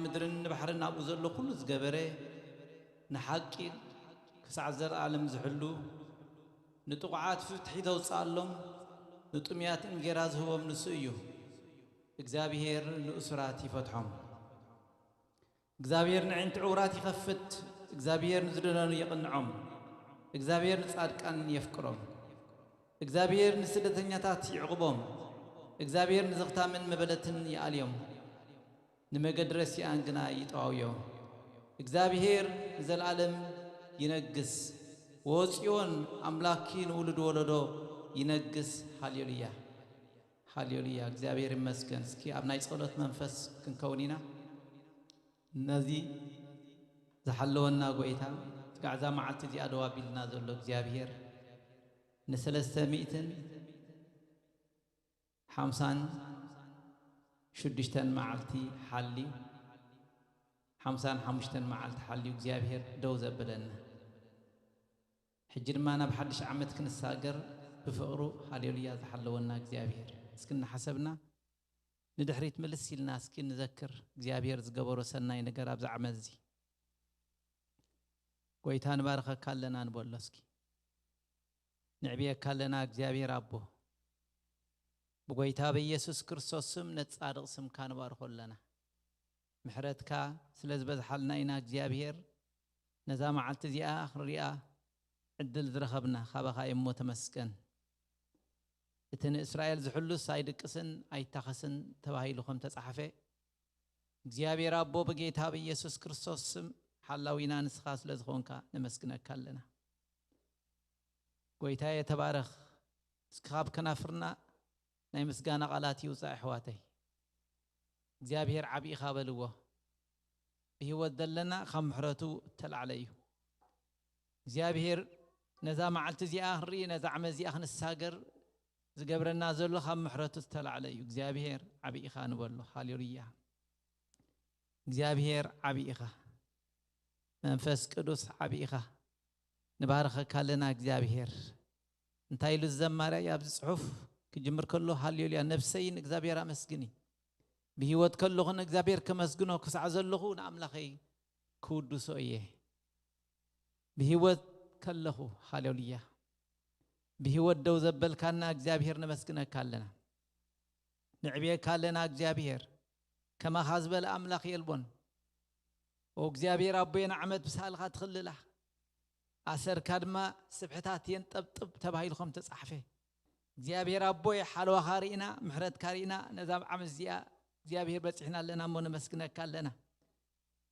ምድርን ንባሕርን ኣብኡ ዘሎ ኩሉ ዝገበረ፣ ንሓቂ ክሳዕ ዘለኣለም ዝሕሉ፣ ንጥቑዓት ፍትሒ ዘውፅኣሎም፣ ንጥሙያት እንጌራ ዝህቦም ንሱ እዩ። እግዚኣብሔር ንእሱራት ይፈትሖም። እግዚኣብሔር ንዕንቲ ዕውራት ይኸፍት። እግዚኣብሔር ንዝደነኑ የቕንዖም። እግዚኣብሔር ንጻድቃን የፍቅሮም። እግዚኣብሔር ንስደተኛታት ይዕቕቦም። እግዚኣብሔር ንዘኽታምን መበለትን ይኣልዮም። ንመገዲ ረሲኣን ግና ይጠዋውዮ። እግዚኣብሔር ንዘለኣለም ይነግስ። ወጽዮን ኣምላኪ ንውሉድ ወለዶ ይነግስ። ሃሌሉያ፣ ሃሌሉያ። እግዚኣብሔር ይመስገን። እስኪ ኣብ ናይ ጸሎት መንፈስ ክንከውን ኢና። ነዚ ዝሓለወና ጎይታ፣ ጋዕዛ መዓልቲ እዚኣ ደው ኣቢልና ዘሎ እግዚኣብሔር፣ ንሰለስተ ሚእትን ሓምሳን ሽዱሽተን መዓልቲ ሓልዩ፣ ሓምሳን ሓሙሽተን መዓልቲ ሓልዩ እግዚኣብሔር ደው ዘበለና። ሕጂ ድማ ናብ ሓድሽ ዓመት ክንሳገር ብፍቕሩ ሃሌሉያ ዝሓለወና እግዚኣብሔር። እስኪ እናሓሰብና ንድሕሪት ምልስ ኢልና እስኪ ንዘክር እግዚኣብሔር ዝገበሮ ሰናይ ነገር ኣብዚ ዓመት እዚ። ጎይታ ንባርኸካ ኣለና ንበሎ እስኪ። ንዕብየካ ኣለና እግዚኣብሔር ኣቦ። ብጎይታ በኢየሱስ ክርስቶስ ስም ነቲ ጻድቕ ስምካ ንባርኾ ኣለና። ምሕረትካ ስለ ዝበዝሓልና ኢና እግዚኣብሔር ነዛ መዓልቲ እዚኣ ክንሪኣ ዕድል ዝረኸብና ካባኻ እዩ እሞ ተመስገን። እቲ ንእስራኤል ዝሕሉስ ኣይድቅስን ኣይታኸስን ተባሂሉ ከም ተጻሕፈ እግዚኣብሔር ኣቦ ብጌታ ብኢየሱስ ክርስቶስ ስም ሓላዊና ንስኻ ስለ ዝኾንካ ነመስግነካ ኣለና። ጎይታየ ተባረኽ። እስኪ ካብ ከናፍርና ናይ ምስጋና ቃላት ይውጻእ ኣሕዋተይ። እግዚኣብሔር ዓቢ ኢኻ በልዎ። ብህይወት ዘለና ካብ ምሕረቱ እተላዕለ እዩ። እግዚኣብሔር ነዛ መዓልቲ እዚኣ ክንርኢ ነዛ ዓመት እዚኣ ክንሳገር ዝገብረና ዘሎ ካብ ምሕረቱ ዝተላዕለ እዩ። እግዚኣብሔር ዓቢ ኢኻ ንበሎ። ሃሌሉያ። እግዚኣብሔር ዓቢ ኢኻ። መንፈስ ቅዱስ ዓቢ ኢኻ። ንባርኸካ ኣለና እግዚኣብሔር። እንታይ ኢሉ ዝዘማርያ ኣብዚ ጽሑፍ ክጅምር ከሎ ሃሌሉያ ነብሰይ ንእግዚኣብሔር ኣመስግኒ። ብህይወት ከለኹ ንእግዚኣብሔር ከመስግኖ ክሳዕ ዘለኹ ንኣምላኸይ ክውድሶ እየ። ብህይወት ከለኹ ሃሌሉያ። ብህይወት ደው ዘበልካና እግዚኣብሔር ነመስግነካ ኣለና። ንዕብየካ ኣለና እግዚኣብሔር። ከማኻ ዝበለ ኣምላኽ የልቦን። ኦ እግዚኣብሔር ኣቦየ ንዓመት ብሳልኻ ትኽልላ። ኣሰርካ ድማ ስብሕታት የንጠብጥብ ተባሂሉ ከም ተጻሕፈ እግዚኣብሔር ኣቦየ ሓለዋኻ ርኢና ምሕረትካ ርኢና ነዛ ዓመት እዚኣ እግዚኣብሔር በጺሕና ኣለና እሞ ነመስግነካ ኣለና።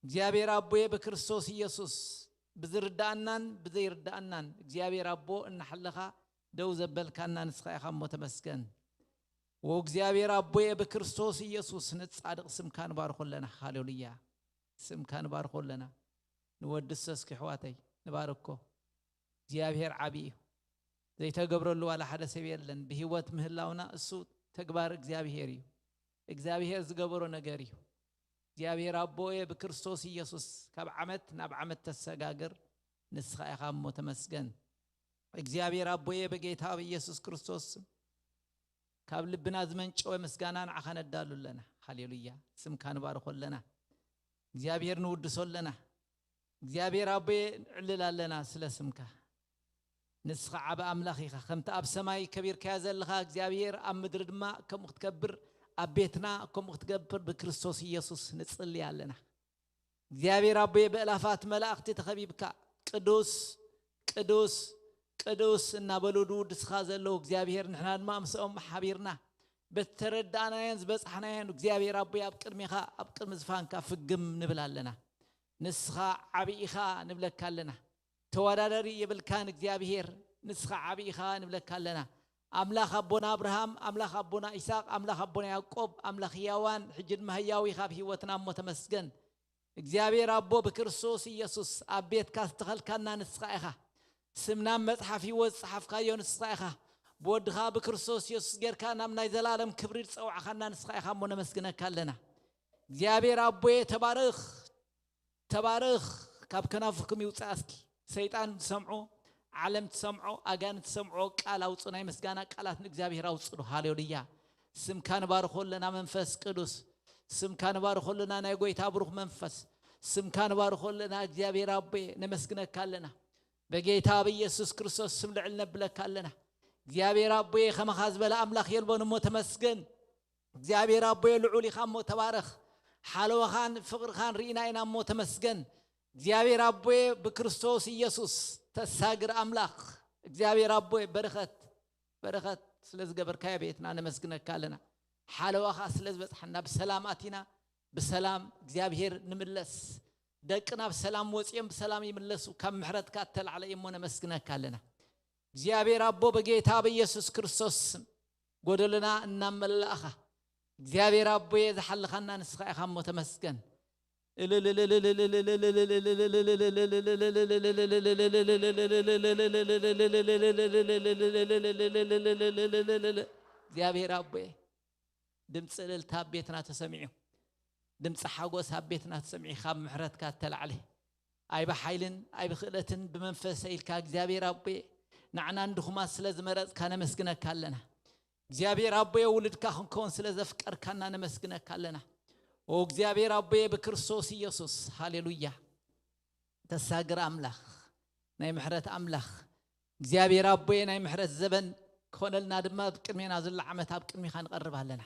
እግዚኣብሔር ኣቦየ ብክርስቶስ ኢየሱስ ብዝርዳኣናን ብዘይርዳኣናን እግዚኣብሔር ኣቦ እናሓለኻ ደው ዘበልካና ንስኻ ኢኻ እሞ ተመስገን። ወእግዚኣብሔር ኣቦየ ብክርስቶስ ኢየሱስ ንጻድቕ ስምካ ንባርኾ ኣለና። ሃሌሉያ። ስምካ ንባርኾ ኣለና። ንወድሰ እስኪ ኣሕዋተይ ንባርኮ። እግዚኣብሔር ዓቢ እዩ። ዘይተገብረሉ ዋላ ሓደ ሰብ የለን። ብህይወት ምህላውና እሱ ተግባር እግዚኣብሔር እዩ። እግዚኣብሔር ዝገበሮ ነገር እዩ። እግዚኣብሔር ኣቦየ ብክርስቶስ ኢየሱስ ካብ ዓመት ናብ ዓመት ተሰጋግር ንስኻ ኢኻ እሞ ተመስገን። እግዚኣብሔር ኣቦየ ብጌታ ብኢየሱስ ክርስቶስ ስም ካብ ልብና ዝመንጨወ ምስጋና ንዓኻ ነዳሉ ኣለና። ሃሌሉያ። ስምካ ንባርኾ ኣለና። እግዚኣብሔር ንውድሶ ኣለና። እግዚኣብሔር ኣቦየ ንዕልል ኣለና ስለ ስምካ። ንስኻ ዓቢ ኣምላኽ ኢኻ። ከምቲ ኣብ ሰማይ ከቢርካዮ ዘለኻ እግዚኣብሔር ኣብ ምድሪ ድማ ከምኡ ክትከብር ኣብ ቤትና ከምኡ ክትገብር ብክርስቶስ ኢየሱስ ንጽሊ ኣለና። እግዚኣብሔር ኣቦየ ብእላፋት መላእኽቲ ተኸቢብካ ቅዱስ ቅዱስ ቅዱስ እናበሉ ድውድስኻ ዘለዉ እግዚኣብሔር ንሕና ድማ ምስኦም ሓቢርና በተረዳእናዮን ዝበጻሕናዮን እግዚኣብሔር ኣቦየ ኣብ ቅድሚኻ ኣብ ቅድሚ ዝፋንካ ፍግም ንብል ኣለና። ንስኻ ዓቢ ኢኻ ንብለካ ኣለና። ተወዳዳሪ የብልካን እግዚኣብሔር ንስኻ ዓቢ ኢኻ ንብለካ ኣለና። ኣምላኽ ኣቦና ኣብርሃም ኣምላኽ ኣቦና ኢሳቅ ኣምላኽ ኣቦና ያዕቆብ ኣምላኽ ህያዋን ሕጂ ድማ ህያው ኢኻ ኣብ ህይወትና እሞ ተመስገን። እግዚኣብሔር ኣቦ ብክርስቶስ ኢየሱስ ኣብ ቤትካ ዝተኸልካና ንስኻ ኢኻ። ስምና ኣብ መጽሓፍ ህይወት ዝጸሓፍካዮ ንስኻ ኢኻ። ብወድኻ ብክርስቶስ ኢየሱስ ጌርካ ናብ ናይ ዘላለም ክብሪ ዝጸውዕኻና ንስኻ ኢኻ እሞ ነመስግነካ ኣለና። እግዚኣብሔር ኣቦየ ተባረኽ። ተባረኽ። ካብ ከናፍርኩም ይውጻእ እስኪ። ሰይጣን ትሰምዖ ዓለም ትሰምዖ ኣጋንንት ትሰምዖ ቃል ኣውጹ ናይ ምስጋና ቃላት ንእግዚኣብሔር ኣውጽሉ። ሃሌሉያ። ስምካ ንባርኾ ኣለና መንፈስ ቅዱስ። ስምካ ንባርኾ ኣለና። ናይ ጎይታ ብሩኽ መንፈስ፣ ስምካ ንባርኾ ኣለና። እግዚኣብሔር ኣቦየ፣ ነመስግነካ ኣለና። በጌታ በኢየሱስ ክርስቶስ ስም ልዕል ነብለካ ኣለና። እግዚኣብሔር ኣቦየ፣ ከማኻ ዝበለ ኣምላኽ የልቦን እሞ ተመስገን። እግዚኣብሔር ኣቦየ፣ ልዑል ኢኻ እሞ ተባረኽ። ሓለዋኻን ፍቕርኻን ርኢና ኢና እሞ ተመስገን። እግዚኣብሔር ኣቦየ፣ ብክርስቶስ ኢየሱስ ተሳግር ኣምላኽ፣ እግዚኣብሔር ኣቦየ፣ በረኸት፣ በረኸት ስለ ዝገበርካዮ ቤትና ነመስግነካ ኣለና። ሓለዋኻ ስለ ዝበጽሓና ብሰላም ኣቲና፣ ብሰላም እግዚኣብሔር ንምለስ። ደቅና ብሰላም ወጺኦም ብሰላም ይምለሱ። ካብ ምሕረትካ እተላዕለ እሞ ነመስግነካ ኣለና። እግዚኣብሔር ኣቦ፣ በጌታ በኢየሱስ ክርስቶስ ስም ጎደሎና እናመላእኻ፣ እግዚኣብሔር ኣቦየ፣ ዝሓልኻና ንስኻ ኢኻ እሞ ተመስገን። እግዚኣብሔር ኣቦየ፣ ድምፂ እልልታ ኣብ ቤትና ተሰሚዑ፣ ድምፂ ሓጎስ ኣብ ቤትና ተሰሚዑ፣ ካብ ምሕረትካ እተላዕለ፣ ኣይ ብሓይልን ኣይ ብክእለትን ብመንፈሰ ኢልካ እግዚኣብሔር ኣቦየ፣ ንዓና ንድኹማት ስለ ዝመረፅካ ነመስግነካ ኣለና። እግዚኣብሔር ኣቦየ፣ ውሉድካ ክንከውን ስለ ዘፍቀርካና ነመስግነካ ኣለና። ኦ እግዚኣብሔር ኣቦየ፣ ብክርስቶስ ኢየሱስ፣ ሃሌሉያ። ተሳግር ኣምላኽ፣ ናይ ምሕረት ኣምላኽ፣ እግዚኣብሔር ኣቦየ፣ ናይ ምሕረት ዘበን ክኾነልና ድማ ኣብ ቅድሜና ዘሎ ዓመት ኣብ ቅድሚኻ ንቐርብ ኣለና።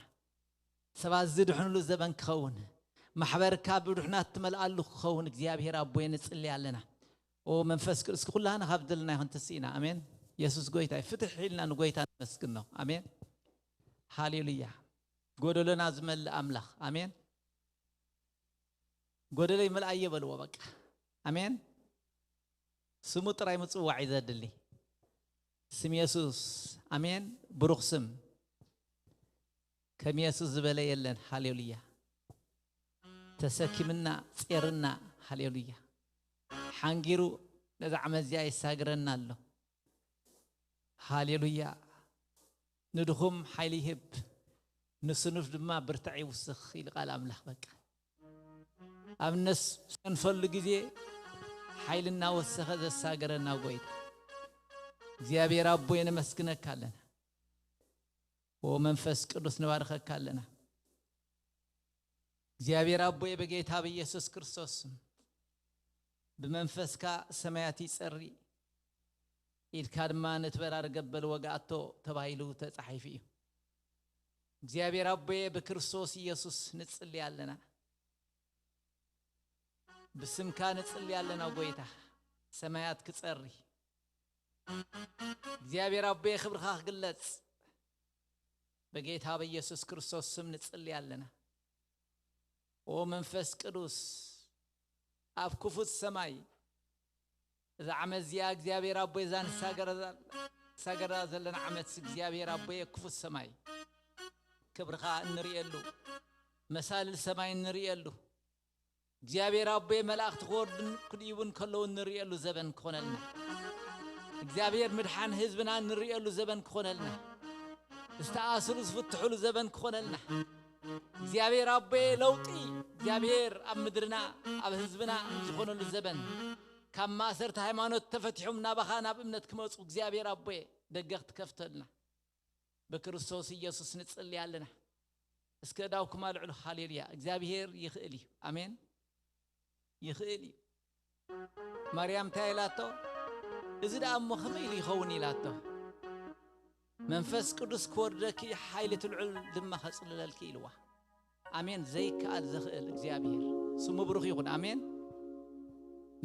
ሰባት ዝድሕንሉ ዘበን ክኸውን፣ ማሕበርካ ብድሕናት ትመልኣሉ ክኸውን እግዚኣብሔር ኣቦየ ንጽሊ ኣለና። ኦ መንፈስ ቅዱስ፣ ኩላህና ካብ ዘለና ይኹን ትስኢና። ኣሜን። የሱስ ጎይታ እዩ። ፍትሕ ኢልና ንጎይታ ነመስግኖ። ኣሜን። ሃሌሉያ። ጎደሎና ዝመልእ ኣምላኽ። ኣሜን። ጎደለይ ምልኣዮ በልዎ በቃ። ኣሜን። ስሙ ጥራይ ምጽዋዕ እዩ ዘድሊ። ስም የሱስ። ኣሜን። ብሩኽ ስም። ከም የሱስ ዝበለ የለን። ሃሌሉያ። ተሰኪምና፣ ጼርና። ሃሌሉያ። ሓንጊሩ ነዛ ዓመት እዚኣ ይሳግረና ኣሎ። ሃሌሉያ። ንድኹም ሓይሊ ይህብ፣ ንስኑፍ ድማ ብርታዕ ይውስኽ ኢሉ ቃል ኣምላኽ። በቃ ኣብ ነስ-፣ ሰንፈሉ ግዜ ሓይሊ እናወሰኸ ዘሳገረና ጎይታ እግዚኣብሔር ኣቦ የነመስግነካ ኣለና። ኦ መንፈስ ቅዱስ ንባርኸካ ኣለና። እግዚኣብሔር ኣቦየ በጌታ በኢየሱስ ክርስቶስ ስም ብመንፈስካ ሰማያት ይጸሪ ኢድካ ድማ ነቲ በራሪ ገበል ወጋኣቶ ተባሂሉ ተጻሒፉ እዩ። እግዚኣብሔር ኣቦየ ብክርስቶስ ኢየሱስ ንጽሊ ኣለና። ብስምካ ንጽሊ ኣለና ጎይታ። ሰማያት ክጸሪ እግዚኣብሔር ኣቦየ ክብርኻ ክግለጽ በጌታ በኢየሱስ ክርስቶስ ስም ንጽሊ ኣለና። ኦ መንፈስ ቅዱስ ኣብ ክፉት ሰማይ እዛ ዓመት እዚኣ እግዚኣብሔር ኣቦይ እዛ ንሳገራ ዘለና ዓመት እግዚኣብሔር ኣቦየ ክፉት ሰማይ ክብርኻ እንርእየሉ መሳልል ሰማይ እንርእየሉ እግዚኣብሔር ኣቦየ መላእኽቲ ክወርዱን ክድይቡን ከለዉ እንርእየሉ ዘበን ክኾነልና እግዚኣብሔር ምድሓን ህዝብና እንርእየሉ ዘበን ክኾነልና ዝተኣስሩ ዝፍትሕሉ ዘበን ክኾነልና እግዚኣብሔር ኣቦየ ለውጢ እግዚኣብሔር ኣብ ምድርና ኣብ ህዝብና ዝኾነሉ ዘበን ካብ ማእሰርቲ ሃይማኖት ተፈቲሖም ናባኻ ናብ እምነት ክመፁ እግዚኣብሔር ኣቦየ ደገ ክትከፍተልና ብክርስቶስ ኢየሱስ ንጽሊ ኣለና። እስከ እዳውኩም ኣልዕሉ። ሃሌሉያ። እግዚኣብሔር ይኽእል እዩ። ኣሜን። ይኽእል እዩ። ማርያም እንታይ ኢላቶ? እዚ ደኣ እሞ ከመይ ኢሉ ይኸውን ኢላቶ። መንፈስ ቅዱስ ክወርደኪ ሓይሊ ትልዑል ድማ ከጽልለልኪ ኢልዋ። ኣሜን። ዘይከኣል ዘኽእል እግዚኣብሔር ስሙ ብሩኽ ይኹን። ኣሜን።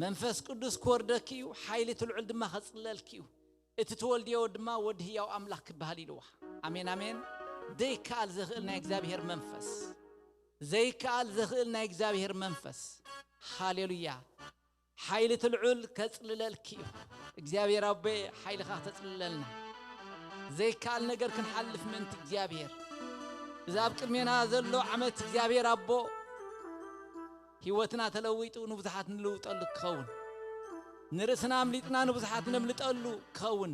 መንፈስ ቅዱስ ክወርደኪ እዩ፣ ሓይሊ ትልዑል ድማ ከጽልለልኪ እዩ። እቲ ትወልድዮ ድማ ወዲ ህያው ኣምላኽ ክበሃል ኢልዋ። ኣሜን ኣሜን። ዘይከኣል ዘኽእል ናይ እግዚኣብሔር መንፈስ ዘይከኣል ዘኽእል ናይ እግዚኣብሔር መንፈስ። ሃሌሉያ። ሓይሊ ትልዑል ከጽልለልኪ እዩ። እግዚኣብሔር ኣቦ ሓይልኻ ተጽልለልና ዘይከኣል ነገር ክንሓልፍ ምእንቲ እግዚኣብሔር እዛ ኣብ ቅድሜና ዘሎ ዓመት እግዚኣብሔር ኣቦ ህይወትና ተለዊጡ ንብዙሓት ንልውጠሉ ክኸውን ንርእስና ኣምሊጥና ንብዙሓት ነምልጠሉ ክኸውን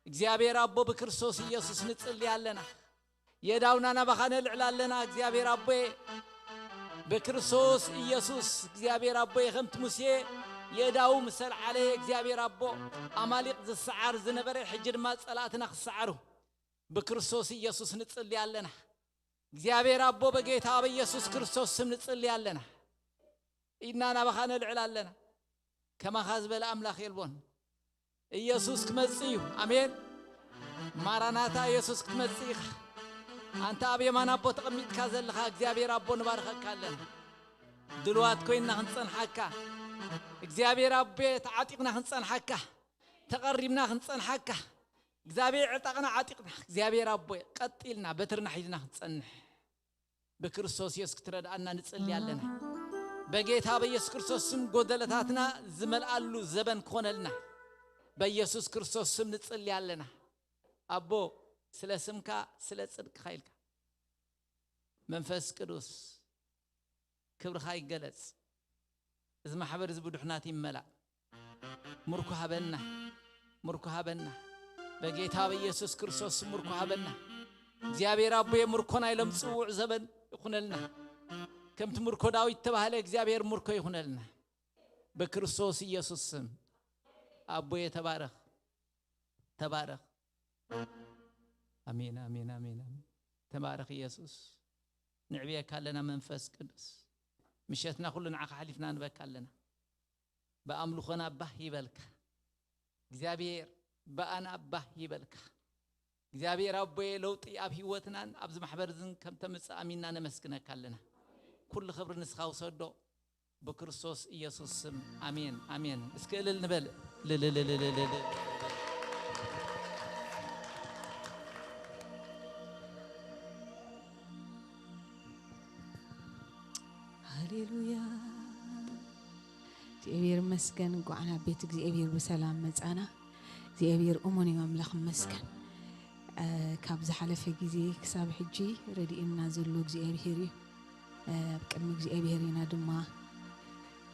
እግዚኣብሔር ኣቦ ብክርስቶስ ኢየሱስ ንጽሊ ኣለና። የዳውና ናባኻ ነልዕል ኣለና እግዚኣብሔር ኣቦየ ብክርስቶስ ኢየሱስ እግዚኣብሔር ኣቦየ ከምቲ ሙሴ የዳው ምስ ኣልዓለ እግዚኣብሔር ኣቦ ኣማሊቕ ዝሰዓር ዝነበረ ሕጂ ድማ ጸላእትና ክሰዓሩ ብክርስቶስ ኢየሱስ ንጽሊ ኣለና። እግዚኣብሔር ኣቦ፣ በጌታ በኢየሱስ ክርስቶስ ስም ንጽሊ ኣለና። ኢድና ናባኻ ነልዕል ኣለና። ከማኻ ዝበለ ኣምላኽ የልቦን። ኢየሱስ ክመጽእ እዩ። ኣሜን። ማራናታ፣ ኢየሱስ ክትመጽእ ኢኻ። ኣንታ ኣብ የማን ኣቦ ተቐሚጥካ ዘለኻ እግዚኣብሔር ኣቦ፣ ንባርኸካ ኣለና። ድልዋት ኮይንና ክንጸንሓካ፣ እግዚኣብሔር ኣቦ፣ ተዓጢቕና ክንጸንሓካ፣ ተቐሪብና ክንጸንሓካ፣ እግዚኣብሔር ዕጣቕና ዓጢቕና፣ እግዚኣብሔር ኣቦ፣ ቀጢልና በትርና ሒዝና ክንጸንሕ ብክርስቶስ ኢየሱስ ክትረድኣና ንጽሊ ኣለና። በጌታ በኢየሱስ ክርስቶስ ስም ጎደለታትና ዝመልኣሉ ዘበን ክኾነልና በኢየሱስ ክርስቶስ ስም ንጽሊ ኣለና። ኣቦ፣ ስለ ስምካ፣ ስለ ጽድቅኻ ኢልካ፣ መንፈስ ቅዱስ፣ ክብርኻ ይገለጽ። እዚ ማሕበር እዚ ብድሑናት ይመላእ። ምርኮ ሃበና፣ ምርኮ ሃበና። በጌታ በኢየሱስ ክርስቶስ ስም ምርኮ ሃበና። እግዚኣብሔር ኣቦየ፣ ምርኮ ናይ ሎም ጽውዕ ዘበን ይኹነልና። ከምቲ ምርኮ ዳዊት ተባህለ፣ እግዚኣብሔር ምርኮ ይኹነልና። በክርስቶስ ኢየሱስ ስም ኣቦየ፣ ተባረኽ፣ ተባረኽ። ኣሜን፣ ኣሜን፣ ኣሜን፣ ኣሜን። ተባረኽ ኢየሱስ። ንዕብየካ ኣለና መንፈስ ቅዱስ። ምሸትና ኩሉ ንዓኻ ሓሊፍና ንበካ ኣለና። ብኣምልኾና ባህ ይበልካ። እግዚኣብሔር ብኣና ባህ ይበልካ። እግዚኣብሔር ኣቦየ፣ ለውጢ ኣብ ህይወትናን ኣብዚ ማሕበር እዝን ከም ተምጽእ ኣሚንና ነመስግነካ ኣለና። ኩሉ ክብሪ ንስኻ ውሰዶ። ብክርስቶስ ኢየሱስ ስም ኣሜን፣ ኣሜን። እስኪ እልል ንበል። ልልልልልልል። ሃሌሉያ። እግዚኣብሔር ይመስገን። እንኳዕ ናብ ቤት እግዚኣብሔር ብሰላም መጻና። እግዚኣብሔር እሙን እዩ፣ ኣምላኽ ይመስገን። እ፣ ካብ ዝሓለፈ ግዜ ክሳብ ሕጂ ረድኤና ዘሎ እግዚኣብሔር እዩ። እ፣ ኣብ ቅድሚ እግዚኣብሔር ኢና ድማ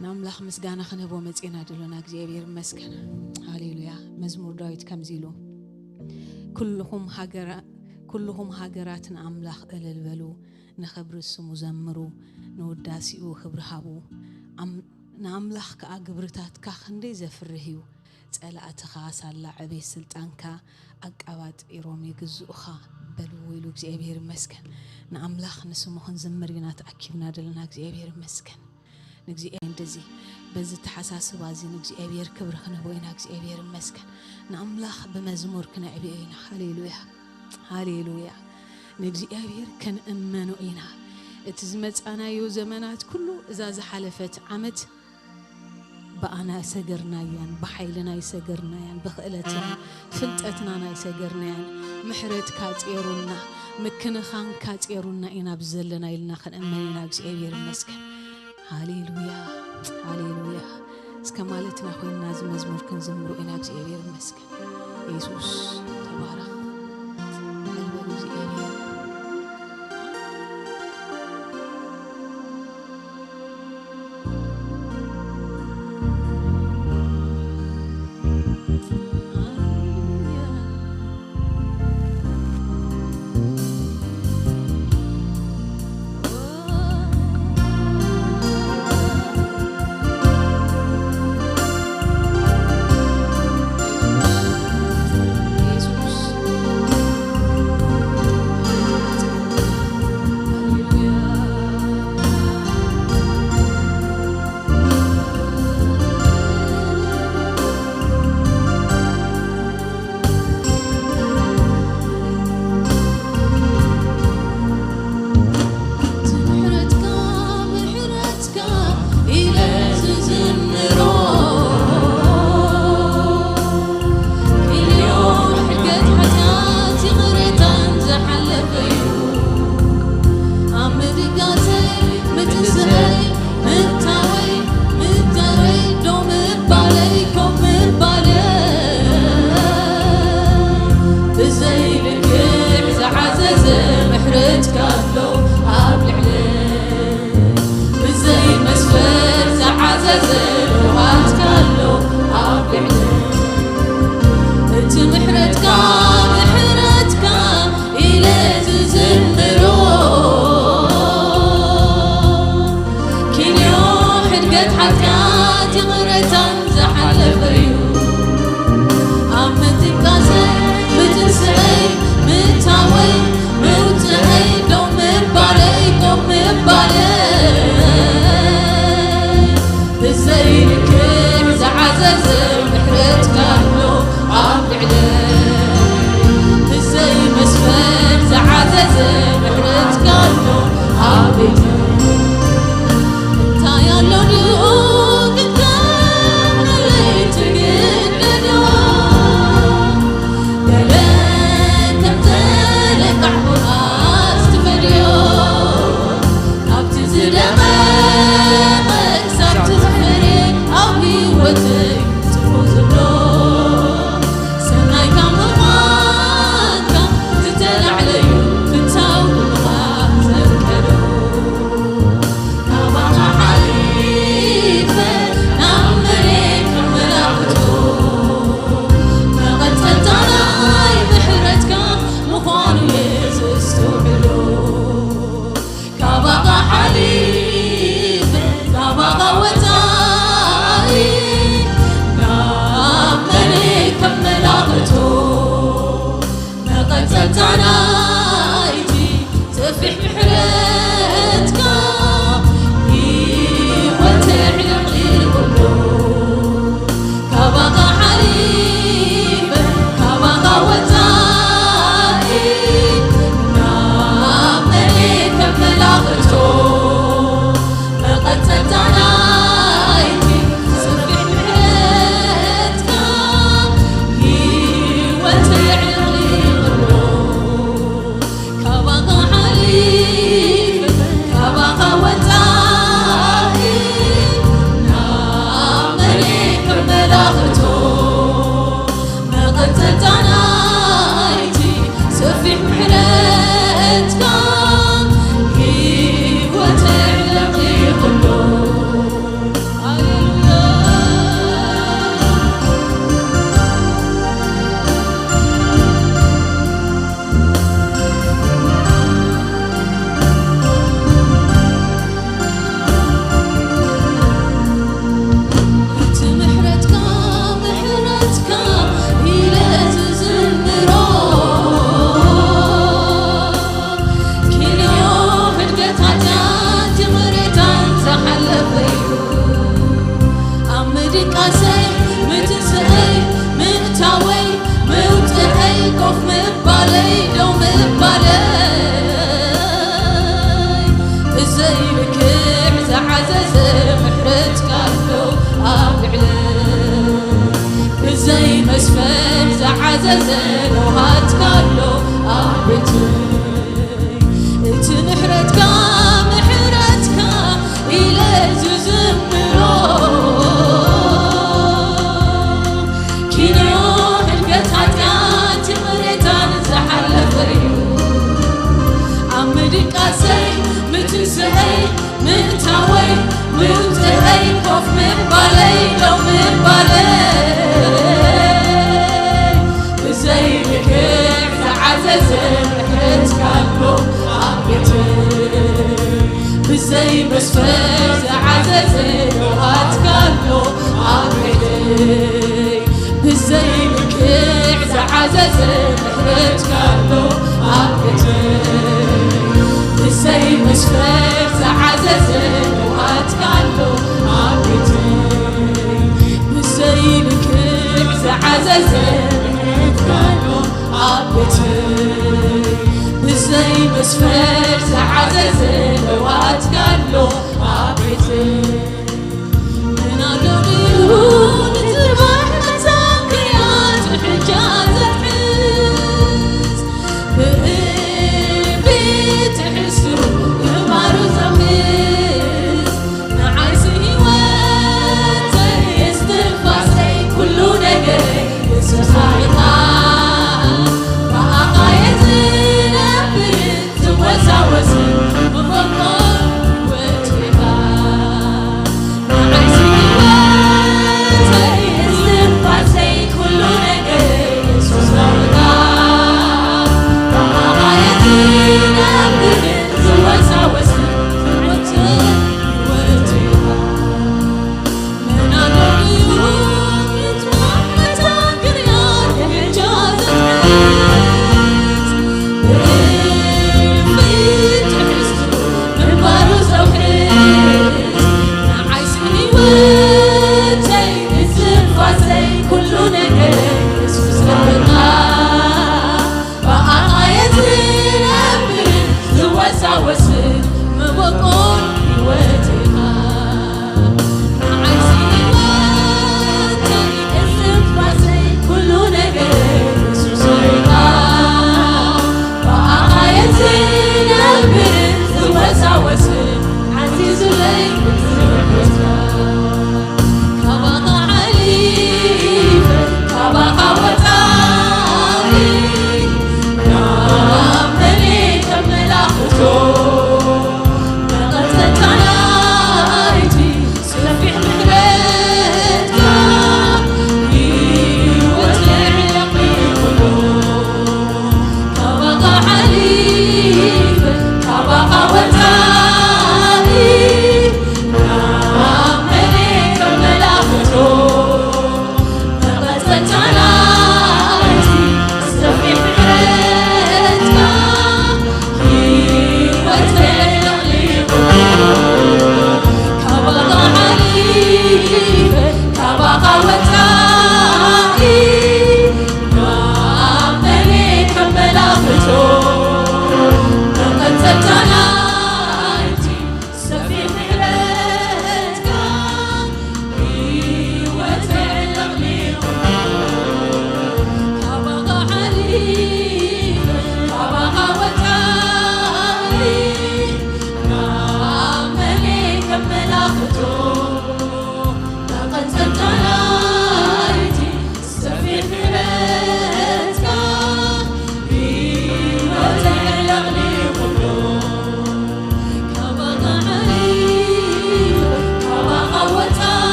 ንኣምላኽ ምስጋና ክንህቦ መጺና ደሎና። እግዚኣብሔር ይመስገን። ሃሌሉያ። መዝሙር ዳዊት ከምዚ ኢሉ፣ "ኩልኹም ሃገራ-፣ ኩልኹም ሃገራት ንኣምላኽ እልል በሉ፣ ንኽብሪ ስሙ ዘምሩ፣ ንውዳሴኡ ክብሪ ሃቡ። ኣም-፣ ንኣምላኽ ከኣ ግብርታትካ ክንደይ ዘፍርህ እዩ። ጸላእትኻ ሳላ ዕቤት ስልጣንካ ኣቀባጢሮም ይግዝኡኻ በልዎ" ኢሉ እግዚኣብሔር ይመስገን። ንኣምላኽ ንስሙ ክንዝምር ኢና ተኣኪብና ዘለና። እግዚኣብሔር ይመስገን። ንእግዚኣብሔር እንደዚ በዚ ተሓሳስባ እዚ ንእግዚኣብሔር ክብሪ ክንህቦ ኢና። እግዚኣብሔር ይመስገን። ንኣምላኽ ብመዝሙር ክነዕብዮ ኢና። ሃሌሉያ፣ ሃሌሉያ። ንእግዚኣብሔር ከነእመኖ ኢና። እቲ ዝመጻናዮ ዘመናት ኩሉ፣ እዛ ዝሓለፈት ዓመት ብኣና ሰገርናያን፣ ብሓይልና ኣይሰገርናያን፣ ብኽእለትና ፍልጠትናን ኣይሰገርናያን። ምሕረትካ ጼሩና፣ ምክንኻንካ ጼሩና ኢና ኣብዚ ዘለና ኢልና ክንእመን ኢና። እግዚኣብሔር ይመስገን። ሃሌሉያ፣ ሃሌሉያ። እስከ ማለትና ኮይንና እዚ መዝሙር ክንዝምሮ ኢና። እግዚኣብሔር ይመስገን። የሱስ ተባረኽ። በል በሉ እግዚኣብሔር። ምሕረትካ፣ ምሕረትካ ኢለ ዝዝምሮ፣ ክንዮ ሕድገት ሓጢኣት ይቕሬታን ዝሓለፈ እዩ። ኣብ ምድጋሰይ፣ ምትንስኣይ፣ ምእታወይ፣ ምዳረይ፣ ደው ምባለይ፣ ኮፍ ምባለይ፣ ብዘይ ልክዕ ዝዓዘዘ ምሕረትካ ኣሎ ኣብ ልዕለይ። ብዘይ መስፈር ዝዓዘዘ ምሕረትካ ኣሎ ኣብ ልዕለይ። እቲ ምሕረትካ፣ ምሕረትካ ኢለ ዝዝምሮ፣ ኪንዮ ሕድገት ሓጢኣት ይቕሬታን ዝሓለፈ እዩ። ኣብ ምትንቃሰይ፣ ምትንስኣይ፣ ምእታወይ፣ ምውፅኣይ፣ ደው ምባለይ፣ ዘዘለዋትካ ኣሎ ኣብ ቤት እቲ ምሕረትካ ምሕረትካ ኢለ ዝዝምሮ ኪንዮ ሕድገት ሓጢኣት ይቕሬታን ዝሓለፈ እዩ ኣብ ምድቃሰይ ምትንስአይ ምእታወይ ምውፅእይ ኮፍ ምባለይ ደው ምባለይ ብዘይ ልክዕ ዝዓዘዘ ምሕረትካ ኣሎ ኣብ ቤተይ ብዘይ መስፈር ዝዓዘዘ የዋሃትካ ኣሎ ኣብ ቤተይ ብዘይ ልክዕ ዝዓዘዘ ምሕረትካ ኣሎ ኣብ ቤተይ ብዘይ መስፈር ዝዓዘዘ የዋሃትካ ኣሎ ኣብ ቤተይ ብዘይ ልክዕ ዝዓዘዘ ምሕረትካ ኣሎ ኣብ ቤተይ ብዘይ መስፈር ዝዓዘዘ የዋሃትካ ኣሎ ኣብ ቤተይ መን ኣሎ ድዩ ንጽባሕ መሳክያት ሕጃ ዘትሕዝ ብእምቢ ትሕሱ ግንባሩ ዘምዝ ንዓይሲ ህይወተይ እስትንፋሰይ ኩሉ ነገረይ ንስኻ ኢኻ ብኣኻ እየ ዝነብርን ዝወሳወስን ብፈቃር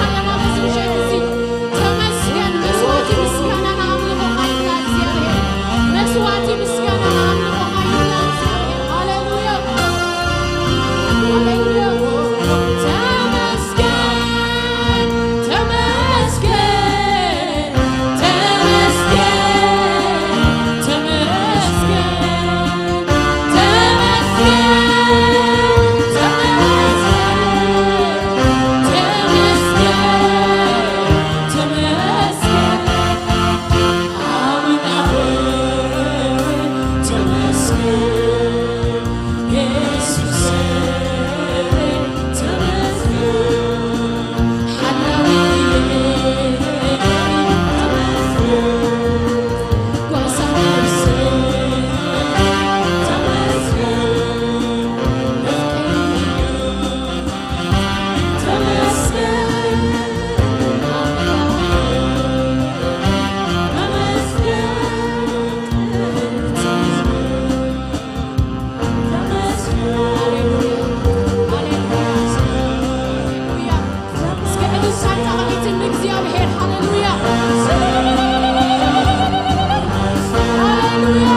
ኣለና በዚ ምሸት እዚ። ተመስገን። መስዋዕቲ ምስጋና ንኣምልኾኻ ይብላ እግዚኣብሔር። መስዋዕቲ ምስጋና ንኣምልኾኻ ይብላ እግዚኣብሔር። ሃሌሉያ። ሃሌሉያ። ተመስገን፣ ተመስገን፣ ተመስገን፣ ተመስገን፣ ተመስገን፣ ተመስገን፣ ተመስገን። ሃሌሉያ። እስከ እልልታን ጣቕዒትን ንእግዚኣብሔር። ሃሌሉያ። ሃሌሉያ።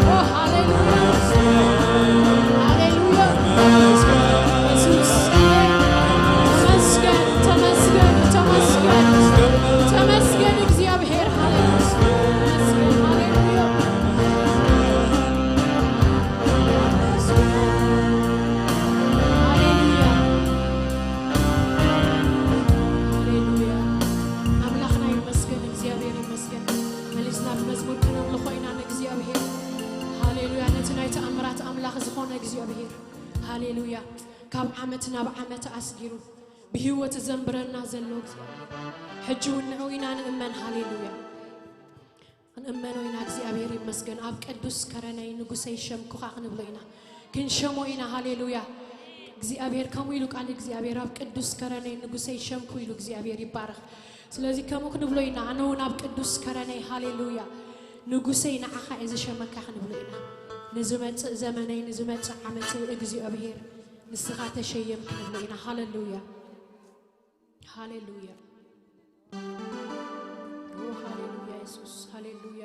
ኦ፣ ሃሌሉያ። ሃሌሉያ። ኢየሱስ። ተመስገን፣ ተመስገን፣ ተመስገን። ተመስገን እግዚኣብሔር። ሃሌሉያ። ተመስገን። ሃሌሉያ። ሃሌሉያ። ሃሌሉያ። ኣምላኽና ይመስገን፣ እግዚኣብሔር ይመስገን። መሊስና ብመዝሙር ከነምልኾ ኢና ንእግዚኣብሔር። ሃሌሉያ። ነቲ ናይ ተኣምራት ኣምላኽ ዝኾነ እግዚኣብሔር። ሃሌሉያ። ካብ ዓመት ናብ ዓመት ኣስጊሩ ብህይወት ዘንብረና ዘሎ እግዚኣብሔር። ሕጂ እውን ንዕኡ ኢና ንእመን። ሃሌሉያ። ክንእመኖ ኢና። እግዚኣብሔር ይመስገን። ኣብ ቅዱስ ከረነይ ንጉሰይ ሸምኩኻ ክንብሎ ኢና። ክንሸሞ ኢና። ሃሌሉያ። እግዚኣብሔር ከምኡ ኢሉ ቃል እግዚኣብሔር፣ ኣብ ቅዱስ ከረነይ ንጉሰይ ሸምኩ ኢሉ እግዚኣብሔር ይባረኽ። ስለዚ ከምኡ ክንብሎ ኢና። ኣነ እውን ኣብ ቅዱስ ከረነይ፣ ሃሌሉያ፣ ንጉሰይ ንዓኻ እየ ዝሸመካ ክንብሎ ኢና። ንዝመጽእ ዘመነይ፣ ንዝመጽእ ዓመት እግዚኣብሔር ንስኻ ተሸየም ክንብሎ ኢና። ሃሌሉያ። ሃሌሉያ። ኦ፣ ሃሌሉያ፣ የሱስ፣ ሃሌሉያ።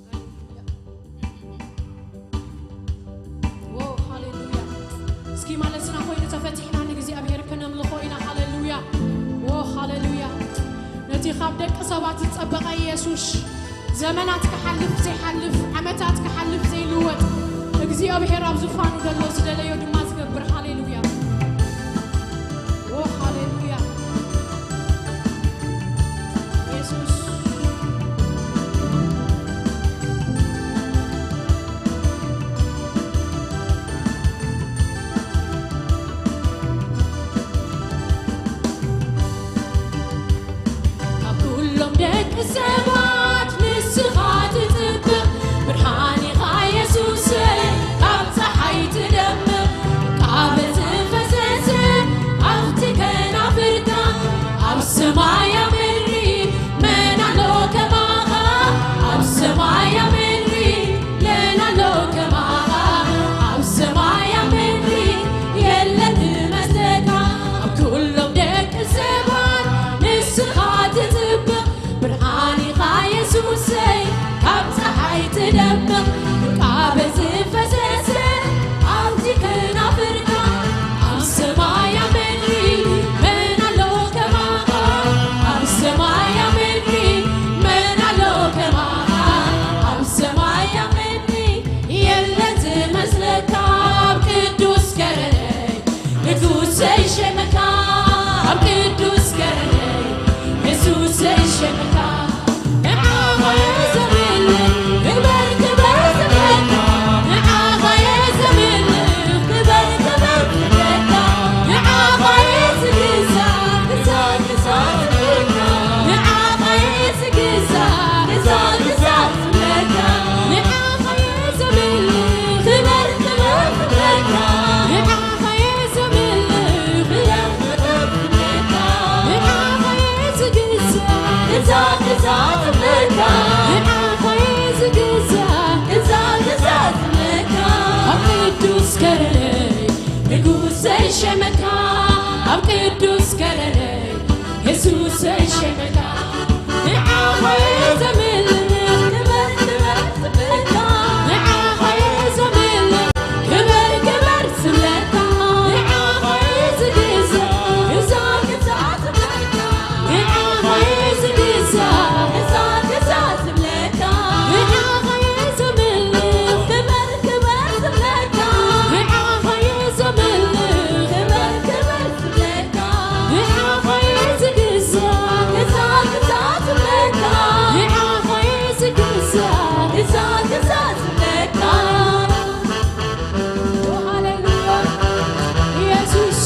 ሃሌሉያ። ኦ፣ ሃሌሉያ። እስኪ ማለትና ኮይኑ ተፈቲሕና ንእግዚኣብሔር ከነምልኾ ኢና። ሃሌሉያ። ኦ፣ ሃሌሉያ። ነቲ ካብ ደቂ ሰባት ዝጸበቐ የሱስ፣ ዘመናት ክሓልፍ ዘይሓልፍ፣ ዓመታት ክሓልፍ ዘይልወጥ፣ እግዚኣብሔር ኣብ ዙፋኑ ዘሎ ዝደለዮ ድማ ዝገብር። ሃሌሉያ። ኦ፣ ሃሌሉያ። የሱስ። ካብ ኩሎም ደቂ ሰባት ንስኻ ትጽብቕ፣ ብርሃን ኢኻ የሱሰይ፣ ካብ ጸሓይ ትደምቕ። ሸመካ ኣብ ቅዱስ ከረነይ የሱሰይ ሸመካ ንዓኻ እየ ዘምልኽ ክበር ክበር ስምለካ ንዓኻ እየ ዘምልኽ ክበር ክበር ስምለካ ንዓኻ እየ ዝግዛእ ግዛእ ግዛእ ስምለካ ንዓኻ እየ ዝግዛእ ግዛእ ግዛእ ስምለካ ንዓኻ እየ ዘምልኽ ክበር ክበር ስምለካ ንዓኻ እየ ዘምልኽ ክበር ክበር ስምለካ ንዓኻ እየ ዝግዛእ ግዛእ ግዛእ ስምለካ ንዓኻ እየ ዝግዛእ ግዛእ ግዛእ ስምለካ ሃሌሉያ ኢየሱስ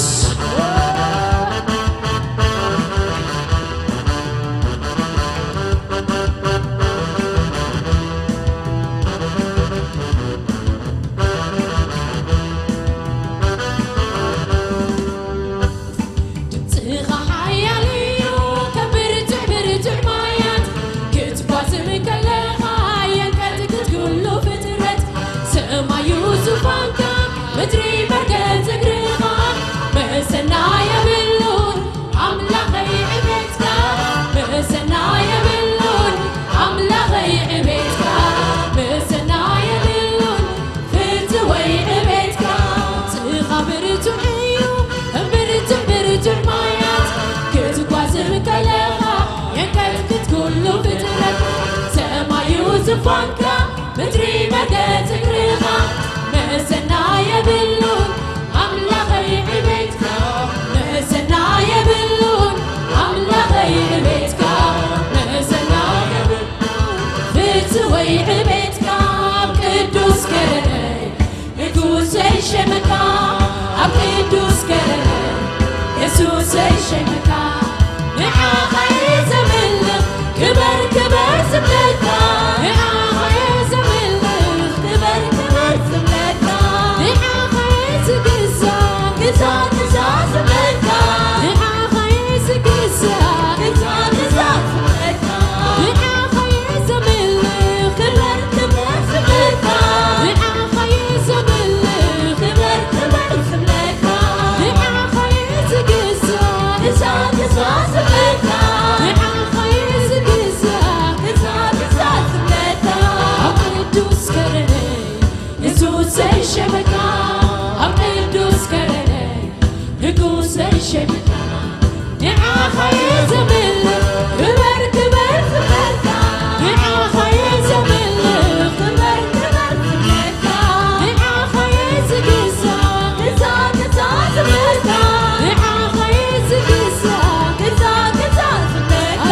ድምፅኻ ሓያል እዩ ከም ብርቱዕ ብርቱዕ ማያት ክትጓዝም ከለኻ የንቀጥቅጥ ኩሉ ፍጥረት ሰማዩ ዙፋንካ ምድሪ መርገጽ እግርኻ መሰና የብሉን ኣምላኸይ ዕቤትካ መሰና የብሉን ኣምላኸይ ዕቤትካ መሰና የብሉን ፍትወይ ዕቤትካ ጽኻ ብርቱዕ እዩ ከም ብርቱዕ ብርቱዕ ማያት ክትጓዝም ከለኻ የንቀጥቅጥ ኩሉ ፍጥረት ሰማዩ ዝፋንካ ምድሪ መርገጽ እግርኻ መሰና የብሉን ኣምላኸይ ዕቤትካ መሰና የብሉን ኣምላኸይ ዕቤትካ መሰና የብሉን ፍትወይ ዕቤትካ ኣብ ቅዱስ ከረነይ ንጉሰይ ሸመካ ኣብ ቅዱስ ከረነይ የሱሰይ ሸመካ ንዓኻ እየ ዘምልኽ ክበር ክበር ስምለካ ንዓኻ እየ ዘምልኽ ክበር ክበር ስምለካ ንዓኻ እየ ዝግዛእ ግዛእ ግዛእ ስምለካ ንዓኻ እየ ዝግዛእ ግዛእ ግዛእ ስምለካ ንዓኻ እየ ዘምልኽ ክበር ክበር ስምለካ ንዓኻ እየ ዘምልኽ ክበር ክበር ስምለካ ንዓኻ እየ ዝግዛእ ግዛእ ግዛእ ስምለካ ንዓኻ እየ ዝግዛእ ግዛእ ግዛእ ስምለካ ኣብ ቅዱስ ከረነይ የሱሰይ ሸመካ ኣብ ቅዱስ ከረነይ ንጉሰይ ሸመካ ንዓኻ እየ ዘምልኽ ክበር ክበር ስምለካ ንዓኻ እየ ዘምልኽ ክበር ክበር ስምለካ ንዓኻ እየ ዝግዛእ ግዛእ ግዛእ ስምለካ ንዓኻ እየ ዝግዛእ ግዛእ ግዛእ ስምለካ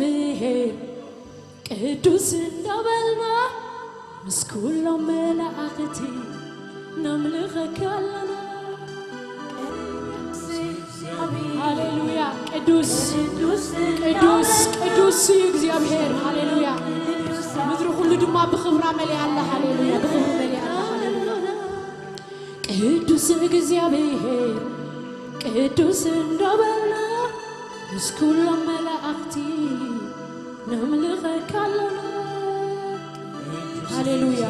ብሔር ቅዱስ እንዳበልና ምስ ኩሎም መላእኽቲ ነምልኸካ ኣለና። ሃሌሉያ። ቅዱስ ቅዱስ ቅዱስ እዩ እግዚኣብሔር። ሃሌሉያ። ምድሪ ኩሉ ድማ ብኽብራ መሊኣ ኣላ። ሃሌሉያ። ብኽብሩ መሊኣ ኣላ። ሃሌሉያ። ቅዱስ እግዚኣብሔር ቅዱስ እንዳበልና ምስ ኩሎም መላእኽቲ ነምልኸካ ኣለና። ሃሌሉያ።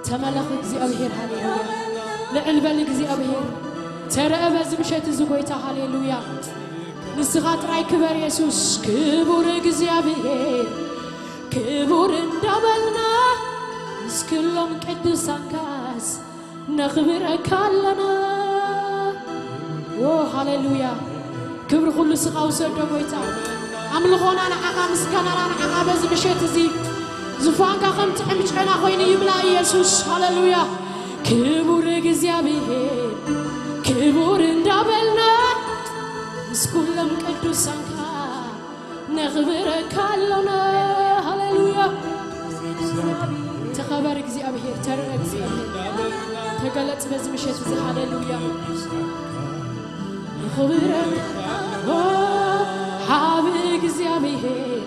ተመለኽ እግዚኣብሔር። ሃሌሉያ። ልዕል በል እግዚኣብሔር። ተረአ በዚ ምሸት እዚ ጎይታ። ሃሌሉያ። ንስኻ ጥራይ ክበር የሱስ። ክቡር እግዚኣብሔር ክቡር እንዳበልና ምስ ኩሎም ቅዱሳንካስ ነኽብረካ ኣለና። ዎ ሃሌሉያ። ክብሪ ኩሉ ስኻ ውሰዶ ጎይታ። ኣምልኾና ንዓኻ፣ ምስጋናና ንዓኻ በዚ ምሸት እዚ። ዙፋንካ ከም ጥዕም ጨና ኮይኑ ይምላ ኢየሱስ። ሃሌሉያ። ክቡር እግዚኣብሔር ክቡር እንዳበልና ምስ ኩሎም ቅዱሳንካ ነኽብረካ ኣሎና። ሃሌሉያ። ተኸበር እግዚኣብሔር፣ ተረአ እግዚኣብሔር፣ ተገለጽ በዚ ምሸት እዚ። ሃሌሉያ። ነኽብረካ ኦ ሓቢ እግዚኣብሔር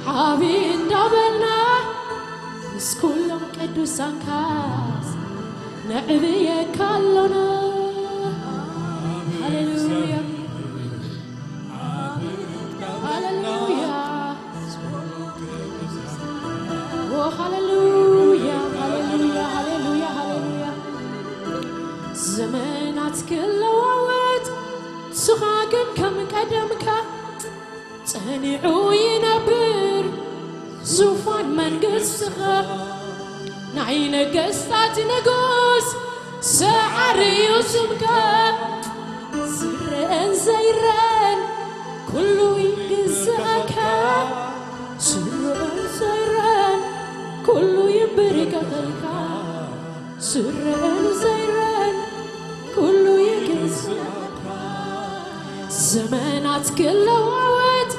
ሓቢ እንዳበልና ምስ ኩሎም ቅዱሳንካስ ነዕብየካ ኣሎና። ሃሌሉያ። ሃሌሉያ። ኦ ሃሌሉያ፣ ሃሌሉያ፣ ሃሌሉያ፣ ሃሌሉያ። ዘመናት ክለዋወጥ ንስኻ ግን ከም ቀደምካ ጸኒዑ ይነብር ዙፋን መንግስትኻ። ናይ ነገስታት ንጉስ ሰዓሪ እዩ ስምካ። ዝረአን ዘይረአን ኩሉ ይግዝኣካ። ዝረአን ዘይረአን ኩሉ ይንበርከኸልካ። ዝረአን ዘይረአን ኩሉ ይግዝኣካ። ዘመናት ክለዋወጥ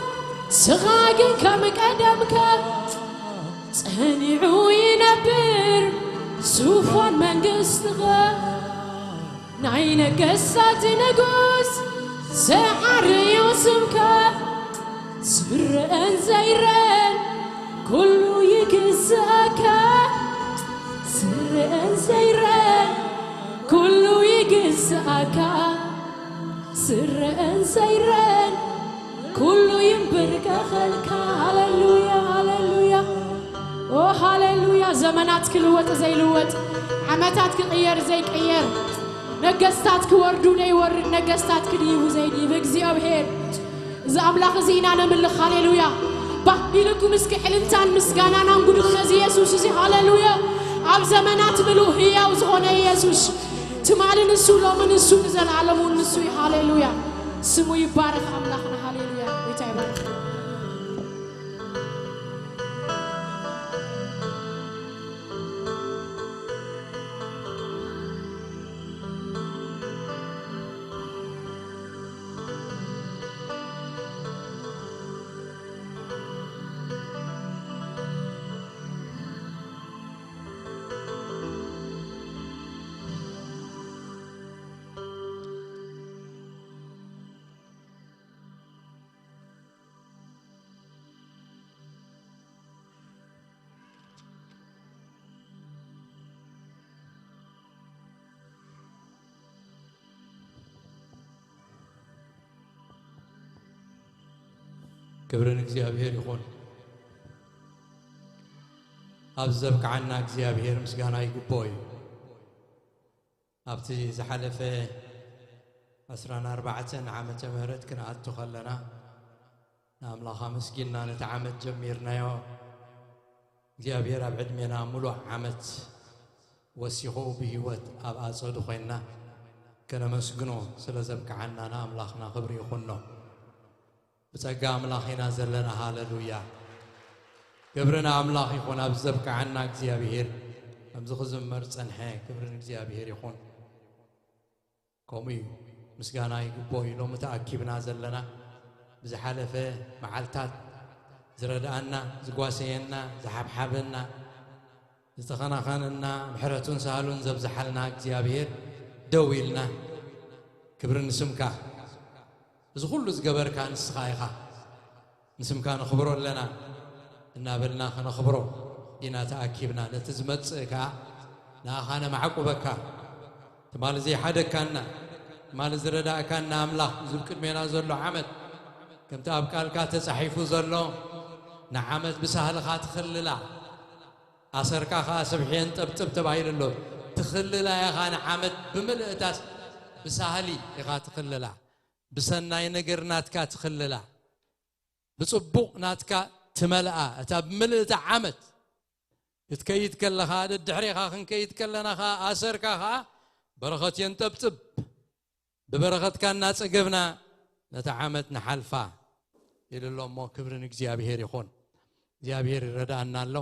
ስኻ ግን ከም ቀደምካ ጸኒዑ ይነብር ዙፋን መንግስትኻ። ናይ ነገስታት ንጉስ ሰዓሪ እዩ ስምካ። ዝረአን ዘይረአን ኩሉ ይግዝኣካ። ዝረአን ዘይረአን ኩሉ ይግዝኣካ። ዝረአን ዘይረአን ኩሉ ይንበርከኸልካ። ሃሌሉያ፣ ሃሌሉያ። ኦ ሃሌሉያ። ዘመናት ክልወጥ ዘይልወጥ፣ ዓመታት ክቕየር ዘይቅየር፣ ነገስታት ክወርዱ ዘይወርድ፣ ነገስታት ክድይቡ ዘይድይብ እግዚኣብሔር፣ እዚ ኣምላኽ እዚ ኢና ነምልኽ። ሃሌሉያ። ባህ ኢልኩም እስኪ ዕልልታን ምስጋናን ኣንጉድሉ ነዚ የሱስ እዚ። ሃሌሉያ። ኣብ ዘመናት ምሉእ ህያው ዝኾነ የሱስ፣ ትማሊ ንሱ፣ ሎሚ ንሱ፣ ንዘለኣለሙ ንሱ እዩ። ሃሌሉያ። ስሙ ይባረኽ ኣምላኽና። ሃሌሉያ። ጎይታ ይባረኽ። ክብሪ ንእግዚኣብሔር ይኹን። ኣብ ዘብቅዓና እግዚኣብሔር ምስጋና ይግብኦ እዩ። ኣብቲ ዝሓለፈ ዕስራን ኣርባዕተን ዓመተ ምህረት ክንኣቱ ከለና፣ ንኣምላኽ ኣመስጊንና ነቲ ዓመት ጀሚርናዮ። እግዚኣብሔር ኣብ ዕድሜና ምሉእ ዓመት ወሲኹ ብህይወት ኣብ ኣጸዱ ኮይንና ከነመስግኖ ስለ ዘብቅዓና ንኣምላኽና ክብሪ ይኹኖ። ብጸጋ ኣምላኽ ኢና ዘለና። ሃሌሉያ። ክብሪ ንኣምላኽ ይኹን። ኣብ ዘብቅዓና እግዚኣብሔር፣ ከምዚ ክዝመር ጸንሐ። ክብሪ ንእግዚኣብሔር ይኹን። ከምኡ እዩ። ምስጋና ይግብኦ እዩ። ሎሚ ተኣኪብና ዘለና ብዝሓለፈ መዓልታት ዝረድኣና፣ ዝጓሰየና፣ ዝሓብሓበና፣ ዝተኸናኸነና፣ ምሕረቱን ሳህሉን ዘብዝሓልና እግዚኣብሔር ደው ኢልና፣ ክብሪ ንስምካ። እዚ ኩሉ ዝገበርካ ንስኻ ኢኻ። ንስምካ ነኽብሮ ኣለና እናበልና ከነኽብሮ ኢና ተኣኪብና። ነቲ ዝመጽእ ከኣ ንኣኻ ነማዕቁበካ። ትማሊ ዘይሓደግካና፣ ትማሊ ዝረዳእካና ኣምላኽ፣ እዚ ኣብ ቅድሜና ዘሎ ዓመት፣ ከምቲ ኣብ ቃልካ ተጻሒፉ ዘሎ፣ ንዓመት ብሳህልኻ ትኽልላ፣ ኣሰርካ ኸኣ ስብሕየን ጠብጥብ ተባሂሉ ኣሎ። ትኽልላ ኢኻ፣ ንዓመት ብምልእታስ ብሳህሊ ኢኻ ትኽልላ። ብሰናይ ነገር ናትካ ትኽልላ። ብጽቡቕ ናትካ ትመልኣ። እታ ብምልእታ ዓመት ክትከይድ ከለኻ፣ ደድሕሬኻ ክንከይድ ከለና ኸኣ፣ ኣሰርካ ኸኣ በረኸት የንጠብጥብ። ብበረኸትካ እናጸገብና ነታ ዓመት ንሓልፋ ኢሉ ኣሎ እሞ፣ ክብሪ ንእግዚኣብሔር ይኹን። እግዚኣብሔር ይረድኣና ኣሎ።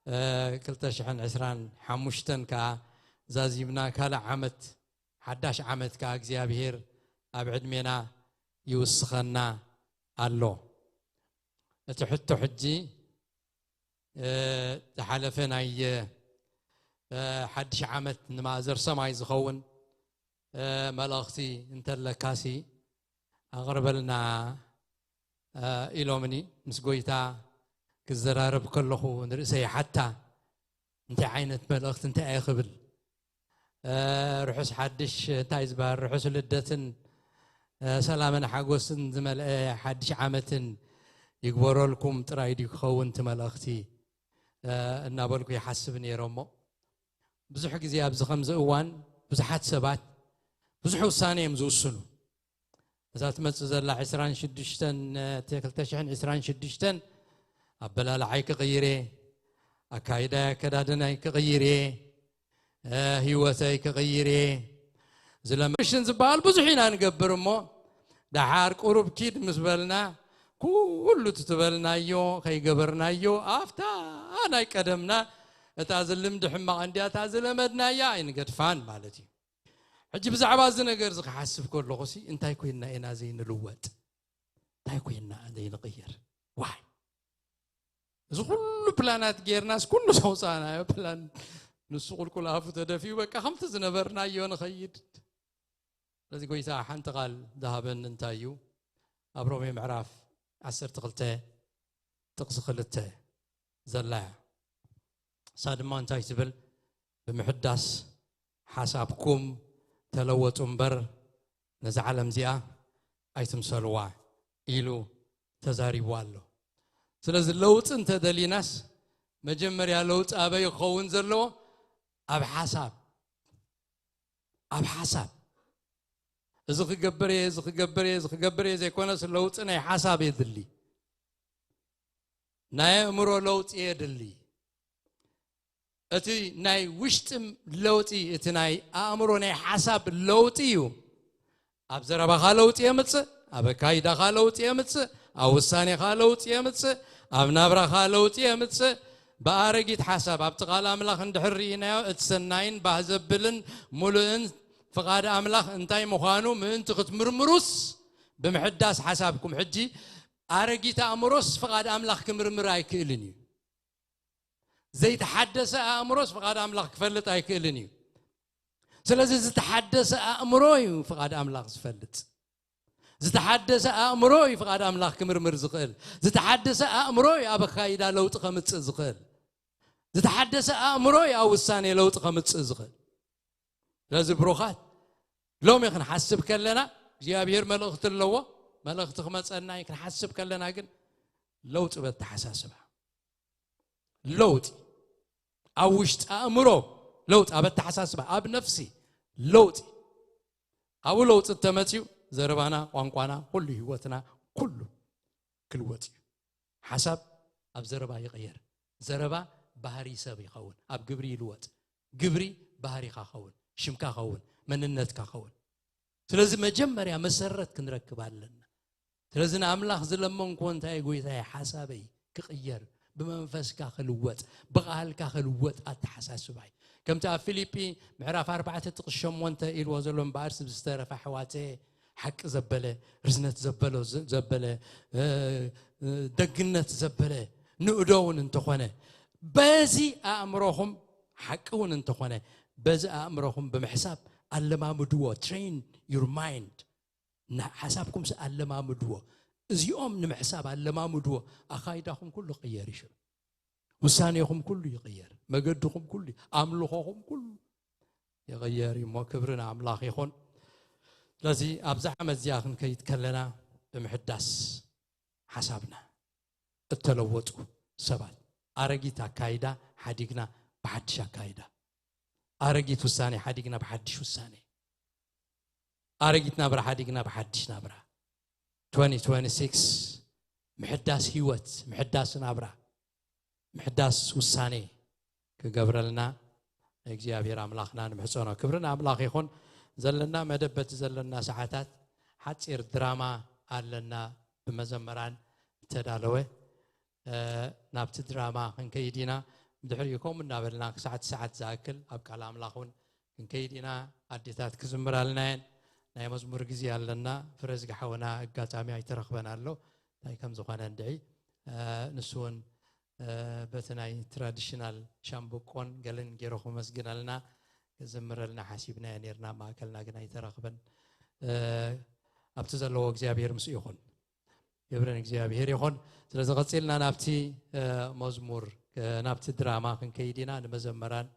እ፣ ክልተ ሽሕን ዕስራን ሓሙሽተን ከኣ ዛዚምና ካልእ ዓመት፣ ሓዳሽ ዓመት ከኣ እግዚኣብሔር ኣብ ዕድሜና ይውስኸና ኣሎ። እቲ ሕቶ ሕጂ፣ እ፣ ዝሓለፈ ናይ፣ እ፣ ሓድሽ ዓመት ንማእዘር ሰማይ ዝኸውን፣ እ፣ መልእኽቲ እንተለካሲ ኣቕርበልና፣ እ፣ ኢሎምኒ። ምስ ጎይታ ክዘራረብ ከለኹ ንርእሰይ ይሓታ፣ እንታይ ዓይነት መልእኽቲ እንታይ እየ ክብል? እ፣ ርሑስ ሓድሽ፣ እንታይ ዝበሃል፣ ርሑስ ልደትን፣ እ፣ ሰላምን ሓጎስን ዝመልአ ሓድሽ ዓመትን ይግበረልኩም ጥራይ ድዩ ክኸውን እቲ መልእኽቲ? እ፣ እናበልኩ ይሓስብ ነይረ እሞ፣ ብዙሕ ግዜ ኣብዚ ከምዚ እዋን ብዙሓት ሰባት ብዙሕ ውሳኔ እዮም ዝውስኑ። እዛ ትመጽእ ዘላ ዕስራን ሽዱሽተን፣ እ፣ ክልተ ሽሕን ዕስራን ሽዱሽተን ኣበላልዓይ ክቕይር እየ፣ ኣካይዳይ ኣከዳድናይ ክቕይር እየ፣ እ፣ ህይወተይ ክቕይር እየ። ዝለመሽን ዝበሃል ብዙሕ ኢና ንገብር እሞ፣ ደሓር ቁሩብ ኪድ ምስ በልና፣ ኩሉ እቲ ትበልናዮ ከይገበርናዮ፣ ኣብታ ናይ ቀደምና፣ እታ ዝልምዲ ሕማቕ እንድያ፣ እታ ዝለመድናያ ኣይንገድፋን ማለት እዩ። ሕጂ ብዛዕባ እዚ ነገር እዚ ክሓስብ ከለኹሲ፣ እንታይ ኮይንና ኢና ዘይንልወጥ? እንታይ ኮይንና ዘይንቕየር? ዋይ! እዚ ኩሉ ፕላናት ጌርናስ፣ ኩሉ ዘውፃእናዮ ፕላን፣ ንሱ ቁልቁል ኣፉ ተደፊኡ፣ በቃ ከምቲ ዝነበርናዮ ንኸይድ። ስለዚ ጎይታ ሓንቲ ቃል ዝሃበኒ እንታይ እዩ? ኣብ ሮሜ ምዕራፍ ዓሰርተ ክልተ ጥቕሲ ክልተ ዘላ እያ። እሳ ድማ እንታይ ትብል? "ብምሕዳስ ሓሳብኩም ተለወጡ እምበር፣ ነዛ ዓለም እዚኣ ኣይትምሰልዋ" ኢሉ ተዛሪቡ ኣሎ። ስለዚ ለውጢ እንተደሊናስ፣ መጀመርያ ለውጢ ኣበይ ክኸውን ዘለዎ? ኣብ ሓሳብ። ኣብ ሓሳብ። እዚ ክገብር እየ፣ እዚ ክገብር እየ፣ እዚ ክገብር እየ ዘይኮነስ፣ ለውጢ ናይ ሓሳብ የድሊ። ናይ ኣእምሮ ለውጢ የድሊ። እቲ ናይ ውሽጢ ለውጢ፣ እቲ ናይ ኣእምሮ ናይ ሓሳብ ለውጢ እዩ። ኣብ ዘረባኻ ለውጢ የምጽእ፣ ኣብ ኣካይዳኻ ለውጢ የምጽእ፣ ኣብ ውሳኔኻ ለውጢ የምጽእ፣ ኣብ ናብራኻ ለውጢ የምጽእ። ብኣረጊት ሓሳብ ኣብቲ ቃል ኣምላኽ እንድሕር ርኢናዮ፣ እቲ ሰናይን ባህ ዘብልን ምሉእን ፍቓድ ኣምላኽ እንታይ ምዃኑ ምእንቲ ክትምርምሩስ፣ ብምሕዳስ ሓሳብኩም። ሕጂ ኣረጊት ኣእምሮስ ፍቓድ ኣምላኽ ክምርምር ኣይክእልን እዩ። ዘይተሓደሰ ኣእምሮስ ፍቓድ ኣምላኽ ክፈልጥ ኣይክእልን እዩ። ስለዚ ዝተሓደሰ ኣእምሮ እዩ ፍቓድ ኣምላኽ ዝፈልጥ። ዝተሓደሰ ኣእምሮ እዩ ፍቓድ ኣምላኽ ክምርምር ዝኽእል። ዝተሓደሰ ኣእምሮ እዩ ኣብ ኣካይዳ ለውጢ ከምጽእ ዝኽእል። ዝተሓደሰ ኣእምሮ እዩ ኣብ ውሳኔ ለውጢ ከምጽእ ዝኽእል። ስለዚ ብሩኻት፣ ሎሚ ክንሓስብ ከለና እግዚኣብሔር መልእኽቲ ኣለዎ። መልእኽቲ ክመጸና እዩ። ክንሓስብ ከለና ግን ለውጢ በተሓሳስባ፣ ለውጢ ኣብ ውሽጢ ኣእምሮ፣ ለውጢ ኣብ ኣተሓሳስባ፣ ኣብ ነፍሲ ለውጢ። ኣብኡ ለውጢ እንተመፅዩ ዘረባና፣ ቋንቋና፣ ኩሉ ህይወትና፣ ኩሉ ክልወጥ እዩ። ሓሳብ ኣብ ዘረባ ይቕየር። ዘረባ ባህሪ ሰብ ይኸውን፣ ኣብ ግብሪ ይልወጥ። ግብሪ ባህሪኻ ኸውን፣ ሽምካ ኸውን፣ መንነትካ ኸውን። ስለዚ መጀመርያ መሰረት ክንረክብ ኣለና። ስለዚ ንኣምላኽ ዝለመንክዎ እንታይ? ጎይታየ፣ ሓሳበይ ክቕየር፣ ብመንፈስካ ክልወጥ፣ ብቓልካ ክልወጥ ኣተሓሳስባይ። ከምቲ ኣብ ፊልጲ ምዕራፍ ኣርባዕተ ጥቕሲ ሸሞንተ ኢልዎ ዘሎ እምበኣርሲ፣ ብዝተረፈ ኣሕዋተየ፣ ሓቂ ዘበለ፣ ርዝነት ዘበሎ ዘበለ፣ ደግነት ዘበለ ንእዶ እውን እንተኾነ፣ በዚ ኣእምሮኹም ሓቂ እውን እንተኾነ፣ በዚ ኣእምሮኹም ብምሕሳብ ኣለማምድዎ። Train your mind። ሓሳብኩም ኣለማምድዎ። እዚኦም ንምሕሳብ ኣለማምድዎ። ኣኻይዳኹም ኩሉ ይቕየር እዩ። ውሳኔኹም ኩሉ ይቕየር። መገድኹም ኩሉ፣ ኣምልኾኹም ኩሉ ይቕየር እዩ። እሞ ክብሪ ንኣምላኽ ይኹን። ስለዚ ኣብዛ ዓመት እዚኣ ክንከይድ ከለና ብምሕዳስ ሓሳብና እተለወጡ ሰባት፣ ኣረጊት ኣካይዳ ሓዲግና ብሓድሽ ኣካይዳ፣ ኣረጊት ውሳኔ ሓዲግና ብሓድሽ ውሳኔ፣ ኣረጊት ናብራ ሓዲግና ብሓድሽ ናብራ። Twenty twenty-six ምሕዳስ ህይወት፣ ምሕዳስ ናብራ፣ ምሕዳስ ውሳኔ ክገብረልና እግዚኣብሔር ኣምላኽና ንምሕጸኖ። ክብሪ ንኣምላኽ ይኹን። ዘለና መደብ በቲ ዘለና ሰዓታት ሓጺር ድራማ ኣለና ብመዘምራን እተዳለወ። ናብቲ ድራማ ክንከይድ ኢና። ብድሕሪኡ ከምኡ እናበልና ክሳዕቲ ሰዓት ዝኣክል ኣብ ቃል ኣምላኽ እውን ክንከይድ ኢና። ኣዴታት ክዝምራልና እየን። ናይ መዝሙር ግዜ ኣለና። ፍረዝጊ ሓውና ኣጋጣሚ ኣይተረኽበን ኣሎ። እንታይ ከም ዝኾነ እንድዒ ንሱ እውን በቲ ናይ ትራዲሽናል ሻምብቆን ገለን ገይሩ ክመስግነልና ክዝምረልና ሓሲብናዮ ነርና። ማእከልና ግን ኣይተረኽበን። ኣብቲ ዘለዎ እግዚኣብሔር ምስ ይኹን። ክብሪ ንእግዚኣብሔር ይኹን። ስለዚ ቀጺልና ናብቲ መዝሙር ናብቲ ድራማ ክንከይድ ኢና። ንመዘመራን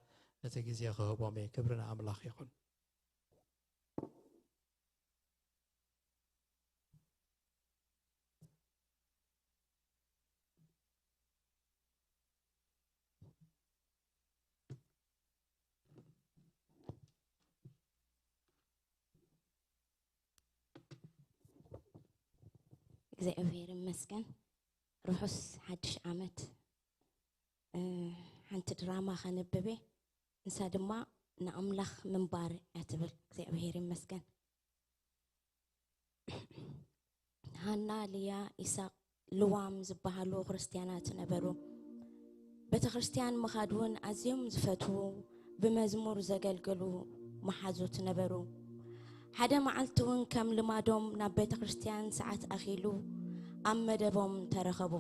እቲ ግዜ ክህቦም እየ። ክብሪ ንኣምላኽ ይኹን። እግዚኣብሔር ይመስገን። ርሑስ ሓድሽ ዓመት። ሓንቲ ድራማ ከንብብ እየ። ንሳ ድማ ንኣምላኽ ምንባር እያ ትብል። እግዚኣብሔር ይመስገን። ሃና፣ ልያ፣ ኢሳቕ፣ ልዋም ዝበሃሉ ክርስትያናት ነበሩ። ቤተ ክርስትያን ምኻድ እውን ኣዝዮም ዝፈትዉ፣ ብመዝሙር ዘገልግሉ መሓዙት ነበሩ። ሓደ መዓልቲ እውን ከም ልማዶም ናብ ቤተ ክርስትያን ሰዓት ኣኺሉ ኣብ መደቦም ተረኸቡ።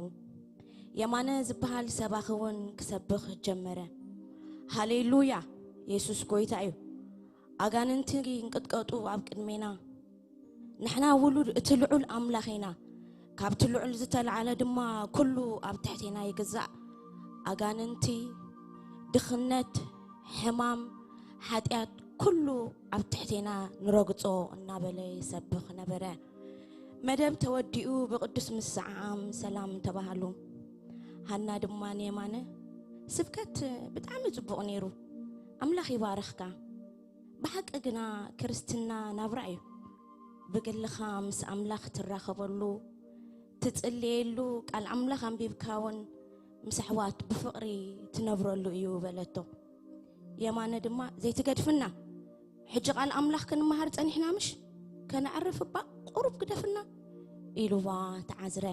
የማነ ዝበሃል ሰባኺ እውን ክሰብኽ ጀመረ። ሃሌሉያ! የሱስ ጐይታ እዩ። ኣጋንንቲ ይንቅጥቀጡ ኣብ ቅድሜና። ንሕና ውሉድ እቲ ልዑል ኣምላኽ ኢና። ካብቲ ልዑል ዝተላዕለ ድማ ኩሉ ኣብ ትሕቴና ይግዛእ። ኣጋንንቲ፣ ድኽነት፣ ሕማም፣ ሓጢኣት፣ ኩሉ ኣብ ትሕቴና ንረግጾ እናበለ ይሰብኽ ነበረ። መደብ ተወዲኡ ብቅዱስ ምስዓዓም ሰላም ተባሃሉ። ሃና ድማ ንየማነ፣ ስብከት ብጣዕሚ ጽቡቕ ነይሩ፣ ኣምላኽ ይባርኽካ። ብሓቂ ግና ክርስትና ናብራ እዩ። ብግልኻ ምስ ኣምላኽ ትራኸበሉ፣ ትጽልየሉ፣ ቃል ኣምላኽ ኣንቢብካ እውን ምስ ኣሕዋት ብፍቕሪ ትነብረሉ እዩ በለቶ። የማነ ድማ ዘይትገድፍና፣ ሕጂ ቃል ኣምላኽ ክንመሃር ጸኒሕና ምሽ? ከነዕርፍ እባ ቁሩብ ግደፍና ኢሉዋ ተዓዝረ።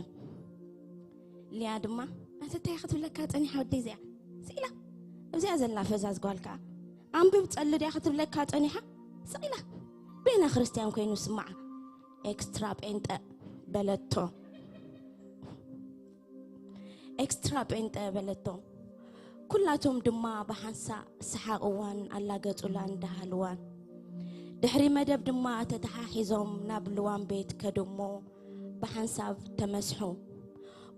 ሊያ ድማ ኣንተ እንታይ ክትብለካ ጸኒሓ ወደይ እዚኣ? ስኢላ ኣብዚኣ ዘላ ፈዛዝ ጓል ከኣ ኣንብብ ጸሊ ድያ ክትብለካ ጸኒሓ? ስቕ ኢላ በይና ክርስትያን ኮይኑ ስማዓ። ኤክስትራ ጴንጠ በለቶ። ኤክስትራ ጴንጠ በለቶ። ኩላቶም ድማ ብሓንሳእ ሰሓቕዋን ኣላገጹላን ደሃልዋን። ድሕሪ መደብ ድማ ተተሓሒዞም ናብ ልዋም ቤት ከዱ እሞ ብሓንሳብ ተመስሑ።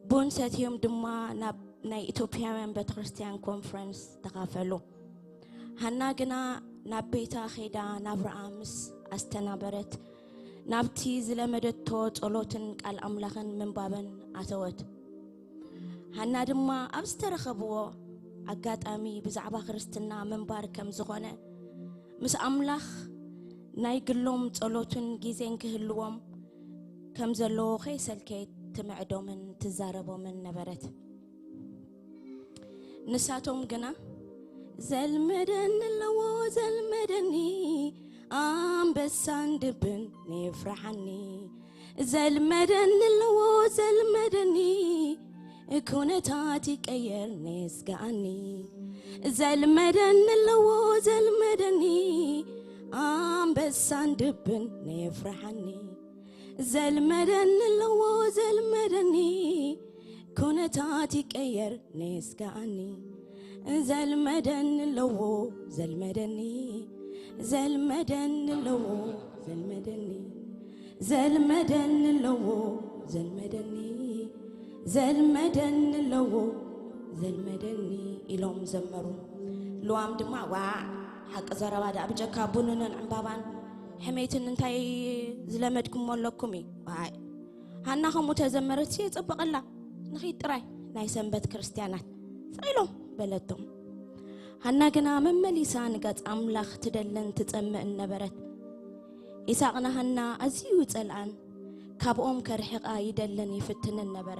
ቡን ሰትዮም ድማ ናብ ናይ ኢትዮጵያውያን ቤተክርስትያን ኮንፈረንስ ተኻፈሉ። ሃና ግና ናብ ቤታ ኸይዳ ናብራኣ ምስ ኣስተናበረት ናብቲ ዝለመደቶ ጸሎትን ቃል ኣምላኽን ምንባብን ኣተወት። ሃና ድማ ኣብ ዝተረኸብዎ ኣጋጣሚ ብዛዕባ ክርስትና ምንባር ከም ዝኾነ ምስ ኣምላኽ ናይ ግሎም ጸሎትን ግዜን ክህልዎም ከም ዘለዎ ከይሰልከየት ትምዕዶምን ትዛረቦምን ነበረት። ንሳቶም ግና ዘልመደኒ ኣለዎ ዘልመደኒ ኣንበሳን ድብን የፍርሓኒ ዘልመደኒ ኣለዎ ዘልመደኒ ኩነታት ይቀየር ነስጋኣኒ ዘልመደኒ ኣለዎ ዘልመደኒ ኣንበሳን ድብን የፍርሓኒ ዘልመደኒ ኣለዎ ዘልመደኒ፣ ኩነታት ይቀየር ነስጋኣኒ። ዘልመደኒ ኣለዎ ዘልመደኒ፣ ዘልመደኒ ኣለዎ ዘልመደኒ፣ ዘልመደኒ ኣለዎ ዘልመደኒ፣ ዘልመደኒ ኣለዎ ዘልመደኒ ኢሎም ዘመሩ። ልዋም ድማ፣ ዋ፣ ሓቂ ዘረባ ደኣ ብጀካ ቡንንን ዕምባባን ሕሜትን እንታይ ዝለመድኩሞ ኣለኩም እዩ? ዋይ፣ ሃና ከምኡ ተዘመረት የጸበቐላ፣ ንኺድ ጥራይ ናይ ሰንበት ክርስትያናት ስቕ ኢሎም በለቶም። ሃና ግና መመሊሳ ንገጽ ኣምላኽ ትደልን ትጸምእን ነበረት። ኢሳቕ ንሃና ኣዝዩ ይጸልኣን ካብኦም ከርሕቓ ይደልን ይፍትንን ነበረ።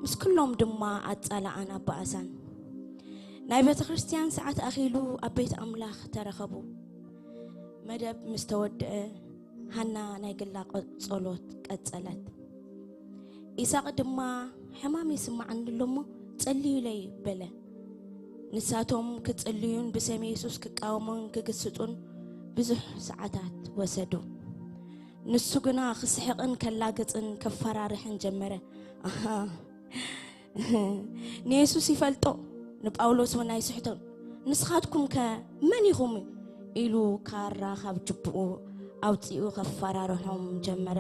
ምስ ኩሎም ድማ ኣጻልኣን ኣባኣሳን። ናይ ቤተ ክርስቲያን ሰዓት ኣኺሉ ኣብ ቤት ኣምላኽ ተረኸቡ። መደብ ምስ ተወድአ፣ ሃና ናይ ግላ ጸሎት ቀጸለት። ኢሳቕ ድማ፣ ሕማም ይስምዓኒ ኣሎ እሞ ጸልዩለይ በለ። ንሳቶም ክጽልዩን ብስም የሱስ ክቃወሙን ክግስጹን ብዙሕ ሰዓታት ወሰዱ። ንሱ ግና ክስሕቕን ከላግጽን ከፈራርሕን ጀመረ። ኣሃ፣ ንየሱስ ይፈልጦ፣ ንጳውሎስ እውን ኣይስሕቶን። ንስኻትኩም ከ መን ኢኹም? ኢሉ ካራ ካብ ጅብኡ ኣውጺኡ ከፈራርሖም ጀመረ።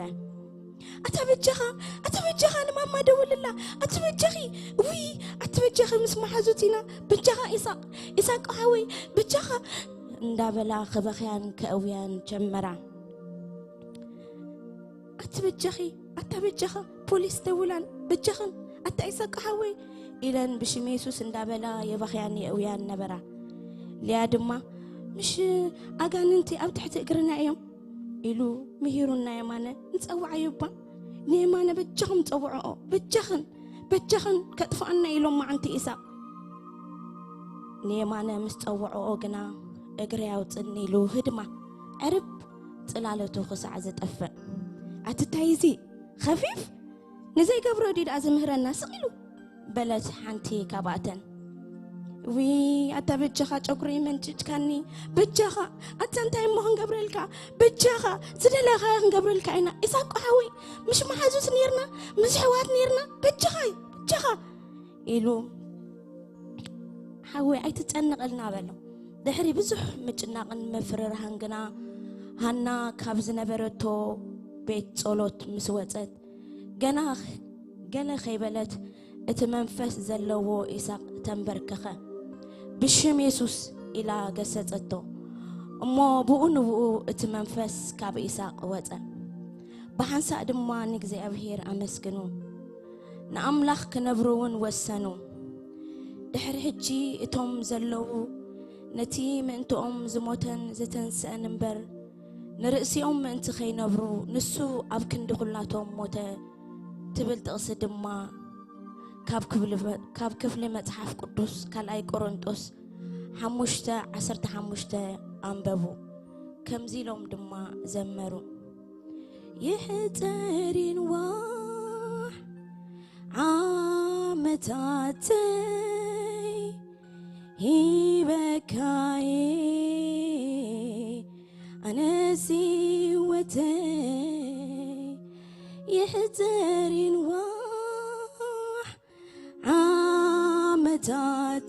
ኣታ በጃኻ፣ ኣታ በጃኻ ንማማ ደውልላ፣ ኣቲ በጃኺ፣ ውይ፣ ኣቲ በጃኺ ምስ መሓዙት ኢና፣ በጃኻ ኢሳቅ፣ ኢሳቅ ሓወይ፣ በጃኻ እንዳበላ ክበኽያን ከእውያን ጀመራ። ኣቲ በጃኺ፣ ኣታ በጃኻ፣ ፖሊስ ደውላን፣ በጃኽን፣ ኣታ ኢሳቅ ሓወይ ኢለን ብሽም የሱስ እንዳበላ የበኽያን የእውያን ነበራ። ሊያ ድማ፣ ምሽ ኣጋንንቲ ኣብ ትሕቲ እግርና እዮም ኢሉ ምሂሩና የማነ ንጸውዓዮ እባ። ንየማነ በጃኹም ጸውዕኦ፣ በጃኽን፣ በጃኽን ከጥፍኣና ኢሎም መዓንቲ ኢሳቅ። ንየማነ ምስ ጸውዕኦ ግና እግሪ ኣውጽኒ ኢሉ ህድማ ዕርብ ጽላለቱ ክሳዕ ዝጠፍእ። ኣቲ ታይ እዚ ኸፊፍ ንዘይገብሮ ድዩ ደኣ ዝምህረና ስቕ ኢሉ? በለት ሓንቲ ካብኣተን። ዊ ኣታ በጃኻ ጨጉሪ መንጭጭካኒ፣ በጃኻ ኣታ እንታይ እሞ ክንገብረልካ፣ በጃኻ ዝደለኻዮ ክንገብረልካ ኢና። ኢሳቆ ሓወይ፣ ምሽ መሓዙት ኔርና፣ ምስ ኣሕዋት ኔርና፣ በጃኻ፣ በጃኻ ኢሉ ሓወይ ኣይትጨነቐልና በሎ። ድሕሪ ብዙሕ ምጭናቕን ምፍርራህን ግና ሃና ካብ ዝነበረቶ ቤት ጸሎት ምስ ወጸት፣ ገና ገለ ከይበለት እቲ መንፈስ ዘለዎ ኢሳቕ ተንበርከኸ። ብሽም የሱስ ኢላ ገሰጸቶ። እሞ ብኡ ንብኡ እቲ መንፈስ ካብ ኢሳቕ ወጸ። ብሓንሳእ ድማ ንእግዚኣብሔር ኣመስግኑ። ንኣምላኽ ክነብሩ እውን ወሰኑ። ድሕሪ ሕጂ እቶም ዘለዉ ነቲ ምእንትኦም ዝሞተን ዝተንስአን እምበር፣ ንርእሲኦም ምእንቲ ኸይነብሩ ንሱ ኣብ ክንዲ ኹላቶም ሞተ ትብል ጥቕሲ ድማ ካብ ክፍሊ መ-፣ ካብ ክፍሊ መጽሓፍ ቅዱስ ካልኣይ ቆሮንጦስ ሓሙሽተ ዓሰርተ ሓሙሽተ ኣንበቡ። ከምዚ ኢሎም ድማ ዘመሩ። ይሕጸር ይንዋሕ ዓመታተይ ሂበካየ ኣነስ ህይወተይ ይሕጸር ይንዋሕ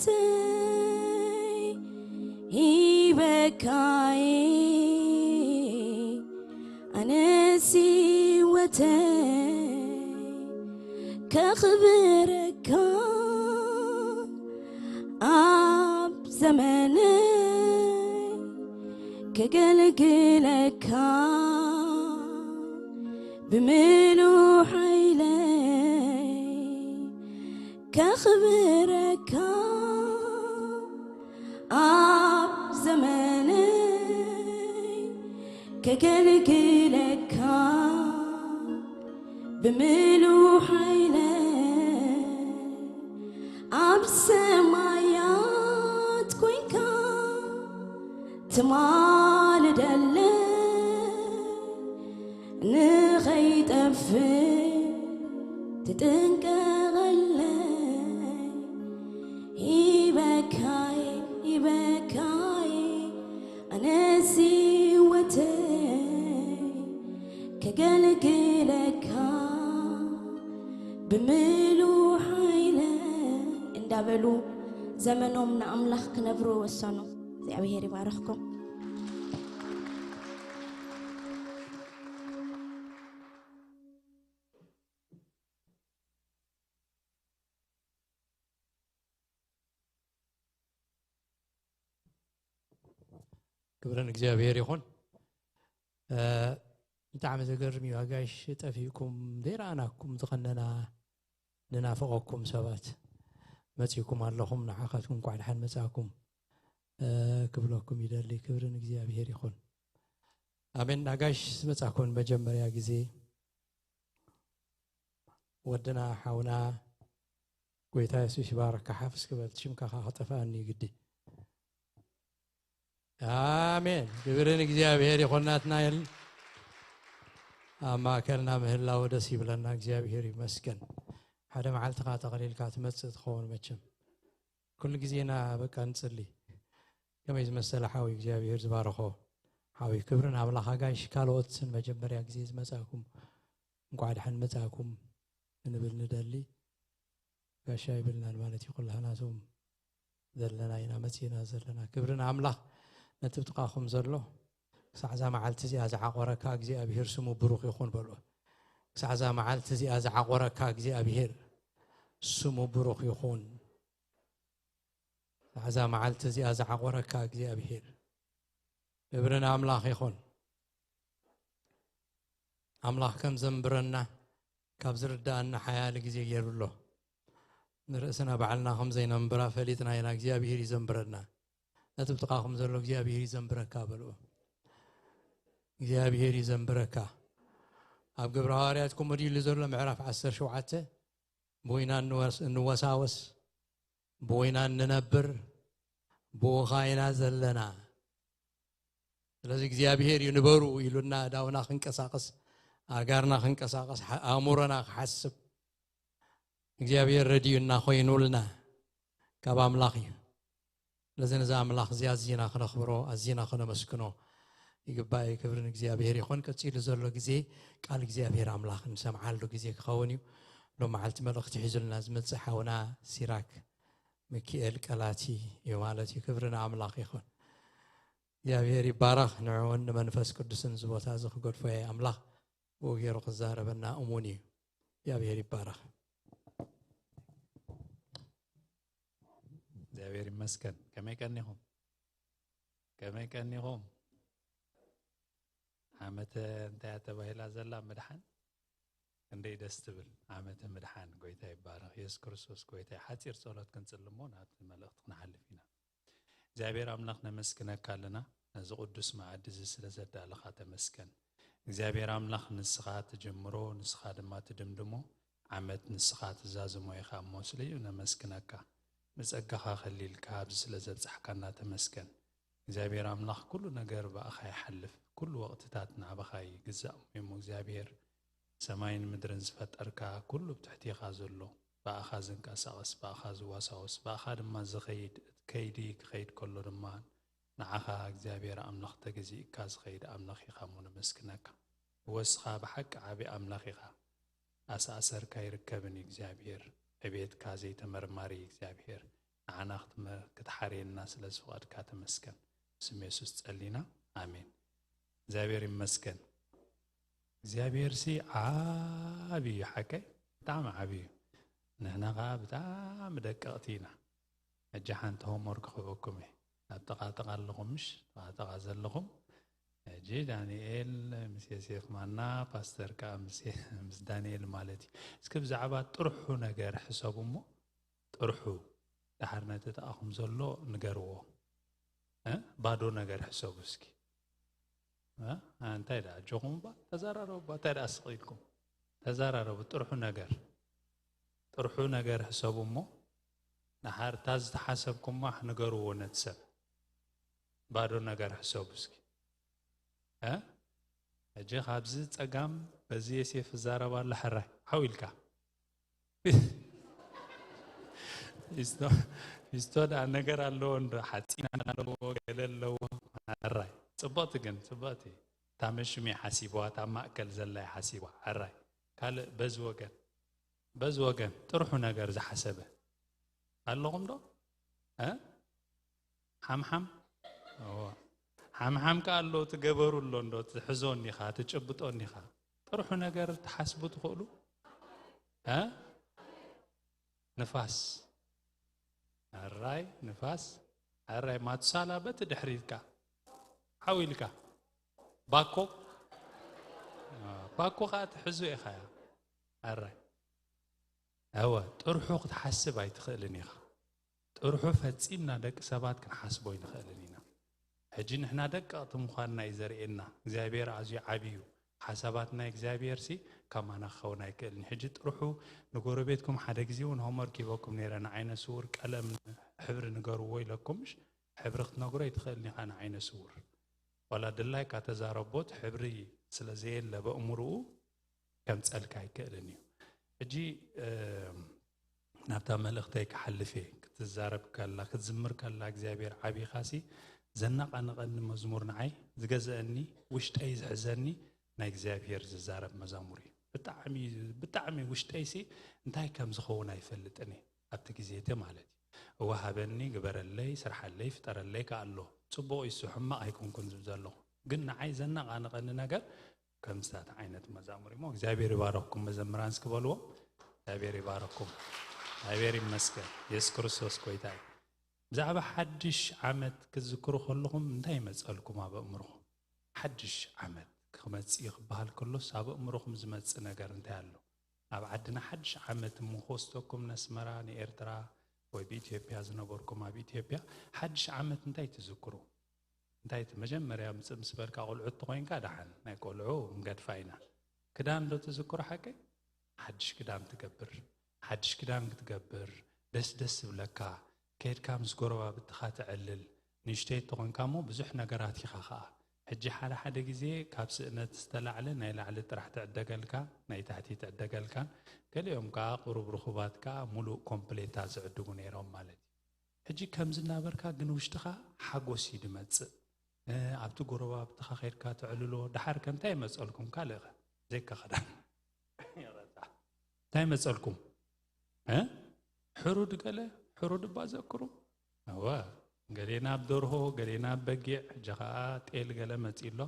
ዓመታተይ ሂበካየ ኣነስ ህይወተይ ከኽብረካ ኣብ ዘመነይ ከገልግለካ ብምሉእ ሓይለይ ከኽብረካ ኣብ ዘመነይ ከገልግለካ ብምሉእ ሓይለይ ኣብ ሰማያት ኮይንካ ትማልደለይ ንኸይጠፍእ ትጥንቀቐለይ ሂበካይ ሂበካይ ኣነስ ህይወተይ ከገልግል እንዳበሉ ዘመኖም ንኣምላኽ ክነብሩ ወሰኑ። እግዚኣብሔር ይባርኽኩም። ክብሪ ንእግዚኣብሔር ይኹን። ብጣዕሚ ዘገርም እዩ። ኣጋይሽ ጠፊእኩም ዘይረኣናኩም ዝቐነና ንናፍቐኩም ሰባት መጺእኩም ኣለኹም። ንዓኻትኩም እንኳዕ ደሓን መጻእኩም ክብለኩም ይደሊ። ክብሪ ንእግዚኣብሔር ይኹን። ኣሜን። ኣጋይሽ ዝመጻእኩም መጀመርያ ግዜ ወድና ሓውና ጎይታ የሱስ ይባረካ። ሓፍስ ክበል ሽምካ ከዓ ክጠፍኣኒ ግዲ። ኣሜን። ክብሪ ንእግዚኣብሔር ይኹን። ናትናኤል ኣብ ማእከልና ምህላው ደስ ይብለና። እግዚኣብሔር ይመስገን። ሓደ መዓልቲ ኻ ጠቕሊልካ ትመጽእ ትኸውን መቸም። ኩሉ ግዜና በቃ ንጽሊ። ከመይ ዝመሰለ ሓዊ እግዚኣብሔር ዝባረኾ ሓዊ። ክብሪ ንኣምላኽ። ኣጋይሽ ካልኦትን መጀመርያ ግዜ ዝመጻእኩም እንኳዕ ደሓን መጻእኩም ክንብል ንደሊ። ጋሻ ይብልናን ማለት እዩ። ኩላህና እዞም ዘለና ኢና መጺእና ዘለና። ክብሪ ንኣምላኽ። ነቲ ብጥቓኹም ዘሎ ክሳዕ እዛ መዓልቲ እዚኣ ዝዓቆረካ እግዚኣብሔር ስሙ ብሩኽ ይኹን በሎ። ክሳዕ እዛ መዓልቲ እዚኣ ዝዓቆረካ እግዚኣብሔር ስሙ ብሩኽ ይኹን። ክሳዕ እዛ መዓልቲ እዚኣ ዝዓቆረካ እግዚኣብሔር ክብሪ ንኣምላኽ ይኹን። ኣምላኽ ከም ዘንብረና ካብ ዝርድኣና ሓያሊ ግዜ ገይሩ ኣሎ። ንርእስና ባዕልና ከም ዘይነንብራ ፈሊጥና ኢና። እግዚኣብሔር እዩ ዘንብረና። ነቲ ብጥቓኹም ዘሎ እግዚኣብሔር እዩ ዘንብረካ በልዎ። እግዚኣብሔር እዩ ዘንብረካ። ኣብ ግብረ ሃዋርያት ከምኡ ድዩ ኢሉ ዘሎ ምዕራፍ ዓሰርተ ሸውዓተ ብወይና እንወስ- እንወሳወስ ብወይና እንነብር ብኡኻ ኢና ዘለና። ስለዚ እግዚኣብሔር እዩ ንበሩ ኢሉና ዳውና ክንቀሳቀስ ኣጋርና ክንቀሳቀስ ሓ- ኣእምሮና ክሓስብ እግዚኣብሔር ረድዩና ኮይኑልና ካብ ኣምላኽ እዩ። ስለዚ ነዚ ኣምላኽ እዚ ኣዚና ክነኽብሮ ኣዚና ክነመስግኖ ይግባእ እዩ። ክብሪ ንእግዚኣብሔር ይኹን። ቀጺሉ ዘሎ ግዜ ቃል እግዚኣብሔር ኣምላኽ ንሰምዓሉ ግዜ ክኸውን እዩ። ሎም መዓልቲ መልእኽቲ ሒዙልና ዝመጽእ ሓውና ሲራክ ሚኪኤል ቀላቲ እዩ ማለት እዩ። ክብሪ ንኣምላኽ ይኹን። እግዚኣብሔር ይባረኽ። ንዕኡን ንመንፈስ ቅዱስን እዚ ቦታ እዚ ክገድፎ ኣምላኽ ብኡ ገይሩ ክዛረበና እሙን እዩ። እግዚኣብሔር ይባረኽ። እግዚኣብሔር ይመስገን። ከመይ ቀኒኹም? ከመይ ቀኒኹም? ዓመተ እንታይ እያ ተባሂላ ዘላ? ምድሓን። ክንደይ ደስ ትብል ዓመተ ምድሓን። ጎይታ ይባረኽ። የሱስ ክርስቶስ ጎይታ እዩ። ሓፂር ጸሎት ክንጽሊ እሞ ናብቲ መልእኽቲ ክንሓልፍ ኢና። እግዚኣብሔር ኣምላኽ ነመስግነካ ኣለና። ነዚ ቅዱስ መኣዲ እዚ ስለ ዘዳለኻ ተመስገን። እግዚኣብሔር ኣምላኽ ንስኻ ትጅምሮ፣ ንስኻ ድማ ትድምድሞ። ዓመት ንስኻ ትዛዝሞ ኢኻ እሞ ስለዩ ነመስግነካ። ብጸጋኻ ከሊልካ ኣብዚ ስለ ዘብጻሕካና ተመስገን። እግዚኣብሔር ኣምላኽ ኩሉ ነገር ብኣኻ ይሓልፍ፣ ኩሉ ወቕትታት ናብኻ ይግዛእ እሞ እግዚኣብሔር ሰማይን ምድርን ዝፈጠርካ ኩሉ ብትሕቴኻ ዘሎ ብኣኻ ዝንቀሳቐስ ብኣኻ ዝዋሳወስ ብኣኻ ድማ ዝኸይድ እቲ ከይዲ ክኸይድ ከሎ ድማ ንዓኻ እግዚኣብሔር ኣምላኽ ተገዚእካ ዝኸይድ ኣምላኽ ኢኻ እሞ ነመስግነካ። ወስኻ ብሓቂ ዓቢ ኣምላኽ ኢኻ። ኣሳእሰርካ ይርከብን እግዚኣብሔር ዕቤትካ ዘይተመርማሪ እግዚኣብሔር ንዓና ክትሓርየና ስለ ዝፈቐድካ ተመስገን። ብስም የሱስ ጸሊና ኣሜን። እግዚኣብሔር ይመስገን። እግዚኣብሔር ሲ ዓቢ እዩ ሓቀይ ብጣዕሚ ዓቢ እዩ። ንሕና ኸዓ ብጣዕሚ ደቀቕቲ ኢና። ሕጂ ሓንቲ ሆምወርክ ክህበኩም እየ። ኣብ ጠቓጠቓ ኣለኹም ምሽ ጠቓጠቓ ዘለኹም ሕጂ ዳንኤል ምስ የሴፍ ማና ፓስተር ከዓ ምስ ዳንኤል ማለት እዩ። እስኪ ብዛዕባ ጥርሑ ነገር ሕሰቡ እሞ ጥርሑ ድሓር ነቲ ተኣኹም ዘሎ ንገርዎ። ባዶ ነገር ሕሰቡ እስኪ። እንታይ ደኣ ኣጆኹም እባ ተዘራረቡ እባ እንታይ ደኣ ስቕ ኢልኩም ተዘራረቡ። ጥርሑ ነገር ጥርሑ ነገር ሕሰቡ እሞ ድሓር እታ ዝተሓሰብኩማ ንገርዎ ነቲ ሰብ። ባዶ ነገር ሕሰቡ እስኪ። ሕጂ ካብዚ ጸጋም በዚ የሴፍ እዛረብ ኣሎ ሕራይ ሓው ኢልካ። ፊስቶ ደኣ ነገር ኣለዎ እንዶ ሓጺን ኣለዎ ገለ ኣለዎ ሕራይ። ጽብቕቲ ግን ጽብቕቲ እታ መሽሚ ሓሲብዋ እታ ማእከል ዘላ ሓሲብዋ ሕራይ። ካልእ በዚ ወገን በዚ ወገን ጥርሑ ነገር ዝሓሰበ ኣለኹም ዶ? እ? ሓምሓም? እዎ። ሓምሓም ከኣ ኣሎ፣ ትገበሩ ኣሎ፣ እንዶ ትሕዞ እኒኻ፣ ትጭብጦ እኒኻ። ጥርሑ ነገር ትሓስቡ ትኽእሉ? እ? ንፋስ። ኣራይ፣ ንፋስ። ኣራይ፣ ማቱሳላ በቲ ድሕሪትካ። ሓው ኢልካ። ባኮ? እ፣ ባኮ ከኣ ትሕዞ ኢኻ እያ። ኣራይ። እወ፣ ጥርሑ ክትሓስብ ኣይትኽእልን ኢኻ። ጥርሑ ፈጺምና ደቂ ሰባት ክንሓስቦ ኣይንኽእልን ኢና። ሕጂ ንሕና ደቀቕቲ ምዃንና እዩ ዘርእየና። እግዚኣብሔር ኣዝዩ ዓቢ እዩ። ሓሳባት ናይ እግዚኣብሔር ሲ ከማና ክኸውን ኣይክእልን። ሕጂ ጥርሑ ንጎረቤትኩም ሓደ ግዜ እውን ሆምወርክ ሂበኩም ነይረ፣ ንዓይነ ስውር ቀለም ሕብሪ ንገርዎ ኢለኩም፣ ምሽ? ሕብሪ ክትነግሮ ኣይትኽእልን ኢኻ ንዓይነ ስውር። ዋላ ድላይካ ተዛረቦት ሕብሪ ስለ ዘየለ በእምርኡ ከምጸልካ ኣይክእልን እዩ። ሕጂ፣ እም፣ ናብታ መልእኽተይ ክሓልፍ እየ። ክትዛረብ ከላ፣ ክትዝምር ከላ እግዚኣብሔር ዓቢኻሲ ዘናቓንቐኒ መዝሙር ንዓይ ዝገዝአኒ፣ ውሽጠይ ዝሕዘኒ ናይ እግዚኣብሔር ዝዛረብ መዛሙር እዩ። ብጣዕሚ፣ ብጣዕሚ ውሽጠይሲ እንታይ ከም ዝኸውን ኣይፈልጥን እየ። ኣብቲ ግዜ እቲ ማለት እዩ። እወ ሃበኒ፣ ግበረለይ፣ ስርሓለይ፣ ፍጠረለይ ከኣ ኣሎ። ጽቡቕ እዩ እሱ፣ ሕማቕ ኣይኮንኩን ዝብል ዘለኹ። ግን ንዓይ ዘናቓንቐኒ ነገር ከምስታት ዓይነት መዛሙር እሞ እግዚኣብሔር ይባረኽኩም መዘምራን እስኪ በልዎ። እግዚኣብሔር ይባረኽኩም። እግዚኣብሔር ይመስገን። የሱስ ክርስቶስ ጎይታ እዩ። ብዛዕባ ሓድሽ ዓመት ክትዝክሩ ከለኹም እንታይ ይመጸልኩም ኣብ ኣእምሮኹም? ሓድሽ ዓመት ክመጽእ እዩ ክበሃል ከሎስ ኣብ ኣእምሮኹም ዝመጽእ ነገር እንታይ ኣሎ? ኣብ ዓድና ሓድሽ ዓመት እሞ ክወስደኩም ነስመራ፣ ንኤርትራ ወይ ብኢትዮጵያ ዝነበርኩም ኣብ ኢትዮጵያ ሓድሽ ዓመት እንታይ ትዝክሩ? እንታይ እቲ መጀመርያ ምጽእ ምስ በልካ ቆልዑ እንተኾይንካ ደሓን፣ ናይ ቆልዑ ንገድፋ ኢና። ክዳን ዶ ትዝክሩ ሓቀይ? ሓድሽ ክዳን ትገብር። ሓድሽ ክዳን ክትገብር ደስ ደስ ዝብለካ፣ ከይድካ ምስ ጎረባብትኻ ትዕልል። ንእሽተይ እንተኾንካ እሞ ብዙሕ ነገራት ኢኻ ኸኣ። ሕጂ ሓደ ሓደ ግዜ ካብ ስእነት ዝተላዕለ ናይ ላዕሊ ጥራሕ ትዕደገልካ፣ ናይ ታሕቲ ትዕደገልካን፣ ገሊኦም ከኣ ቁሩብ ርኹባት ከኣ ሙሉእ ኮምፕሌታ ዝዕድጉ ነይሮም ማለት እዩ። ሕጂ ከምዚ እናበርካ ግን ውሽጥኻ ሓጎስ እዩ ድመጽእ። እ፣ ኣብቲ ጎረባብትኻ ከይድካ ተዕልሎ፣ ደሓር ከ እንታይ ይመጸልኩም? ካልእ ኸ? ዘይካ ክዳን። እንታይ ይመጸልኩም? እ? ሕሩድ ገለ፣ ሕሩድ እባ ዘክሩ። እወ፣ ገሌና ኣብ ደርሆ፣ ገሌና ኣብ በጊዕ፣ ሕጂ ኸኣ ጤል ገለ መጺእ ኣሎ።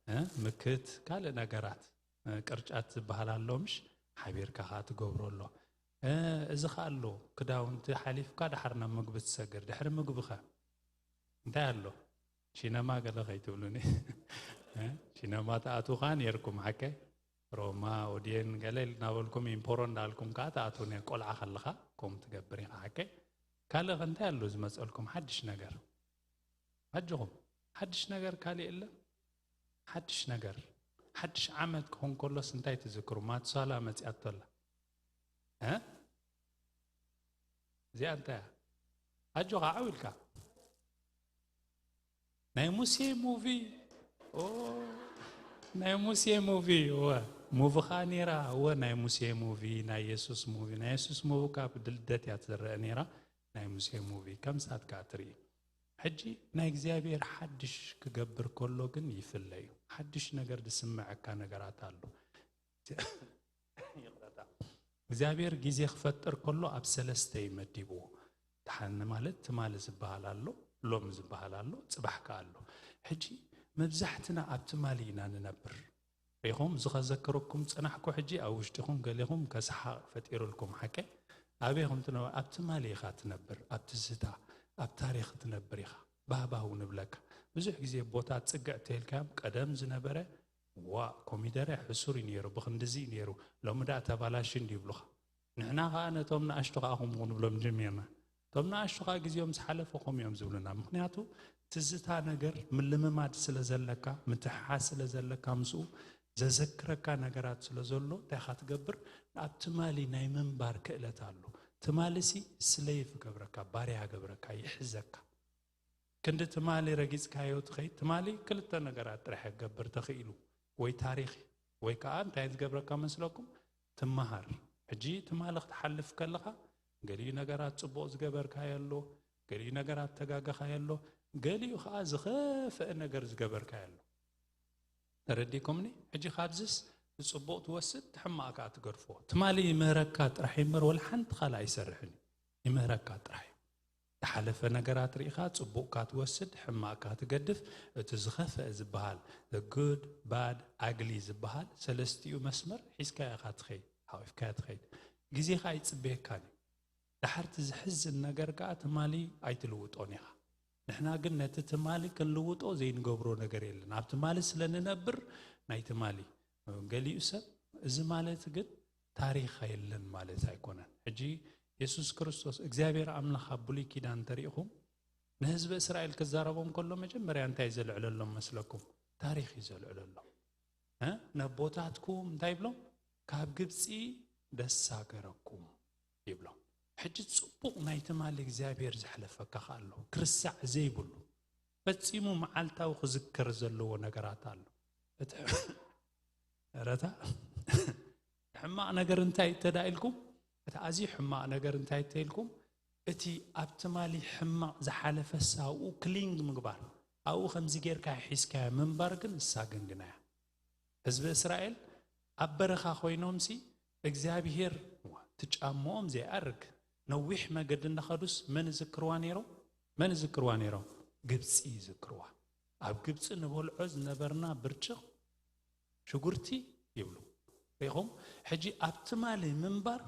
እ? ምክት፣ ካልእ ነገራት፣ እ፣ ቅርጫት ዝበሃል ኣሎ፣ ምሽ? ሓቢርካ ኸኣ ትገብሮ ኣሎ። እ፣ እዚ ኸኣ ኣሎ፣ ክዳውንቲ ሓሊፍካ ደሓር ናብ ምግቢ ትሰግር። ድሕሪ ምግቢ ኸ እንታይ ኣሎ? ሲነማ ገለ ከይትብሉኒ። እ? ሲነማ ትኣትዉ ኸኣ ኔርኩም፣ ሓቀይ? ሮማ፣ ኦድየን ገለ እናበልኩም፣ ኢምፖሮ እንዳልኩም ከኣ ትኣትዉ ኔር-፣ ቆልዓ ከለኻ ከምኡ ትገብር ኢኻ፣ ሓቀይ? ካልእ ኸ እንታይ ኣሎ ዝመጸልኩም ሓድሽ ነገር? ኣጆኹም፣ ሓድሽ ነገር ካልእ የለን? ሓድሽ ነገር፣ ሓድሽ ዓመት ክኾን ከሎስ እንታይ ትዝክሩ? ማቱሳላ መጺኣቶ ኣላ። እ? እዚኣ እንታይ እያ? ኣጆኻ፣ ዓው ኢልካ። ናይ ሙሴ ሙቪ። ኦ፣ ናይ ሙሴ ሙቪ። እወ፣ ሙቪ ኸኣ ነይራ። እወ፣ ናይ ሙሴ ሙቪ፣ ናይ የሱስ ሙቪ። ናይ የሱስ ሙቪ ካብ ልደት እያ ትዝረአ ነይራ። ናይ ሙሴ ሙቪ ከም ሳትካ ትርኢ። ሕጂ ናይ እግዚኣብሔር ሓድሽ ክገብር ከሎ ግን ይፍለ እዩ። ሓድሽ ነገር ዝስምዐካ ነገራት ኣሎ። ይቕረታ። እግዚኣብሔር ግዜ ክፈጥር ከሎ ኣብ ሰለስተ እዩ መዲብዎ። ደሓን ማለት ትማሊ ዝበሃል ኣሎ፣ ሎም ዝበሃል ኣሎ፣ ጽባሕ ከኣ ኣሎ። ሕጂ መብዛሕትና ኣብ ትማሊ ኢና ንነብር። ሪኹም፣ እዚ ከዘክረኩም ጸናሕኩ፣ ሕጂ ኣብ ውሽጢኹም ገሌኹም ከስሓቕ ፈጢሩልኩም፣ ሓቀይ? ኣበይ ኹም ትነብሩ? ኣብ ትማሊ ኢኻ ትነብር፣ ኣብ ትዝታ፣ ኣብ ታሪኽ ትነብር ኢኻ። ባህባሁ ንብለካ። ብዙሕ ግዜ ቦታ ጽግዕ ተልካዮም፣ ቀደም ዝነበረ፣ ዋእ፣ ኮሚደረ ሕሱር እዩ ነይሩ፣ ብኽንድዚ እዩ ነይሩ፣ ሎሚ ደኣ ተባላሹ እንዲ ይብሉኻ። ንሕና ኸኣ ነቶም ንኣሽቱ ኸኣ ከምኡ ክንብሎም ጀሚርና። እቶም ንኣሽቱ ኸኣ ግዜኦም ዝሓለፈ ከምኡ እዮም ዝብሉና። ምኽንያቱ ትዝታ ነገር ምልምማድ ስለ ዘለካ፣ ምትሕሓዝ ስለ ዘለካ ምስኡ ዘዘክረካ ነገራት ስለ ዘሎ፣ እንታይ ኢኻ ትገብር? ኣብ ትማሊ ናይ ምንባር ክእለት ኣሎ። ትማሊሲ ስሌቭ ይገብረካ፣ ባርያ ይገብረካ፣ ይሕዘካ። ክንዲ ትማሊ ረጊጽካዮ ትኸይድ። ትማሊ ክልተ ነገራት ጥራሕ ክገብር ተኽኢሉ፣ ወይ ታሪኽ፣ ወይ ከኣ እንታይ ዝገብረካ መስለኩም? ትመሃር። ሕጂ ትማሊ ክትሓልፍ ከለኻ፣ ገሊኡ ነገራት ጽቡቕ ዝገበርካዮ ኣሎ፣ ገሊኡ ነገራት ተጋገኻዮ ኣሎ፣ ገሊኡ ከኣ ዝኸፍአ ነገር ዝገበርካዮ ኣሎ። ተረዲእኩምኒ? ሕጂ ካብዝስ ንጽቡቕ ትወስድ፣ ንሕማቕ ከኣ ትገድፎ። ትማሊ ይምህረካ ጥራሕ ይምበር፣ ወላ ሓንቲ ካልእ ኣይሰርሕን እዩ። ይምህረካ ጥራሕ እዩ። ዝሓለፈ ነገራት ርኢኻ ጽቡቕካ ትወስድ፣ ሕማቕካ ትገድፍ። እቲ ዝኸፍአ ዝበሃል፣ the good, bad, ugly ዝበሃል ሰለስቲኡ መስመር ሒዝካዮ ኢኻ ትኸይድ፣ ሓቒፍካዮ ትኸይድ። ግዜኻ ኣይጽበየካን እዩ። ድሓርቲ ዝሕዝን ነገር ከኣ ትማሊ ኣይትልውጦን ኢኻ። ንሕና ግን ነቲ ትማሊ ክንልውጦ ዘይንገብሮ ነገር የለን። ኣብ ትማሊ ስለ ንነብር ናይ ትማሊ። ገሊኡ ሰብ እዚ ማለት ግን ታሪኽ የለን ማለት ኣይኮነን። ሕጂ የሱስ ክርስቶስ እግዚኣብሔር ኣምላኽ ኣብ ብሉይ ኪዳን እንተሪኢኹም ንህዝቢ እስራኤል ክዛረቦም ከሎ መጀመርያ እንታይ እዩ ዘልዕለሎም መስለኩም? ታሪኽ እዩ ዘልዕለሎም። እ? ነቦታትኩም እንታይ ይብሎም? ካብ ግብፂ ደሳገረኩም ይብሎም። ሕጂ ጽቡቕ ናይ ትማሊ እግዚኣብሔር ዘሕለፈካ ከኣ ኣሎ። ክርስዕ ዘይብሉ ፈጺሙ መዓልታዊ ክዝከር ዘለዎ ነገራት ኣሎ። እቲ ረታ ሕማቕ ነገር እንታይ ተዳኢልኩም? እቲ ኣዝዩ ሕማቕ ነገር እንታይ ተኢልኩም? እቲ ኣብ ትማሊ ሕማቕ ዝሓለፈ ሳብኡ ክሊንግ ምግባር፣ ኣብኡ ከምዚ ጌርካ ሒዝካዮ ምንባር ግን እሳ ገንግና እያ። ህዝቢ እስራኤል ኣብ በረኻ ኮይኖምሲ እግዚኣብሄር እቲ ጫምኦም ዘይኣርግ ነዊሕ መገዲ እንዳኸዱስ መን ይዝክርዋ ነይሮም? መን ይዝክርዋ ነይሮም? ግብፂ ይዝክርዋ። ኣብ ግብፂ ንበልዖ ዝነበርና ብርጭቕ ሽጉርቲ ይብሉ። ሪኹም? ሕጂ ኣብ ትማሊ ምንባር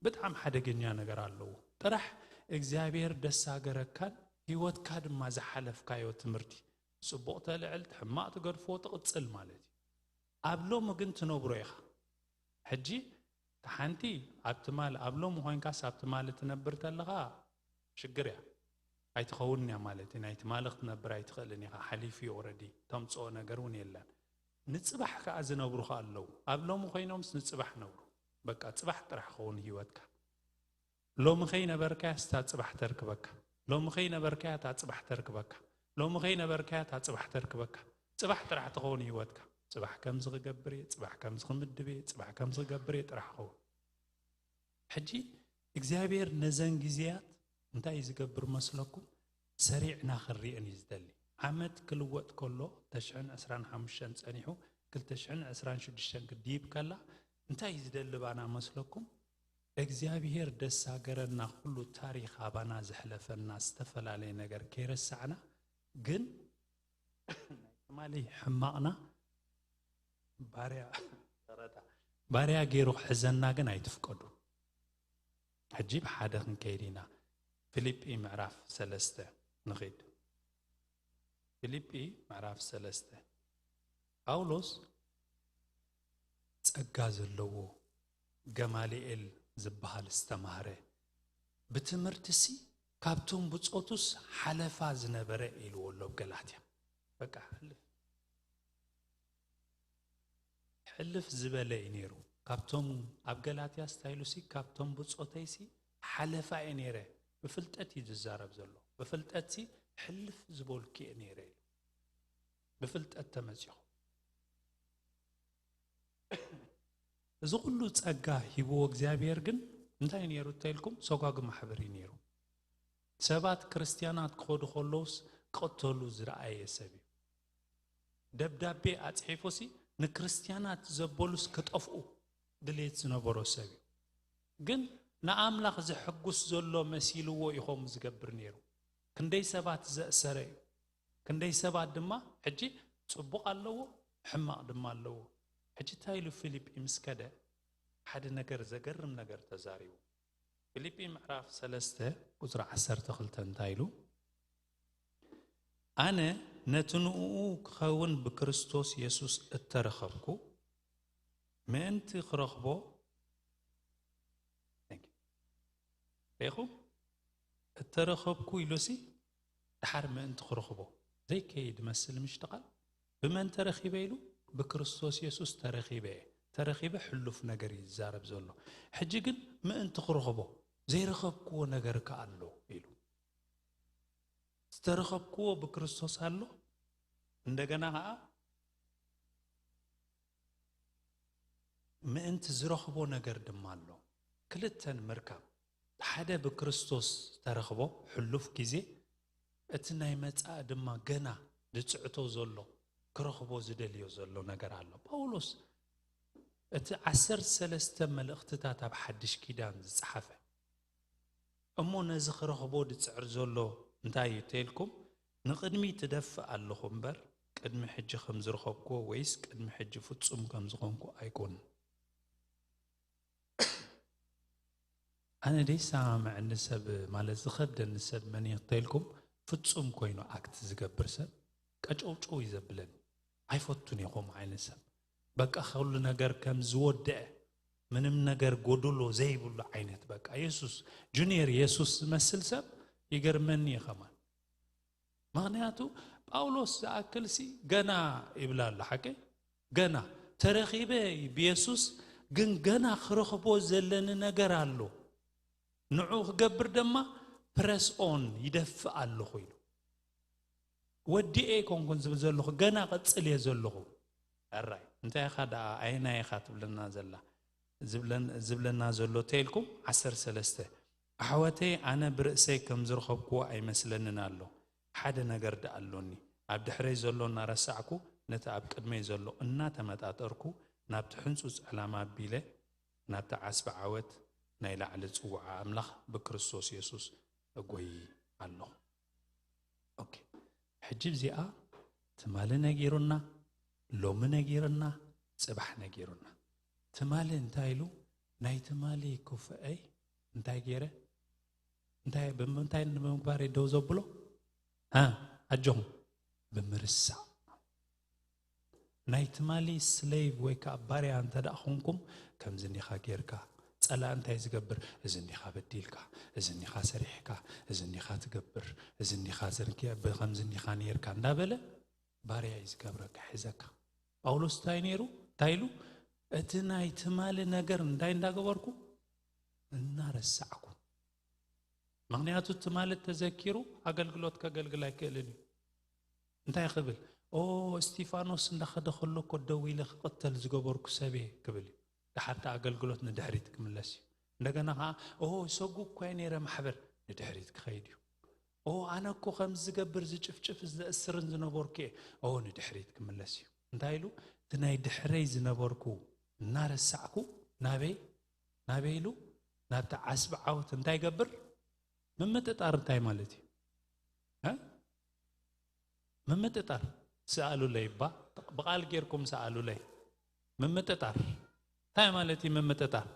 ብጣዕሚ ሓደገኛ ነገር ኣለዎ። ጥራሕ እግዚኣብሔር ደስ ሃገረካን ህይወትካ ድማ ዝሓለፍካዮ ትምህርቲ ጽቡቕ ተልዕል፣ ሕማቕ ትገድፎ፣ ትቕጽል ማለት እዩ። ኣብ ሎሚ ግን ትነብሮ ኢኻ። ሕጂ እቲ ሓንቲ ኣብ ትማሊ፣ ኣብ ሎሚ ኮይንካስ ኣብ ትማሊ ትነብር ተለኻ ሽግር እያ። ኣይትኸውን እያ ማለት እዩ። ናይ ትማሊ ክትነብር ኣይትኽእልን ኢኻ። ሓሊፉ እዩ ኦረዲ። ተምጽኦ ነገር እውን የለን። ንጽባሕ ከኣ ዝነብሩ ከኣ ኣለዉ። ኣብ ሎሚ ኮይኖምስ ንጽባሕ ነብሩ። በቃ ጽባሕ ጥራሕ ክኸውን ህይወትካ። ሎሚ ከይነበርካያ ስታ ጽባሕ ተርክበካ። ሎሚ ከይነበርካያ እታ ጽባሕ ተርክበካ። ሎሚ ከይነበርካያ እታ ጽባሕ ተርክበካ። ጽባሕ ጥራሕ ትኸውን ህይወትካ። ጽባሕ ከምዚ ክገብር እየ፣ ጽባሕ ከምዚ ክምድብ እየ፣ ጽባሕ ከምዚ ክገብር እየ ጥራሕ ኸውን። ሕጂ እግዚኣብሔር ነዘን ግዜያት እንታይ እዩ ዝገብር መስለኩም? ሰሪዕና ክንሪአን እዩ ዝደሊ። ዓመት ክልወጥ ከሎ፣ ክልተ ሽሕን ዕስራን ሓሙሽተን ጸኒሑ፣ ክልተ ሽሕን ዕስራን ሽዱሽተን ክድይብ ከላ፣ እንታይ እዩ ዝደሊ ባና መስለኩም? እግዚኣብሔር ደስ ሃገረና ኩሉ ታሪኽ ኣባና ዘሕለፈና ዝተፈላለየ ነገር ከይረሳዕና፣ ግን ናይ ትማሊ ሕማቕና ባርያ፣ ባርያ ገይሩ ክሕዘና ግን ኣይትፍቀዱ። ሕጂ ብሓደ ክንከይድ ኢና። ፊልጲ ምዕራፍ ሰለስተ ንኺድ። ፊልጲ ምዕራፍ ሰለስተ። ጳውሎስ ጸጋ ዘለዎ ገማልኤል ዝበሃል ዝተማህረ፣ ብትምህርትሲ ካብቶም ብጾቱስ ሓለፋ ዝነበረ ኢልዎ ኣሎ ኣብ ገላትያ። በቃ ሕልፍ፣ ሕልፍ ዝበለ እዩ ነይሩ። ካብቶም ኣብ ገላትያ ስታይሉሲ ካብቶም ብጾተይሲ ሓለፋ እየ ነይረ። ብፍልጠት እዩ ዝዛረብ ዘሎ። ብፍልጠትሲ ሕልፍ ዝበልኩ እየ ነይረ ኢሉ። ብፍልጠት ተመጺኹ። እዚ ኩሉ ጸጋ ሂብዎ እግዚኣብሔር ግን እንታይ ነይሩ እንተኢልኩም? ሰጓግ ማሕበር እዩ ነይሩ። ሰባት ክርስትያናት ክኸዱ ከለውስ ክቕተሉ ዝረኣየ ሰብ እዩ። ደብዳቤ ኣጽሒፉሲ ንክርስትያናት ዘበሉስ ክጠፍኡ ድሌት ዝነበሮ ሰብ እዩ። ግን ንኣምላኽ ዘሐጉስ ዘሎ መሲልዎ እዩ ከምኡ ዝገብር ነይሩ። ክንደይ ሰባት ዘእሰረ እዩ። ክንደይ ሰባት ድማ ሕጂ ጽቡቕ ኣለዎ፣ ሕማቕ ድማ ኣለዎ። ሕጂ እንታይ ኢሉ ፊልጲ ምስ ከደ ሓደ ነገር ዘገርም ነገር ተዛሪቡ። ፊልጲ ምዕራፍ ሰለስተ ቁጽሪ ዓሰርተ ክልተ እንታይ ኢሉ? ኣነ ነቲ ንእኡ ክኸውን ብክርስቶስ የሱስ እተረኸብኩ ምእንቲ ክረኽቦ፣ ሪኹም? እተረኸብኩ ኢሉሲ ድሓር ምእንቲ ክረኽቦ ዘይከይድ መስል ምሽትቓል። ብመን ተረኺበ ኢሉ? ብክርስቶስ የሱስ ተረኺበ እየ። ተረኺበ ሕሉፍ ነገር እዩ ዝዛረብ ዘሎ። ሕጂ ግን ምእንቲ ክረኽቦ ዘይረኸብክዎ ነገር ከኣ ኣሎ ኢሉ። ዝተረኸብክዎ ብክርስቶስ ኣሎ፣ እንደገና ከኣ ምእንቲ ዝረኽቦ ነገር ድማ ኣሎ። ክልተን ምርካብ፣ ሓደ ብክርስቶስ ተረኽቦ ሕሉፍ ግዜ፣ እቲ ናይ መጻኢ ድማ ገና ዝጽዕቶ ዘሎ ክረኽቦ ዝደልዮ ዘሎ ነገር ኣሎ። ጳውሎስ እቲ ዓሰርተ ሰለስተ መልእኽትታት ኣብ ሓድሽ ኪዳን ዝጸሓፈ እሞ ነዚ ክረኽቦ ድጽዕር ዘሎ እንታይ እዩ ተልኩም? ንቕድሚ ትደፍእ ኣለኹ እምበር፣ ቅድሚ ሕጂ ከም ዝረኸብኩዎ ወይስ ቅድሚ ሕጂ ፍጹም ከም ዝኾንኩ ኣይኮንን። ኣነ ደይሰማምዐኒ ሰብ፣ ማለት ዝኸብደኒ ሰብ መን እዩ ተልኩም? ፍጹም ኮይኑ ኣክት ዝገብር ሰብ ቀጨውጨው እዩ ዘብለኒ። ኣይፈቱን እየ ከምኡ ዓይነት ሰብ። በቃ፣ ኩሉ ነገር ከም ዝወደአ፣ ምንም ነገር ጎድሎ ዘይብሉ ዓይነት፣ በቃ፣ የሱስ፣ ጁኒየር የሱስ ዝመስል ሰብ ይገርመኒ እዩ ከማን። ምኽንያቱ፣ ጳውሎስ ዝኣክልሲ ገና ይብል ኣሎ፣ ሓቂ? ገና ተረኺበ ብየሱስ፣ ግን ገና ክረኽቦ ዘለኒ ነገር ኣሎ። ንዑ ክገብር ድማ ፕረስ ኦን ይደፍእ ኣለኹ ኢሉ። ወዲኤ ኣይኮንኩን ዝብል ዘለኹ፣ ገና ቀጽል እየ ዘለኹ። ኣራይ፣ እንታይ ኢኻ ደኣ፣ ኣየናይ ኢኻ ትብለና ዘላ? ዝብለን-፣ ዝብለና ዘሎ ተልኩም፣ ዓሰርተ ሰለስተ፣ ኣሕዋተይ፣ ኣነ ብርእሰይ ከም ዝረኸብኩዎ ኣይመስለንን ኣሎ። ሓደ ነገር ደኣ ኣሎኒ። ኣብ ድሕረይ ዘሎ እናረሳዕኩ፣ ነቲ ኣብ ቅድመይ ዘሎ እናተመጣጠርኩ፣ ናብቲ ሕንጹጽ ዕላማ ኣቢለ፣ ናብቲ ዓስቢ ዓወት ናይ ላዕሊ ጽውዓ ኣምላኽ ብክርስቶስ የሱስ እጎይ ኣለኹ። ኦኬ። ሕጂ እዚኣ ትማሊ ነጊሩና፣ ሎሚ ነጊሩና፣ ጽባሕ ነጊሩና። ትማሊ እንታይ ኢሉ? ናይ ትማሊ ክፉአይ እንታይ ገይረ? እንታይ፣ ብምንታይ ንምግባር ደው ዘብሎ? ሃ፣ ኣጆኹም፣ ብምርሳዕ። ናይ ትማሊ ስሌቭ ወይ ከዓ ባርያ እንተ ደኣ ኾንኩም፣ ከምዚ እንዲኻ ጌርካ፣ ጸላእ እንታይ ዝገብር? እዚ እንዲኻ በዲልካ፣ እዚ እንዲኻ ሰሪሕካ፣ እዚ እንዲኻ ትገብር፣ እዚ እንዲኻ ዘርጊ-፣ ከምዚ እንዲኻ ኔርካ እንዳበለ ባርያ እዩ ዝገብረካ፣ ሒዘካ። ጳውሎስ እንታይ ነይሩ? እንታይ ኢሉ? እቲ ናይ ትማሊ ነገር እንታይ እንዳገበርኩ? እናረሳዕኩ። ምኽንያቱ ትማሊ ተዘኪሩ ኣገልግሎት ከገልግል ኣይክእልን እዩ። እንታይ ክብል? "ኦ፣ እስቲፋኖስ እንዳኸደ ከሎ እኮ ደው ኢለ ክቕተል ዝገበርኩ ሰብ እየ" ክብል እዩ። ደሓር እቲ ኣገልግሎት ንድሕሪት ክምለስ እዩ። እንደገና ኸዓ፣ "ኦ፣ ሰጉ እኮ እየ ነይረ ማሕበር" ንድሕሪት ክኸይድ እዩ። "ኦ፣ ኣነ እኮ ከም ዝገብር ዝጭፍጭፍ ዘእስርን ዝነበርኩ እየ" ኦ፣ ንድሕሪት ክምለስ እዩ። እንታይ ኢሉ? እቲ ናይ ድሕረይ ዝነበርኩ እናረሳዕኩ ናበይ? ናበይ ኢሉ? ናብቲ ዓስቢ ዓወት እንታይ ይገብር? ምምጥጣር እንታይ ማለት እዩ? እ? ምምጥጣር። ስኣሉለይ እባ፣ ብቓል ጌርኩም ስኣሉለይ። ምምጥጣር። እንታይ ማለት እዩ ምምጥጣር?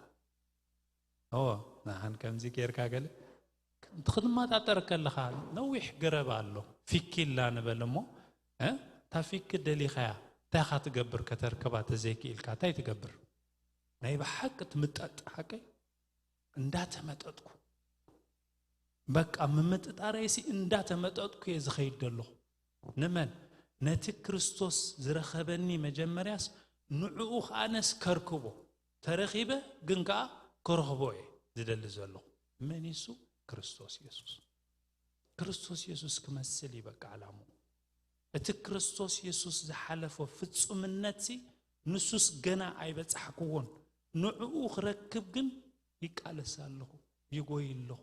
እዎ፣ ንሓን ከምዚ ጌርካ ገለ ክትመጣጠር ከለኻ ነዊሕ ገረብ ኣሎ። ፊኪላ ንበል እሞ፣ እ? እታ ፊኪ ደሊኻያ፣ እንታይ ኢኻ ትገብር ከተርክባ ተዘይክኢልካ? እንታይ ትገብር? ናይ ብሓቂ ትምጠጥ፣ ሓቀይ? እንዳተመጠጥኩ። በቃ፣ ምምጥጣረይሲ እንዳተመጠጥኩ እየ ዝኸይድ ዘለኹ። ንመን? ነቲ ክርስቶስ ዝረኸበኒ መጀመርያስ፣ ንዕኡ ኸኣነስ ከርክቦ። ተረኺበ፣ ግን ከኣ ክረኽቦ እየ ዝደሊ ዘለኹ። መን እሱ? ክርስቶስ የሱስ። ክርስቶስ የሱስ ክመስል እዩ በቃ ዓላምኡ። እቲ ክርስቶስ የሱስ ዝሓለፎ ፍጹምነትሲ ንሱስ ገና ኣይበጻሕክዎን። ንዕኡ ክረክብ ግን ይቃለስ ኣለኹ፣ ይጎይ ኣለኹ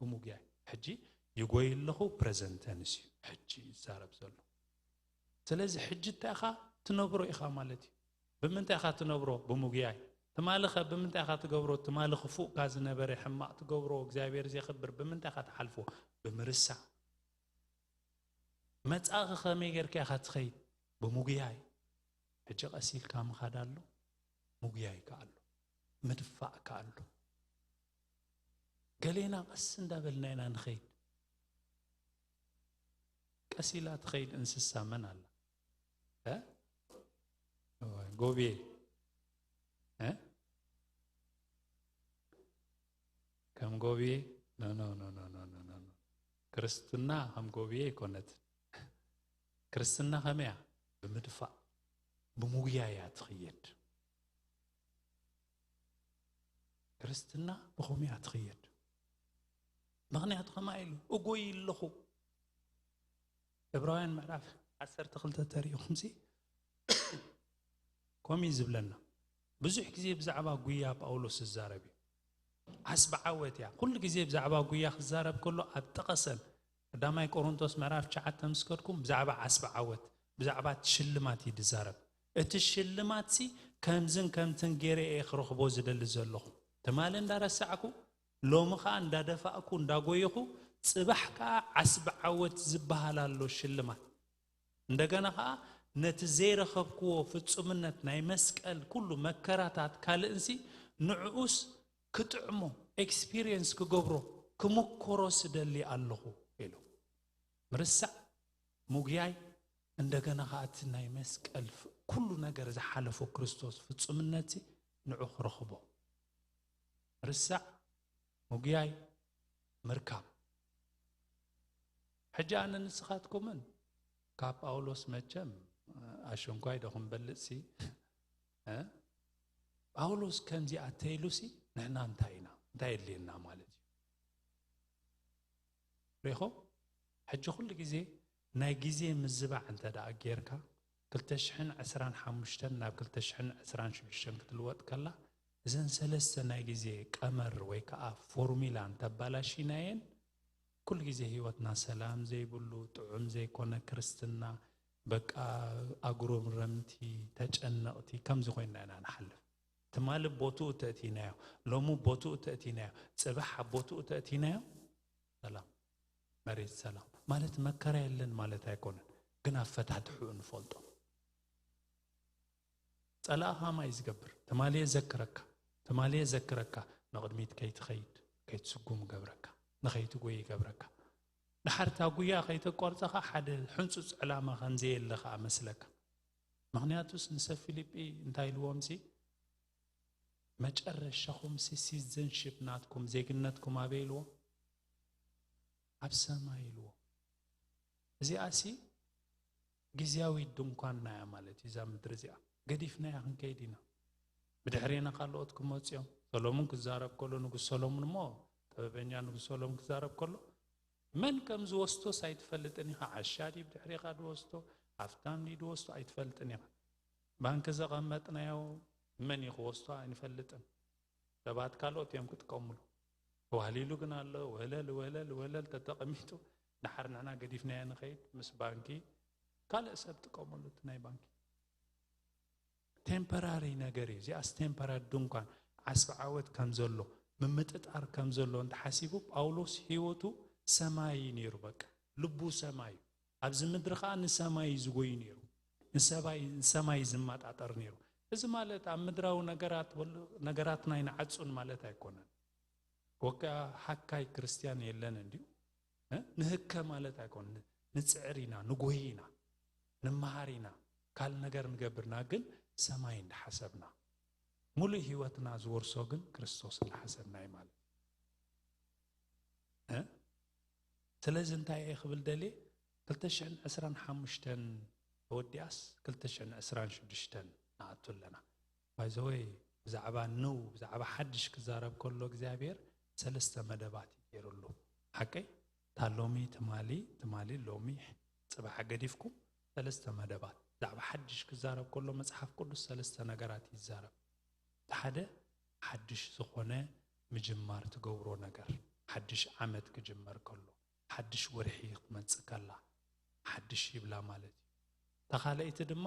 ብምጉያይ። ሕጂ ይጎይ ኣለኹ ፕረዘንት ተንስ እዩ ሕጂ ይዛረብ ዘሎ። ስለዚ ሕጂ እንታይ ኢኻ ትነብሮ ኢኻ ማለት እዩ። ብምንታይ ኢኻ ትነብሮ? ብምጉያይ። ትማሊ ኸ ብምንታይ ኢኻ ትገብሮ? ትማሊ ክፉእካ ዝነበረ ሕማቕ ትገብሮ፣ እግዚኣብሔር ዘየኽብር ብምንታይ ኢኻ ትሓልፎ? ብምርሳዕ። መጻእኺ ከመይ ጌርካ ኢኻ ትኸይድ? ብምጉያይ። ሕጂ ቀስ ኢልካ ምኻድ ኣሎ፣ ምጉያይ ከኣ ኣሎ፣ ምድፋእ ከኣ ኣሎ። ገሌና ቀስ እንዳበልና ኢና ንኸይድ። ቀስ ኢላ ትኸይድ እንስሳ መን ኣላ? እ? እዋይ፣ ጎብየ። እ? ከም ጎብየ? ኖ፣ ኖ፣ ኖ። ክርስትና ከም ጎብየ ኣይኮነትን። ክርስትና ከመይ እያ? ብምድፋእ፣ ብምጉያይ እያ ትኽየድ። ክርስትና ብኸምኡ እያ ትኽየድ። ምኽንያቱ ከማይ ኢሉ፣ "እጎይ ኣለኹ።" ዕብራውያን ምዕራፍ ዓሰርተ ክልተ ተሪእኹምሲ፣ ከምኡ እዩ ዝብለና። ብዙሕ ግዜ ብዛዕባ ጉያ ጳውሎስ ዝዛረብ እዩ። ዓስቢ ዓወት እያ። ኩሉ ግዜ ብዛዕባ ጉያ ክዛረብ ከሎ ኣብ ጠቐሰን፣ ቀዳማይ ቆሮንቶስ ምዕራፍ ትሽዓተ ምስ ከድኩም ብዛዕባ ዓስቢ ዓወት፣ ብዛዕባ እቲ ሽልማት እዩ ዝዛረብ። እቲ ሽልማትሲ ከምዝን ከምትን ገይረ እየ ክረኽቦ ዝደሊ ዘለኹ። ትማሊ እንዳረሳዕኩ፣ ሎሚ ኸዓ እንዳደፋእኩ እንዳጎየኹ፣ ጽባሕ ከዓ ዓስቢ ዓወት ዝበሃል ኣሎ ሽልማት። እንደገና ኸዓ ነቲ ዘይረኸብክዎ ፍጹምነት ናይ መስቀል ኩሉ መከራታት ካልእንሲ ንዕኡስ ክጥዕሞ፣ ኤክስፒሪየንስ ክገብሮ፣ ክምኮሮ ስደሊ ኣለኹ ኢሉ። ምርሳዕ፣ ምጉያይ፣ እንደገና ኸዓ እቲ ናይ መስቀል ፍ-፣ ኩሉ ነገር ዝሓለፎ ክርስቶስ ፍጹምነት ንዑ ክረኽቦ። ምርሳዕ፣ ምጉያይ፣ ምርካብ። ሕጂ ኣነ ንስኻትኩምን ካብ ጳውሎስ መቸም ኣሸንኳይ ዶ ክንበልጽ ሲ፣ እ? ጳውሎስ ከምዚኣ ተይሉሲ ንሕና እንታይ ኢና? እንታይ የድልየና ማለት እዩ? ሪኹም? ሕጂ ኩሉ ግዜ ናይ ግዜ ምዝባዕ እንተ ደኣ ጌርካ፣ ክልተ ሽሕን ዕስራን ሓሙሽተን ናብ ክልተ ሽሕን ዕስራን ሽዱሽተን ክትልወጥ ከላ፣ እዘን ሰለስተ ናይ ግዜ ቀመር ወይ ከዓ ፎርሚላ እንተባላሺናየን፣ ኩሉ ግዜ ህይወትና ሰላም ዘይብሉ፣ ጥዑም ዘይኮነ ክርስትና፣ በቃ ኣጉረምረምቲ፣ ተጨነቕቲ፣ ከምዚ ኮይንና ኢና ንሓልፍ። ትማሊ ቦትኡ ተእቲናዮ፣ ሎሚ ቦትኡ ተእቲናዮ፣ ጽባሕ ኣብ ቦትኡ ተእቲናዮ፣ ሰላም፣ መሬት ሰላም ማለት መከራ የለን ማለት ኣይኮነን፣ ግን ኣፈታትሕኡ ንፈልጦ። ጸላእኻ ማይ ዝገብር፣ ትማሊ የዘክረካ፣ ትማሊ የዘክረካ፣ ንቕድሚት ከይትኸይድ፣ ከይትስጉም ይገብረካ፣ ንኸይትጎይ ይገብረካ። ድሓር እታ ጉያ ከይተቋርጸኻ ሓደ ሕንጹጽ ዕላማ ከም ዘየለ ኸኣ መስለካ። ምኽንያቱስ ንሰብ ፊልጲ እንታይ ኢልዎም ሲ? መጨረሻኹም ሲ ሲቲዘንሺፕ ናትኩም፣ ዜግነትኩም ኣበይ ኢልዎ? ኣብ ሰማይ ኢልዎ። እዚኣ ሲ ግዝያዊት ድንኳንና እያ ማለት እዩ። እዛ ምድሪ እዚኣ ገዲፍናያ ክንከይድ ኢና። ብድሕሬና ካልኦት ክመፁ እዮም። ሰሎሙን ክዛረብ ከሎ፣ ንጉስ ሰሎሙን እሞ፣ ጥበበኛ ንጉስ ሰሎሙን ክዛረብ ከሎ፣ መን ከም ዝወስዶስ ኣይትፈልጥን ኢኻ። ዓሻ ድዩ ብድሕሬኻ ዝወስዶ፣ ሃፍታም ድዩ ዝወስዶ ኣይትፈልጥን ኢኻ። ባንኪ ዘቐመጥናዮ መን እዩ ክወስዶ ኣይንፈልጥን። ሰባት ካልኦት እዮም ክጥቀምሉ። ተዋህሊሉ ግን ኣሎ፣ ወለል፣ ወለል፣ ወለል ተተቐሚጡ፣ ድሓር ንሕና ገዲፍናዮ ንኸይድ፣ ምስ ባንኪ ካልእ ሰብ ጥቀመሉ እቲ ናይ ባንኪ። ቴምፐራሪ ነገር እዩ። እዚኣስ ቴምፐራሪ ድንኳን፣ ዓስቢ ዓወት ከም ዘሎ፣ ምምጥጣር ከም ዘሎ እንተሓሲቡ፣ ጳውሎስ ህይወቱ ሰማይ እዩ ነይሩ። በቃ ልቡ ሰማይ እዩ። ኣብዚ ምድሪ ኸዓ ንሰማይ እዩ ዝጎይ ነይሩ። ንሰማይ፣ ንሰማይ እዩ ዝመጣጠር ነይሩ። እዚ ማለት ኣብ ምድራዊ ነገራት ወሉ-፣ ነገራትና ኣይንዓጹን ማለት ኣይኮነን። ወካ ሃካይ ክርስትያን የለን እንድዩ። እ? ንህከ ማለት ኣይኮነን። ንጽዕር ኢና፣ ንጎይ ኢና፣ ንመሃር ኢና፣ ካልእ ነገር ንገብርና፣ ግን ሰማይ እንዳሓሰብና። ሙሉእ ህይወትና ዝወርሶ ግን ክርስቶስ እንዳሓሰብና እዩ ማለት እዩ። እ? ስለዚ እንታይ እየ ክብል ደልየ፣ ክልተ ሽሕን ዕስራን ሓሙሽተን ተወዲኣስ ክልተ ሽሕን ዕስራን ሽዱሽተን ንኣቱ ኣለና። ባይዘወይ፣ ብዛዕባ ኒው፣ ብዛዕባ ሓድሽ ክዛረብ ከሎ እግዚኣብሔር ሰለስተ መደባት እዩ ገይሩሉ። ሓቀይ? እታ ሎሚ፣ ትማሊ፣ ትማሊ፣ ሎሚ፣ ጽባሕ ገዲፍኩም ሰለስተ መደባት። ብዛዕባ ሓድሽ ክዛረብ ከሎ መጽሓፍ ቅዱስ ሰለስተ ነገራት ይዛረብ። እቲ ሓደ ሓድሽ ዝኾነ ምጅማር ትገብሮ ነገር፣ ሓድሽ ዓመት ክጅመር ከሎ፣ ሓድሽ ወርሒ ክትመጽእ ከላ፣ ሓድሽ ይብላ ማለት እዩ። እታ ካልኣይቲ ድማ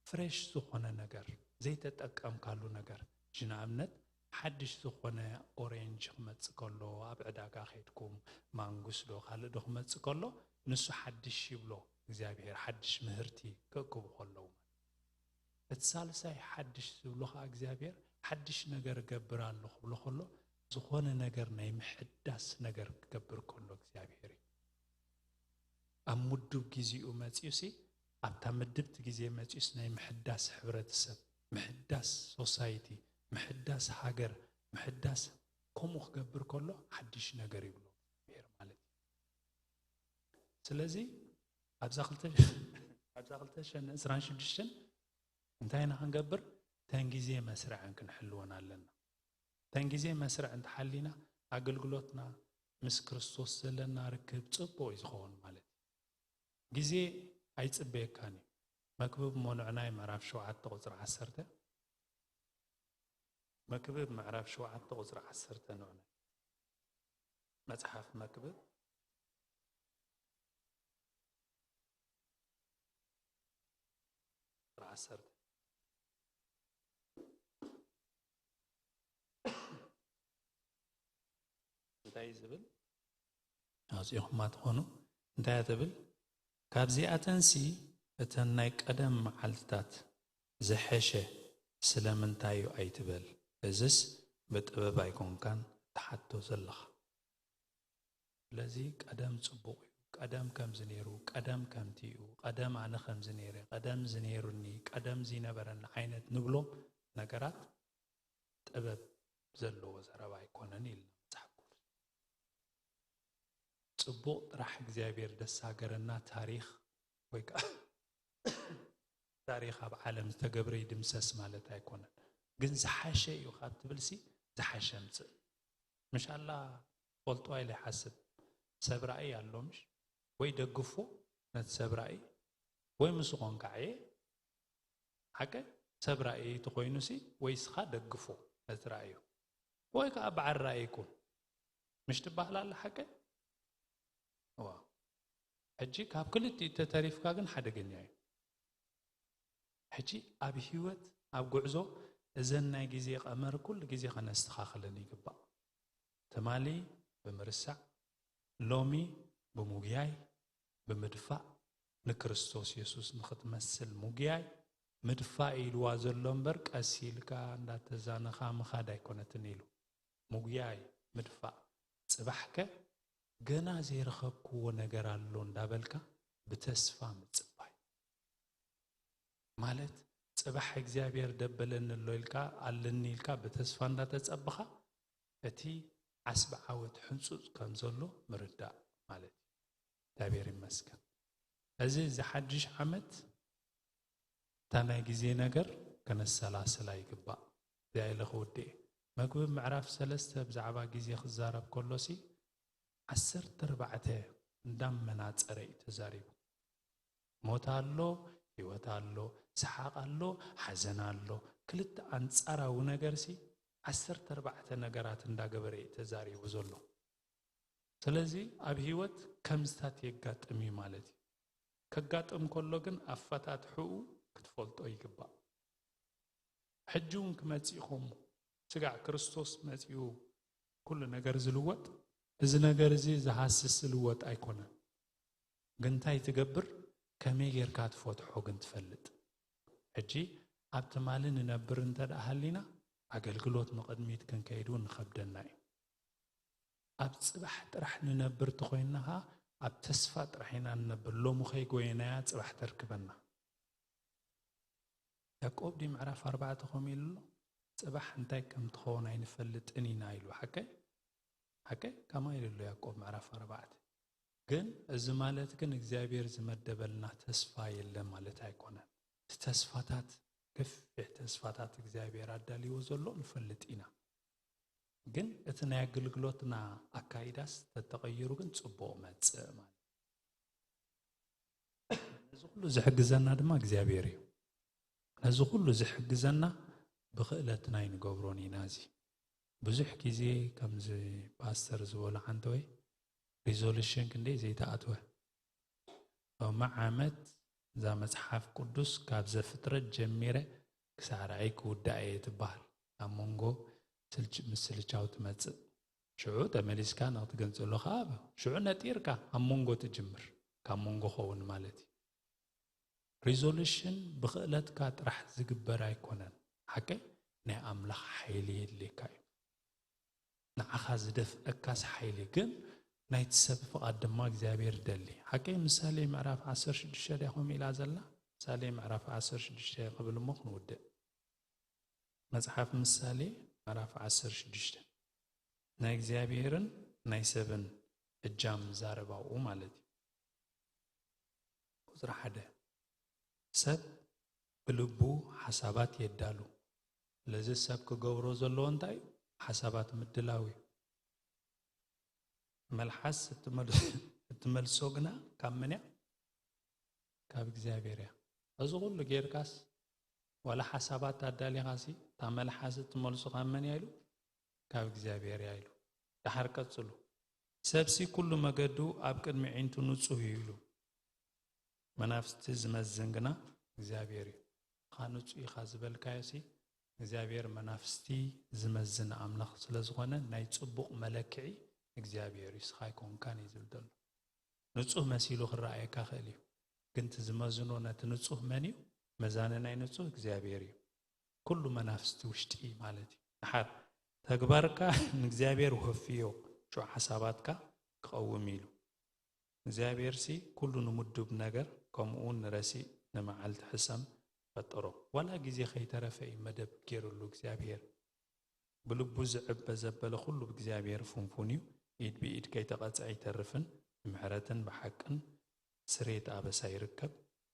ፍሬሽ ዝኾነ ነገር፣ ዘይተጠቀምካሉ ነገር። ሕጂ ንኣብነት ሓድሽ ዝኾነ ኦሬንጅ ክመጽእ ከሎ፣ ኣብ ዕዳጋ ኸይድኩም ማንጉስ ዶ ካልእ ዶ ክመጽእ ከሎ፣ ንሱ ሓድሽ ይብሎ እግዚኣብሔር፣ ሓድሽ ምህርቲ ክእክቡ ከለዉ። እቲ ሳልሳይ ሓድሽ ዝብሎ ኸዓ እግዚኣብሔር ሓድሽ ነገር እገብር ኣሎ ክብሎ ከሎ፣ ዝኾነ ነገር ናይ ምሕዳስ ነገር ክገብር ከሎ እግዚኣብሔር እዩ። ኣብ ምዱብ ግዜኡ መጺኡሲ፣ ኣብታ ምድብቲ ግዜ መጺኡስ ናይ ምሕዳስ ሕብረተሰብ፣ ምሕዳስ ሶሳይቲ፣ ምሕዳስ ሃገር፣ ምሕዳስ ከምኡ ክገብር ከሎ ሓድሽ ነገር ይብሎ እግዚኣብሔር ማለት እዩ። ስለዚ ኣብዛ ክልተ፣ ኣብዛ ክልተ ሽሕን ዕስራን ሽዱሽተን እንታይ ኢና ክንገብር? ተን ግዜ መስርዐን ክንሕልወን ኣለና። ተን ግዜ መስርዕ እንተሓሊና ኣገልግሎትና ምስ ክርስቶስ ዘለና ርክብ ጽቡቕ እዩ ዝኸውን ማለት እዩ። ግዜ ኣይጽበየካን እዩ። መክብብ እሞ ንዕናይ ምዕራፍ ሸውዓተ ቁጽሪ ዓሰርተ። መክብብ ምዕራፍ ሸውዓተ ቁጽሪ ዓሰርተ ንዕናይ። መጽሓፍ መክብብ ቁጽሪ ዓሰርተ። እንታይ ዝብል ኣውፂኹማ ትኾኑ? እንታይ እያ ትብል? ካብዚኣተንሲ እተን ናይ ቀደም መዓልትታት ዝሐሸ ስለምንታይ እዩ ኣይትበል። እዝስ ብጥበብ ኣይኮንካን ትሓቶ ዘለኻ። ስለዚ ቀደም ጽቡቕ እዩ፣ ቀደም ከምዚ ነይሩ፣ ቀደም ከምቲ እዩ፣ ቀደም ኣነ ከምዚ ነይረ፣ ቀደም እዚ ነይሩኒ፣ ቀደም እዚ ነበረኒ ዓይነት ንብሎም ነገራት ጥበብ ዘለዎ ዘረባ ኣይኮነን ኢልና መጽሓፍ ቅዱስ። ጽቡቕ ጥራሕ እግዚኣብሔር ደስ ሃገረና ታሪኽ ወይ ከዓ ታሪኽ ኣብ ዓለም ዝተገብረ ይድምሰስ ማለት ኣይኮነን። ግን ዝሓሸ እዩ ካብ ትብልሲ ዝሓሸ ምጽእ። ምሽ ኣላ ፈልጦ ኢለ ይሓስብ። ሰብ ራእይ ኣሎ ምሽ? ወይ ደግፎ ነቲ ሰብ ራእይ ወይ ምስ ኾንካ ዕየ ሓቀ ሰብ ራእይ ተኾይኑሲ ወይ ስኻ ደግፎ ነቲ ራእዩ ወይ ከዓ በዓል ራእይ ይኩን ምሽ ትበሃል ኣላ ሓቀ እዋ ሕጂ ካብ ክልቲኡ ተተሪፍካ ግን ሓደገኛ እዩ። ሕጂ ኣብ ህይወት ኣብ ጉዕዞ እዘን ናይ ግዜ ቀመር ኩሉ ግዜ ከነስተኻኽለን ይግባእ። ትማሊ ብምርሳዕ፣ ሎሚ ብምጉያይ፣ ብምድፋእ፣ ንክርስቶስ የሱስ ንኽትመስል ምጉያይ፣ ምድፋእ ኢልዋ ዘሎ እምበር ቀስ ኢልካ እንዳተዛነኻ ምኻድ ኣይኮነትን ኢሉ። ምጉያይ፣ ምድፋእ፣ ጽባሕከ ገና ዘይረኸብክዎ ነገር ኣሎ እንዳበልካ ብተስፋ ምጽባይ። ማለት ጽባሕ እግዚኣብሔር ደበለኒ ኣሎ ኢልካ ኣለኒ ኢልካ ብተስፋ እንዳተጸበኻ እቲ ዓስቢ ዓወት ሕንጹጽ ከም ዘሎ ምርዳእ ማለት እዩ። እግዚኣብሔር ይመስገን። እዚ ዝሓድሽ ዓመት እታ ናይ ግዜ ነገር ከነሰላስላ ይግባእ። እዚኣ ኢለ ክውድእ እየ። መክብብ ምዕራፍ ሰለስተ ብዛዕባ ግዜ ክዛረብ ከሎሲ ዓሰርተ ኣርባዕተ እንዳመናጸረ እዩ ተዛሪቡ። ሞት ኣሎ፣ ህይወት ኣሎ፣ ሰሓቕ ኣሎ፣ ሓዘን ኣሎ። ክልተ ኣንጻራዊ ነገርሲ ዓሰርተ ኣርባዕተ ነገራት እንዳገበረ እዩ ተዛሪቡ ዘሎ። ስለዚ ኣብ ህይወት ከምዝታት የጋጥም እዩ ማለት እዩ። ከጋጥም ከሎ ግን ኣፈታትሕኡ ክትፈልጦ ይግባእ። ሕጂ እውን ክመጽእ ይኸውን። ስጋዕ ክርስቶስ መጺኡ ኩሉ ነገር ዝልወጥ፣ እዚ ነገር እዚ ዝሃስስ ዝልወጥ ኣይኮነን። ግን እንታይ ትገብር? ከመይ ጌርካ ትፈትሖ ግን ትፈልጥ። ሕጂ ኣብ ትማሊ ንነብር እንተ ደኣ ሃሊና ኣገልግሎት ንቕድሚት ክንከይድ እውን ንኸብደና እዩ። ኣብ ጽባሕ ጥራሕ ንነብር ተኾይንና ኸኣ ኣብ ተስፋ ጥራሕ ኢና ንነብር። ሎሚ ከይጎየናያ ጽባሕ ተርክበና። ያዕቆብ ድዩ ምዕራፍ ኣርባዕተ ከምኡ ኢሉ ኣሎ? ጽባሕ እንታይ ከም ትኸውን ኣይንፈልጥን ኢና ኢሉ። ሓቀይ? ሓቀይ? ከማይ ኢሉ ኣሎ ያዕቆብ ምዕራፍ ኣርባዕተ። ግን እዚ ማለት ግን እግዚኣብሔር ዝመደበልና ተስፋ የለን ማለት ኣይኮነን። እቲ ተስፋታት፣ ገፊሕ ተስፋታት እግዚኣብሔር ኣዳልይዎ ዘሎ ንፈልጥ ኢና። ግን እቲ ናይ ኣገልግሎትና ኣካይዳስ ተተቐይሩ ግን ጽቡቕ መጽእ ማለት እዩ። ነዚ ኩሉ ዝሕግዘና ድማ እግዚኣብሔር እዩ። ነዚ ኩሉ ዝሕግዘና ብኽእለትና ኣይንገብሮን ኢና። እዚ ብዙሕ ግዜ ከምዚ ፓስተር ዝበሎ ሓንቲ ወይ ሪዞሉሽን ክንደይ ዘይተኣትወ ሎሚ ዓመት እዛ መጽሓፍ ቅዱስ ካብ ዘፍጥረት ጀሚረ ክሳዕ ራእይ ክውዳእ እየ ትበሃል። ኣብ መንጎ ስልች- ምስልቻው ትመጽእ። ሽዑ ተመሊስካ ንክትገንጽሎ ከዓ ሽዑ ነጢርካ ኣብ መንጎ ትጅምር። ካብ መንጎ ኸውን ማለት እዩ። ሪዞሉሽን ብኽእለትካ ጥራሕ ዝግበር ኣይኮነን። ሓቀይ ናይ ኣምላኽ ሓይሊ የድልየካ እዩ። ንዓኻ ዝደፍአካስ ሓይሊ ግን ናይቲ ሰብ ፍቓድ ድማ እግዚኣብሔር ደሊ። ሓቀይ ምሳሌ ምዕራፍ ዓሰርተ ሽዱሽተ ድያ ከምኡ ኢላ ዘላ? ምሳሌ ምዕራፍ ዓሰርተ ሽዱሽተ ክብል እሞ ክንውድእ። መጽሓፍ ምሳሌ ምዕራፍ ዓሰርተ ሽዱሽተ ናይ እግዚኣብሔርን ናይ ሰብን እጃም ዛረባኡ ማለት እዩ። ቁፅሪ ሓደ ሰብ ብልቡ ሓሳባት የዳሉ። ስለዚ ሰብ ክገብሮ ዘለዎ እንታይ እዩ? ሓሳባት ምድላው እዩ። መልሓስ እትመልሶ ግና ካብ መን እያ? ካብ እግዚኣብሔር እያ። እዚ ኩሉ ጌርካስ ዋላ ሓሳባት ኣዳሊኻ ሲ እታ መልሓስ እትመልሶ ካብ መን እያ ኢሉ? ካብ እግዚኣብሔር እያ ኢሉ። ደሓር ቀጽሉ። ሰብሲ ኩሉ መገዱ ኣብ ቅድሚ ዒንቱ ንጹህ እዩ ኢሉ። መናፍስቲ ዝመዝን ግና እግዚኣብሔር እዩ። ኻ ንጹህ ኢኻ ዝበልካዮ ሲ እግዚኣብሔር መናፍስቲ ዝመዝን ኣምላኽ ስለ ዝኾነ ናይ ጽቡቕ መለክዒ እግዚኣብሔር እዩ፣ ንስኻ ኣይኮንካን እዩ ዝብል ዘሎ። ንጹህ መሲሉ ክረኣየካ ክእል እዩ፣ ግን እቲ ዝመዝኖ ነቲ ንጹህ መን እዩ? መዛኒ ናይ ንጹህ እግዚኣብሔር እዩ። ኩሉ መናፍስቲ ውሽጢ ማለት እዩ። ድሓር ተግባርካ ንእግዚኣብሔር ወፍዮ፣ ሽዑ ሓሳባትካ ክቐውም ኢሉ። እግዚኣብሔርሲ ኩሉ ንምዱብ ነገር፣ ከምኡ እውን ንረሲእ ንመዓልቲ ሕሰም ፈጠሮ። ዋላ ግዜ ከይተረፈ እዩ መደብ ገይሩሉ እግዚኣብሔር። ብልቡ ዝዕበ ዘበለ ኩሉ ብእግዚኣብሔር ፍንፉን እዩ። ኢድ ብኢድ ከይተቐጽዐ ኣይተርፍን። ብምሕረትን ብሓቅን ስሬት ኣበሳ ይርከብ።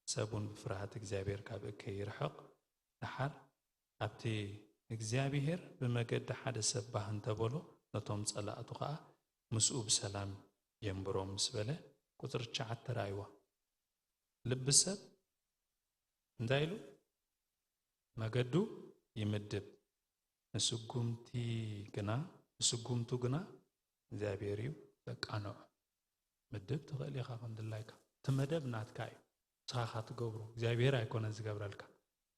ሰብ እውን ብፍርሃት እግዚኣብሔር ካብ እከይ ይርሕቕ። ደሓር ኣብቲ እግዚኣብሔር ብመገዲ ሓደ ሰብ ባህ እንተበሎ፣ ነቶም ጸላእቱ ኸኣ ምስኡ ብሰላም የንብሮም ምስ በለ፣ ቁጽሪ ትሽዓተ ረኣይዋ። ልቢ ሰብ እንታይ ኢሉ? መገዱ ይምድብ፣ ንስጉምቲ ግና፣ ንስጉምቱ ግና እግዚኣብሔር እዩ ዘቃንዖ። ምድብ ትኽእል ኢኻ ከም ድላይካ። እቲ መደብ ናትካ እዩ። ንስኻ ኢኻ ትገብሮ። እግዚኣብሔር ኣይኮነን ዝገብረልካ።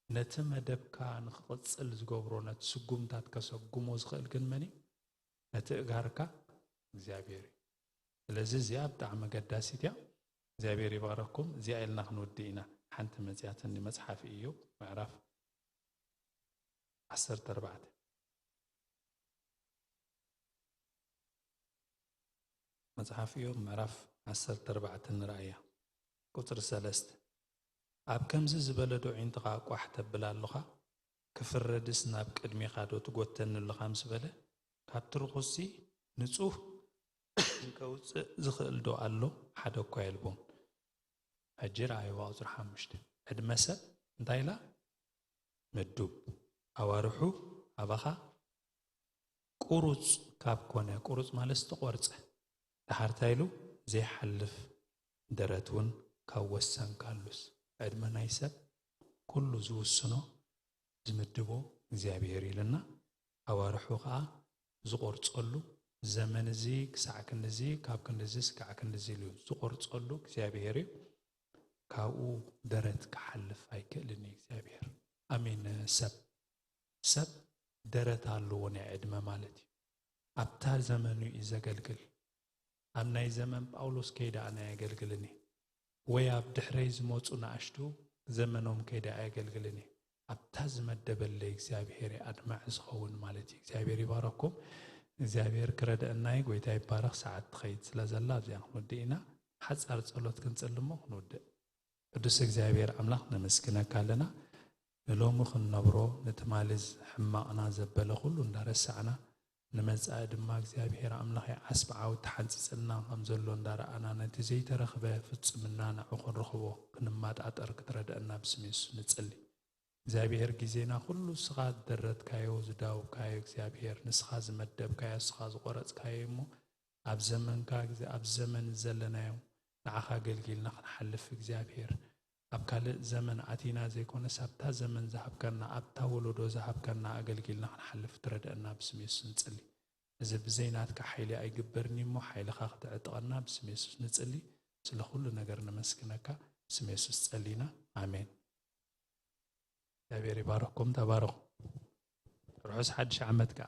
ነቲ መደብካ ንኽቕጽል ዝገብሮ፣ ነቲ ስጉምታት ከሰጉሞ ዝኽእል ግን መን እዩ? ነቲ እጋርካ እግዚኣብሔር እዩ። ስለዚ እዚኣ ብጣዕሚ ኣገዳሲት እያ። እግዚኣብሔር ይባረኩም። እዚኣ ኢልና ክንውድእ ኢና። ሓንቲ መጽያትኒ መጽሓፍ ኢዮብ ምዕራፍ ዓሰርተ ኣርባዕተ። መጽሓፍ ኢዮብ ምዕራፍ ዓሰርተ ኣርባዕተ ንርኣያ። ቁጽሪ ሰለስተ። ኣብ ከምዚ ዝበለ ዶ ዒንትኻ ቋሕ ተብል ኣሎኻ? ክፍረድስ ናብ ቅድሜኻ ዶ ትጎተኒ ኣሎኻ ምስ በለ፣ ካብቲ ርኹስሲ ንጹህ ከውጽእ ዝኽእል ዶ ኣሎ? ሓደ እኳ የልቦን። ሕጂ ረኣይዋ ቁጽሪ ሓሙሽተ። ዕድመ ሰብ እንታይ ኢላ? ምዱብ። ኣዋርሑ ኣባኻ ቁሩጽ ካብ ኮነ፣ ቁሩጽ ማለት ዝተቖርጸ፣ ደሓር እንታይ ኢሉ? ዘይሓልፍ ደረት እውን ካብ ወሰንካሉስ። ዕድመ ናይ ሰብ ኩሉ ዝውስኖ ዝምድቦ እግዚኣብሔር እዩ ኢልና፣ ኣዋርሑ ኸኣ ዝቖርጸሉ፣ ዘመን እዚ ክሳዕ ክንድዚ፣ ካብ ክንድዚ ስጋዕ ክንድዚ ኢሉ ዝቖርጸሉ እግዚኣብሔር እዩ። ካብኡ ደረት ክሓልፍ ኣይክእልን እዩ እግዚኣብሔር። ኣሜን። ሰብ፣ ሰብ ደረት ኣለዎ ናይ ዕድመ ማለት እዩ። ኣብታ ዘመኑ እዩ ዘገልግል። ኣብ ናይ ዘመን ጳውሎስ ከይደ ኣነ ኣየገልግልን እየ፣ ወይ ኣብ ድሕረይ ዝመጹ ንኣሽቱ ዘመኖም ከይደ ኣየገልግልን እየ። ኣብታ ዝመደበለይ እግዚኣብሔር እየ ኣድማዒ ዝኸውን ማለት እዩ። እግዚኣብሔር ይባረኩም። እግዚኣብሔር ክረድአና እዩ። ጎይታ ይባረኽ። ሰዓት ትኸይድ ስለ ዘላ ኣብዚኣ ክንውድእ ኢና። ሓጻር ጸሎት ክንጽሊ እሞ ክንውድእ። ቅዱስ እግዚኣብሔር ኣምላኽ ነመስግነካ ኣለና። ንሎሚ ክንነብሮ ንትማሊ ሕማቕና ዘበለ ኩሉ እንዳረሳዕና ንመጻኢ ድማ እግዚኣብሔር ኣምላኽ ዓስቢ ዓወት ተሓንጺጽልና ከም ዘሎ እንዳረኣና ነቲ ዘይተረኽበ ፍጽምና ንዑ ክንረኽቦ ክንመጣጠር ክትረድአና ብስም የሱስ ንጽሊ። እግዚኣብሔር ግዜና ኩሉ ንስኻ ዝደረትካዮ ዝዳውካዮ እግዚኣብሔር ንስኻ ዝመደብካዮ ንስኻ ዝቆረጽካዮ እሞ ኣብ ዘመንካ ግዜ ኣብ ዘመን ዘለናዮ ንዓኻ ኣገልጊልና ክንሓልፍ እግዚኣብሔር ኣብ ካልእ ዘመን ኣቲና ዘይኮነስ ኣብታ ዘመን ዝሃብካና ኣብታ ወለዶ ዝሃብካና ኣገልጊልና ክንሓልፍ ትረድአና ብስም የሱስ ንጽሊ። እዚ ብዘይ ናትካ ሓይሊ ኣይግበርን እዩ እሞ ሓይልኻ ክትዕጥቀና ብስም የሱስ ንጽሊ። ስለ ኩሉ ነገር ነመስግነካ ብስም የሱስ ጸሊና። ኣሜን። እግዚኣብሔር ይባርኽኩም። ተባረኹ። ርሑስ ሓድሽ ዓመት ከኣ።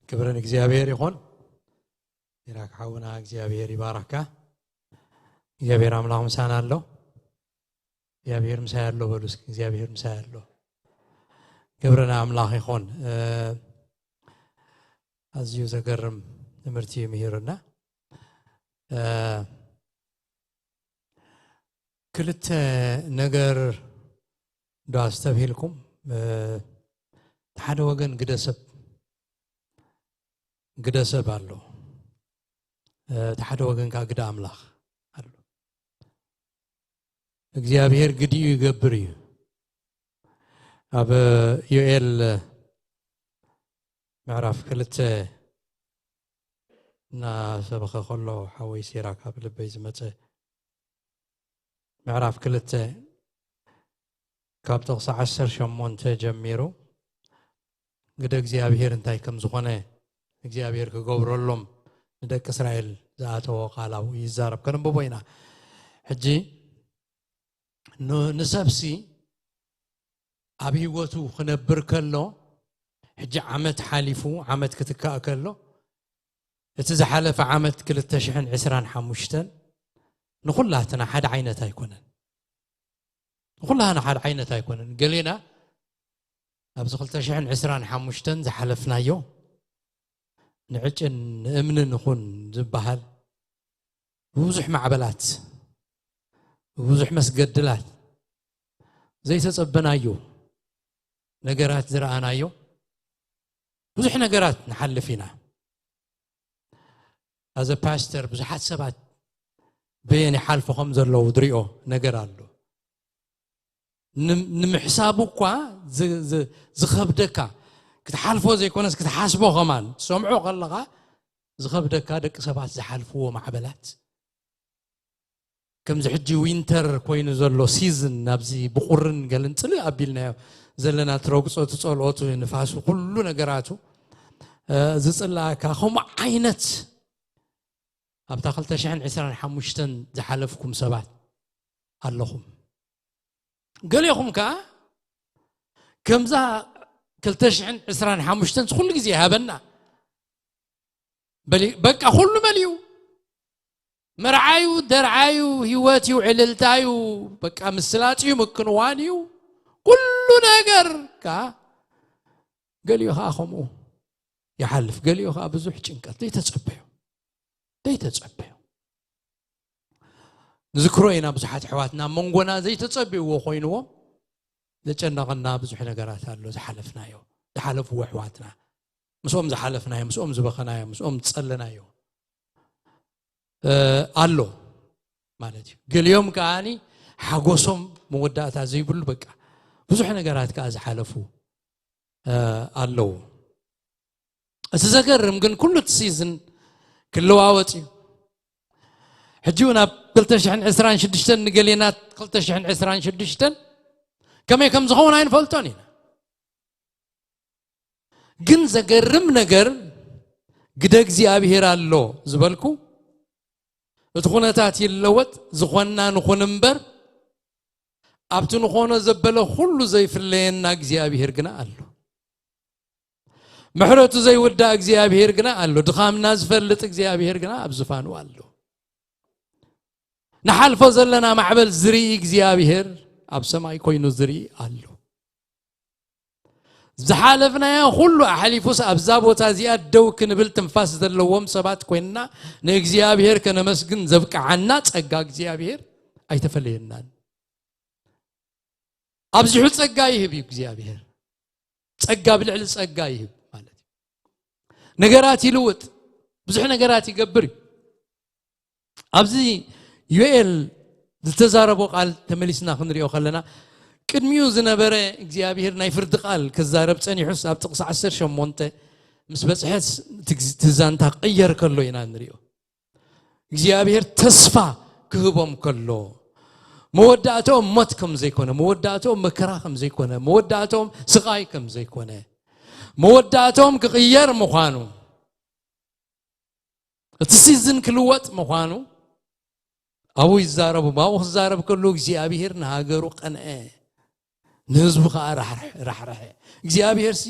ክብሪ ንእግዚኣብሔር ይኹን። ሲራክ ሓውና እግዚኣብሔር ይባርኽካ። እግዚኣብሔር ኣምላኽ ምሳና ኣሎ። እግዚኣብሔር ምሳይ ኣሎ በሉ እስኪ። እግዚኣብሔር ምሳይ ኣሎ። ክብሪ ንኣምላኽ ይኹን። ኣዝዩ ዘገርም ትምህርቲ እዩ ምሂሩና። ክልተ ነገር ዶ ኣስተብሂልኩም? እቲ ሓደ ወገን ግደ ሰብ፣ ግደ ሰብ ኣሎ። እቲ ሓደ ወገን ከኣ ግደ ኣምላኽ ኣሎ። እግዚኣብሔር ግዲኡ ይገብር እዩ። ኣብ ዮኤል ምዕራፍ ክልተ እናሰበኸ ከሎ ሓወይ ሲራክ ኣብ ልበይ ዝመጸ ምዕራፍ ክልተ ካብ ጥቕሲ ዓሰርተ ሸሞንተ ጀሚሩ ግደ እግዚኣብሔር እንታይ ከም ዝኾነ እግዚኣብሔር ክገብረሎም ንደቂ እስራኤል ዝኣተዎ ቃል ኣብኡ ይዛረብ። ከነንብቦ ኢና። ሕጂ ን- ንሰብሲ ኣብ ህይወቱ ክነብር ከሎ፣ ሕጂ ዓመት ሓሊፉ፣ ዓመት ክትካእ ከሎ፣ እቲ ዝሓለፈ ዓመት ክልተ ሽሕን ዕስራን ሓሙሽተን ንኹላትና ሓደ ዓይነት ኣይኮነን። ንኹላህና ሓደ ዓይነት ኣይኮነን። ገሌና ኣብዚ ክልተ ሽሕን ዕስራን ሓሙሽተን ዝሓለፍናዮ ንዕጭን ንእምንን ንኹን ዝበሃል ብብዙሕ ማዕበላት፣ ብብዙሕ መስገድላት ዘይተጸበናዮ ነገራት ዝረኣናዮ ብዙሕ ነገራት ንሓልፍ ኢና። ኣዘ ፓስተር ብዙሓት ሰባት በየን ይሓልፉ ከም ዘለዉ ዝሪኦ ነገር ኣሎ። ንም- ንምሕሳቡ እኳ ዝ- ዝ- ዝኸብደካ፣ ክትሓልፎ ዘይኮነስ ክትሓስቦ ከማን ትሰምዖ ከለኻ ዝኸብደካ ደቂ ሰባት ዝሓልፍዎ ማዕበላት። ከምዚ ሕጂ ዊንተር ኮይኑ ዘሎ ሲዝን ናብዚ ብቁርን ገልን ጽልእ ኣቢልናዮ ዘለና ትረግጾ ትጸልኦቱ ንፋሱ ኩሉ ነገራቱ እ፣ ዝጽላኣካ ከምኡ ዓይነት ኣብታ ክልተ ሽሕን ዕስራን ሓሙሽተን ዝሓለፍኩም ሰባት ኣለኹም። ገሊኹም ከኣ ከምዛ ክልተ ሽሕን ዕስራን ሓሙሽተን ኩሉ ግዜ ይሃበና። በሊ- በቃ ኩሉ መሊኡ፣ መርዓዩ፣ ደርዓዩ፣ ህይወት እዩ፣ ዕልልታዩ፣ በቃ ምስላጥ እዩ፣ ምክንዋን እዩ፣ ኩሉ ነገር ከኣ። ገሊኡ ከኣ ከምኡ ይሓልፍ፣ ገሊኡ ከኣ ብዙሕ ጭንቀት ዘይተጸበዮ ዘይተጸበዮ ንዝክሮ ኢና። ብዙሓት ኣሕዋትና ኣብ መንጎና ዘይተጸብይዎ ኮይንዎም ዘጨነቐና ብዙሕ ነገራት ኣሎ። ዝሓለፍናዮ ዝሓለፍዎ ኣሕዋትና፣ ምስኦም ዝሓለፍናዮ፣ ምስኦም ዝበኸናዮ፣ ምስኦም ዝጸለናዮ እ፣ ኣሎ ማለት እዩ። ገሊኦም ከኣኒ ሓጎሶም መወዳእታ ዘይብሉ፣ በቃ ብዙሕ ነገራት ከኣ ዝሓለፉ እ፣ ኣለዉ። እቲ ዘገርም ግን ኩሉ እቲ ሲዝን ክለዋወጥ እዩ። ሕጂ እውን ኣብ ክልተ ሽሕን ዕስራን ሽዱሽተን ንገሌና ክልተ ሽሕን ዕስራን ሽዱሽተን ከመይ ከም ዝኸውን ኣይንፈልጦን ኢና። ግን ዘገርም ነገር ግደ እግዚኣብሔር ኣሎ ዝበልኩ እቲ ኩነታት ይለወጥ ዝኾንና ንኹን እምበር ኣብቲ ንኾኖ ዘበለ ኩሉ ዘይፍለየና እግዚኣብሔር ግና ኣሎ። ምሕረቱ ዘይውዳእ እግዚኣብሔር ግና ኣሎ። ድኻምና ዝፈልጥ እግዚኣብሔር ግና ኣብ ዝፋኑ ኣሎ። ንሓልፎ ዘለና ማዕበል ዝርኢ እግዚኣብሔር ኣብ ሰማይ ኮይኑ ዝርኢ ኣሎ። ዝሓለፍናዮ ኩሉ ኣሕሊፉስ ኣብዛ ቦታ እዚኣ ደው ክንብል ትንፋስ ዘለዎም ሰባት ኮይንና ንእግዚኣብሔር ከነመስግን ዘብቅዓና ጸጋ እግዚኣብሔር ኣይተፈለየናን። ኣብዚሑ ጸጋ ይህብ እዩ እግዚኣብሔር። ጸጋ ብልዕሊ ጸጋ ይህብ ማለት እዩ። ነገራት ይልውጥ፣ ብዙሕ ነገራት ይገብር እዩ። ኣብዚ ዮኤል ዝተዛረቦ ቃል ተመሊስና ክንሪኦ ከለና ቅድሚኡ ዝነበረ እግዚኣብሔር ናይ ፍርዲ ቃል ክዛረብ ጸኒሑስ ኣብ ጥቕሲ ዓሰርተ ሸሞንተ ምስ በጽሐስ እቲ ግዝ- እቲ ዛንታ ቅየር ከሎ ኢና ንሪኦ። እግዚኣብሔር ተስፋ ክህቦም ከሎ መወዳእትኦም ሞት ከም ዘይኮነ፣ መወዳእትኦም መከራ ከም ዘይኮነ፣ መወዳእትኦም ስቓይ ከም ዘይኮነ፣ መወዳእትኦም ክቕየር ምዃኑ፣ እቲ ሲዝን ክልወጥ ምዃኑ ኣብኡ ይዛረቡ። ኣብኡ ክዛረብ ከሎ እግዚኣብሔር ንሃገሩ ቀንአ፣ ንህዝቡ ከዓ ራሕርሐ። እግዚኣብሔር ሲ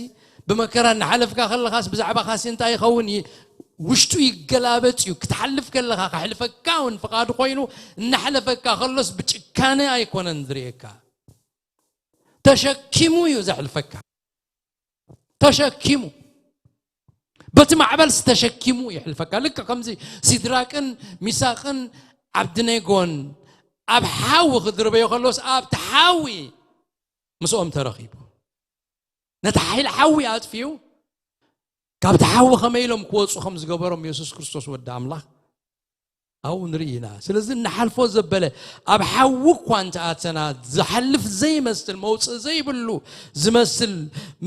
ብመከራ እናሓለፍካ ከለኻስ ብዛዕባ ካሲ እንታይ ይኸውን? ውሽጡ ይገላበጥ እዩ። ክትሓልፍ ከለኻ ከሕልፈካ እውን ፍቓዱ ኮይኑ እናሓለፈካ ከሎስ ብጭካነ ኣይኮነን ዝርእየካ። ተሸኪሙ እዩ ዘሕልፈካ። ተሸኪሙ በቲ ማዕበልስ ተሸኪሙ የሕልፈካ። ልክ ከምዚ ሲድራቅን ሚሳቅን ዓብድኔጎን ኣብ ሓዊ ክድርበዮ ከሎስ ኣብቲ ሓዊ ምስኦም ተረኺቡ ነቲ ሓይሊ ሓዊ ኣጥፊኡ ካብቲ ሓዊ ከመይ ኢሎም ክወፁ ከም ዝገበሮም የሱስ ክርስቶስ ወዲ ኣምላኽ ኣብኡ ንርኢ ኢና። ስለዚ እናሓልፎ ዘበለ ኣብ ሓዊ እኳ እንተኣተና ዝሓልፍ ዘይመስል መውፅእ ዘይብሉ ዝመስል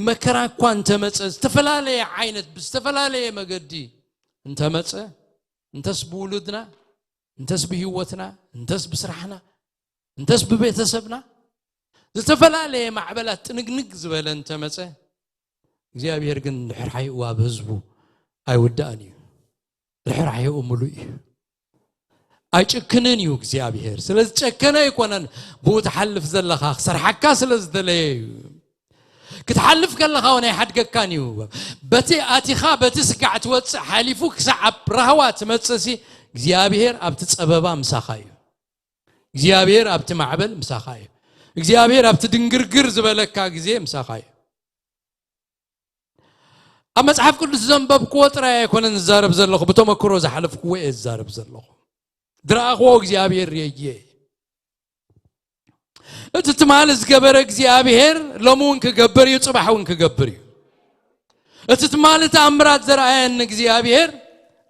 መከራ እኳ እንተመፀ ዝተፈላለየ ዓይነት ብዝተፈላለየ መገዲ እንተመፀ እንተስ ብውሉድና እንተስ ብህይወትና እንተስ ብስራሕና እንተስ ብቤተሰብና ዝተፈላለየ ማዕበላት ጥንግንግ ዝበለ እንተመፀ እግዚኣብሔር ግን ርሕራሕኡ ኣብ ህዝቡ ኣይውዳእን እዩ። ርሕራሕኡ ምሉእ እዩ። ኣይጭክንን እዩ እግዚኣብሔር። ስለ ዝጨከነ ኣይኮነን፣ ብኡ ትሓልፍ ዘለኻ ክሰርሓካ ስለ ዝደለየ እዩ። ክትሓልፍ ከለኻ እውን ኣይሓድገካን እዩ። በቲ ኣቲኻ በቲ ስጋዕ ትወፅእ ሓሊፉ ክሳዕ ኣብ ራህዋ ትመፅእሲ እግዚኣብሔር ኣብቲ ፀበባ ምሳኻ እዩ። እግዚኣብሔር ኣብቲ ማዕበል ምሳኻ እዩ። እግዚኣብሔር ኣብቲ ድንግርግር ዝበለካ ግዜ ምሳኻ እዩ። ኣብ መጽሓፍ ቅዱስ ዘንበብክዎ ጥራይ ኣይኮነን ዝዛረብ ዘለኹ፣ ብተመክሮ ዝሓለፍክዎ እየ ዝዛረብ ዘለኹ። ዝረኣኽዎ እግዚኣብሔር ርእየ። እቲ ትማሊ ዝገበረ እግዚኣብሔር ሎሚ እውን ክገብር እዩ፣ ጽባሕ እውን ክገብር እዩ። እቲ ትማሊ ተኣምራት ዘረኣየኒ እግዚኣብሔር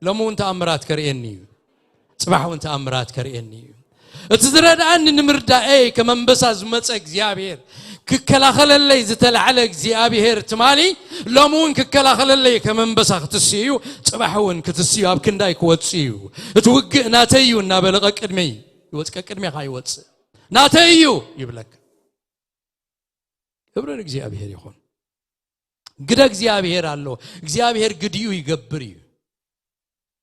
ሎሚ እውን ተኣምራት ከርእየኒ እዩ። ጽባሕ እውን ተኣምራት ከርእየኒ እዩ። እቲ ዝረድኣኒ ንምርዳኤ ከመንበሳ ዝመጸ እግዚኣብሔር፣ ክከላኸለለይ ዝተላዕለ እግዚኣብሔር ትማሊ ሎሚ እውን ክከላኸለለይ ከመንበሳ ክትስዩ እዩ። ጽባሕ እውን ክትስዩ ኣብ ክንዳይ ክወጽእ እዩ። እቲ ውግእ ናተይ እዩ እናበለ ቀቅድመይ ይወጽእ፣ ቀቅድሜኻ ይወጽእ። ናተይ እዩ ይብለካ። ክብሪ ንእግዚኣብሔር ይኹን። ግደ እግዚኣብሔር ኣሎ። እግዚኣብሔር ግዲኡ ይገብር እዩ።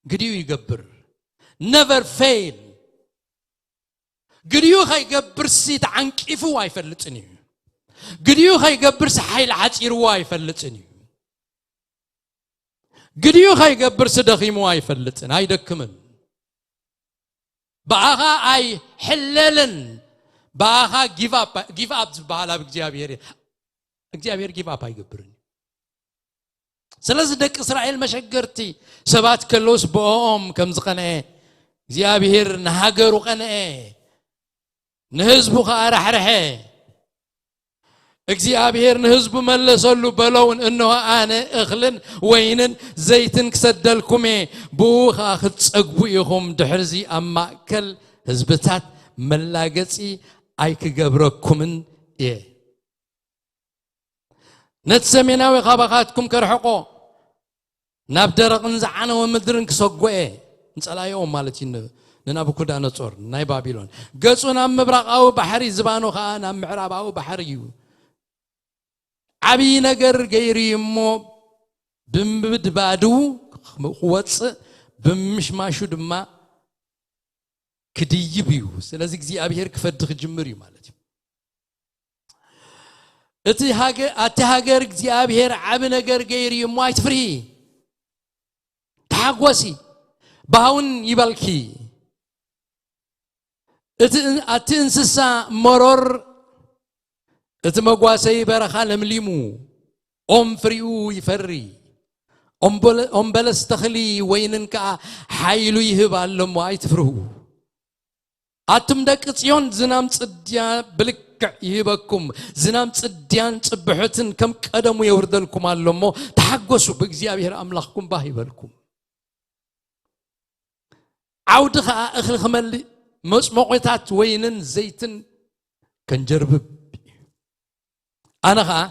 ግዲኡ ይገብር። Never fail። ግዲኡ ከይገብርሲ ተዓንቂፉ ኣይፈልጥን እዩ። ግዲኡ ከይገብርሲ ሓይሊ ሓፂርዎ ኣይፈልጥን እዩ። ግዲኡ ከይገብርሲ ደኺሙ ኣይፈልጥን፣ ኣይደክምን። ብኣኻ ኣይሕለልን። ብኣኻ give up፣ give up ዝበሃል ኣብ እግዚኣብሔር እዩ። እግዚኣብሔር give up ኣይገብርን። ስለዚ ደቂ እስራኤል መሸገርቲ ሰባት ከለውስ ብኦም ከም ዝቐንአ እግዚኣብሔር ንሃገሩ ቀንአ፣ ንህዝቡ ኸዓ ራሕርሐ። እግዚኣብሔር ንህዝቡ መለሰሉ፣ በለውን፣ እንሆ ኣነ እኽልን ወይንን ዘይትን ክሰደልኩም እየ፣ ብኡ ኸዓ ክትጸግቡ ኢኹም። ድሕርዚ ኣብ ማእከል ህዝብታት መላገጺ ኣይክገብረኩምን እየ። ነቲ ሰሜናዊ ካባኻትኩም ከርሕቆ፣ ናብ ደረቕን ዝዓነወ ምድርን ክሰጎ እየ። ንጸላኢኦም ማለት እዩ፣ ን-፣ ንናቡከደነጾር ናይ ባቢሎን። ገጹ ናብ ምብራቓዊ ባሕሪ፣ ዝባኑ ኸኣ ናብ ምዕራባዊ ባሕሪ እዩ። ዓብዪ ነገር ገይሩ እዩ እሞ፣ ብምድባዱ ክወጽእ፣ ብምሽማሹ ድማ ክድይብ እዩ። ስለዚ እግዚኣብሔር ክፈዲ ክጅምር እዩ ማለት እዩ። እቲ ሃገ-፣ ኣቲ ሃገር እግዚኣብሔር ዓቢ ነገር ገይሩ እዩ እሞ ኣይትፍርሂ። ተሓጎሲ። ብሃውን ይበልኪ። እቲ፣ ኣቲ እንስሳ መሮር፣ እቲ መጓሰይ በረኻ ለምሊሙ፣ ኦም ፍሪኡ ይፈሪ። ኦም በለ-፣ ኦም በለስ ተኽሊ ወይንን ከኣ ሓይሉ ይህብ ኣሎ እሞ ኣይትፍርሁ። ኣቱም ደቂ ጽዮን፣ ዝናም ጽድያ ብልክዕ ይህበኩም፣ ዝናም ጽድያን ጽብሖትን ከም ቀደሙ የውርደልኩም ኣሎ እሞ፣ ተሓጎሱ፣ ብእግዚኣብሔር ኣምላኽኩም ባህ ይበልኩም። ዓውዲ ኸኣ እኽሊ ክመልእ፣ መጽሞቒታት ወይንን ዘይትን ከንጀርብብ። ኣነ ኸኣ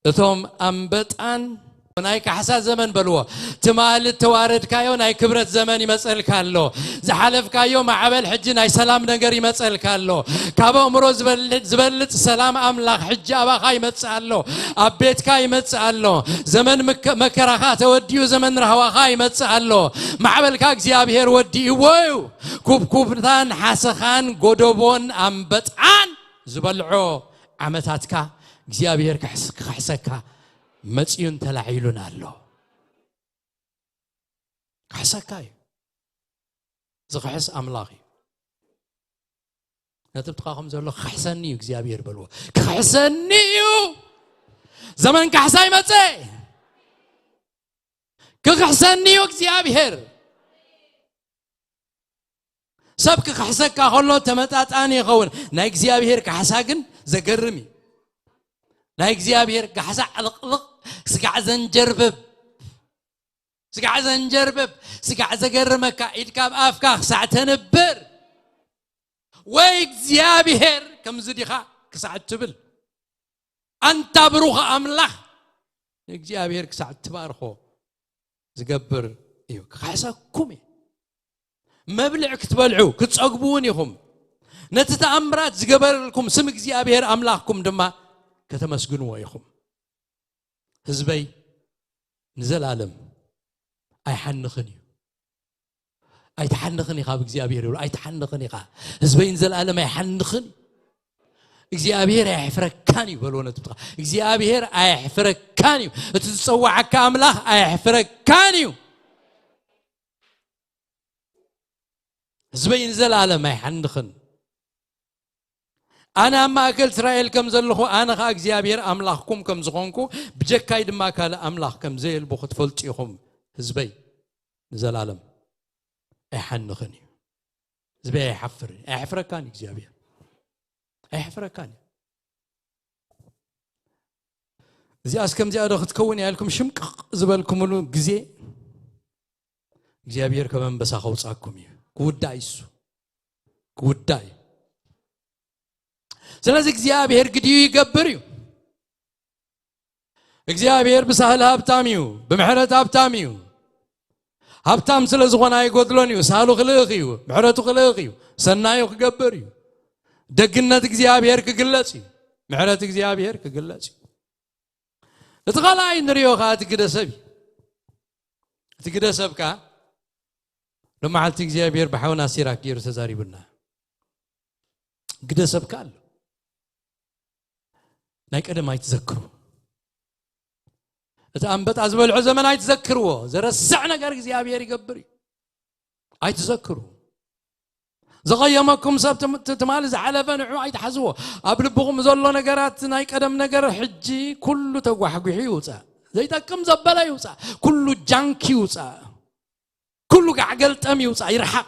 እቶም ኣንበጣን ናይ ካሕሳ ዘመን በልዎ። ትማሊ እተዋረድካዮ ናይ ክብረት ዘመን ይመጸልካ ኣሎ። ዝሓለፍካዮ ማዕበል ሕጂ ናይ ሰላም ነገር ይመጸልካ ኣሎ። ካብ ኣእምሮ ዝበልጽ፣ ዝበልጽ ሰላም ኣምላኽ ሕጂ ኣባኻ ይመጽእ ኣሎ። ኣብ ቤትካ ይመጽእ ኣሎ። ዘመን ምከ-፣ መከራኻ ተወዲኡ ዘመን ራህዋኻ ይመጽእ ኣሎ። ማዕበልካ እግዚኣብሔር ወዲእዎ እዩ። ኩብኩብታን ሓሰኻን ጎደቦን ኣንበጣን ዝበልዖ ዓመታትካ እግዚኣብሔር ክሕስ-፣ ክኽሕሰካ መጺኡን ተላዒሉን ኣሎ። ክሕሰካ እዩ። ዝኽሕስ ኣምላኽ እዩ። ነቲ ብጥቓኹም ዘሎ ክኽሕሰኒ እዩ እግዚኣብሔር በልዎ። ክኽሕሰኒ እዩ። ዘመን ካሕሳ ይመጸ። ክኽሕሰኒ እዩ እግዚኣብሔር። ሰብ ክኽሕሰካ ከሎ ተመጣጣኒ ይኸውን። ናይ እግዚኣብሔር ካሕሳ ግን ዘገርም እዩ። ናይ እግዚኣብሔር ካሕሳ ዕልቕልቕ፣ ስጋዕ ዘንጀርብብ፣ ስጋዕ ዘንጀርብብ፣ ስጋዕ ዘገርመካ፣ ኢድካ ኣብ ኣፍካ ክሳዕ ተንብር፣ ወይ እግዚኣብሔር ከምዚ ዲኻ ክሳዕ ትብል፣ ኣንታ ብሩኽ ኣምላኽ ንእግዚኣብሔር ክሳዕ እትባርኾ ዝገብር እዩ። ክኽሕሰኩም እዩ። መብልዕ ክትበልዑ ክትጸግቡ እውን ኢኹም። ነቲ ተኣምራት ዝገበረልኩም ስም እግዚኣብሔር ኣምላኽኩም ድማ ከተመስግንዎ ኢኹም። ህዝበይ ንዘላለም ኣይሓንኽን እዩ። ኣይትሓንኽን ኢኻ ብእግዚኣብሔር ይብሎ ኣይትሓንኽን ኢኻ። ህዝበይ ንዘለኣለም ኣይሓንኽን እዩ። እግዚኣብሔር ኣየሕፍረካን እዩ በልዎ ነቲ ብትኻ እግዚኣብሔር ኣየሕፍረካን እዩ። እቲ ዝጸዋዓካ ኣምላኽ ኣየሕፍረካን እዩ። ህዝበይ ንዘለኣለም ኣይሓንኽን። ኣነ ኣብ ማእከል እስራኤል ከም ዘለኹ ኣነ ኸኣ እግዚኣብሔር ኣምላኽኩም ከም ዝኾንኩ ብጀካይ ድማ ካልእ ኣምላኽ ከም ዘየልቡ ክትፈልጡ ኢኹም። ህዝበይ ንዘለኣለም ኣይሓንኽን እዩ። ህዝበይ ኣይሓፍር ኣይሕፍረካን እዩ እግዚኣብሔር ኣይሕፍረካን እዩ። እዚኣስ ከምዚኣ ዶ ክትከውን እያ ኢልኩም ሽምቅቕ ዝበልኩምሉ ግዜ እግዚኣብሔር ከም ኣንበሳ ከውፃኩም እዩ። ክውዳእ እዩ እሱ ክውዳእ እዩ። ስለዚ እግዚኣብሔር ግድዩ ይገብር እዩ። እግዚኣብሔር ብሳህል ሃብታም እዩ፣ ብምሕረት ሃብታም እዩ። ሃብታም ስለ ዝኾነ ኣይጎድሎን እዩ። ሳህሉ ክልእኽ እዩ፣ ምሕረቱ ክልእኽ እዩ፣ ሰናዩ ክገብር እዩ። ደግነት እግዚኣብሔር ክግለጽ እዩ፣ ምሕረት እግዚኣብሔር ክግለጽ እዩ። እቲ ካልኣይ ንሪኦ ከዓ እቲ ግደ ሰብ እዩ። እቲ ግደ ሰብ ከዓ ሎመዓልቲ እግዚኣብሔር ብሓውና ሲራክ ገይሩ ተዛሪቡና። ግደ ሰብ ከዓ ኣሎ። ናይ ቀደም ኣይትዘክሩ። እቲ ኣንበጣ ዝበልዖ ዘመን ኣይትዘክርዎ። ዘረስዕ ነገር እግዚኣብሔር ይገብር እዩ። ኣይትዘክሩ። ዘቐየመኩም ሰብ ትም- ት- ትማሊ ዝሓለፈ ንዑ ኣይትሓዝዎ። ኣብ ልብኹም ዘሎ ነገራት ናይ ቀደም ነገር ሕጂ ኩሉ ተጓሕጒሑ ይውፃእ። ዘይጠቅም ዘበለ ይውፃእ። ኩሉ ጃንክ ይውፃእ። ኩሉ ጋዕገልጠም ይውፃእ፣ ይርሓቕ።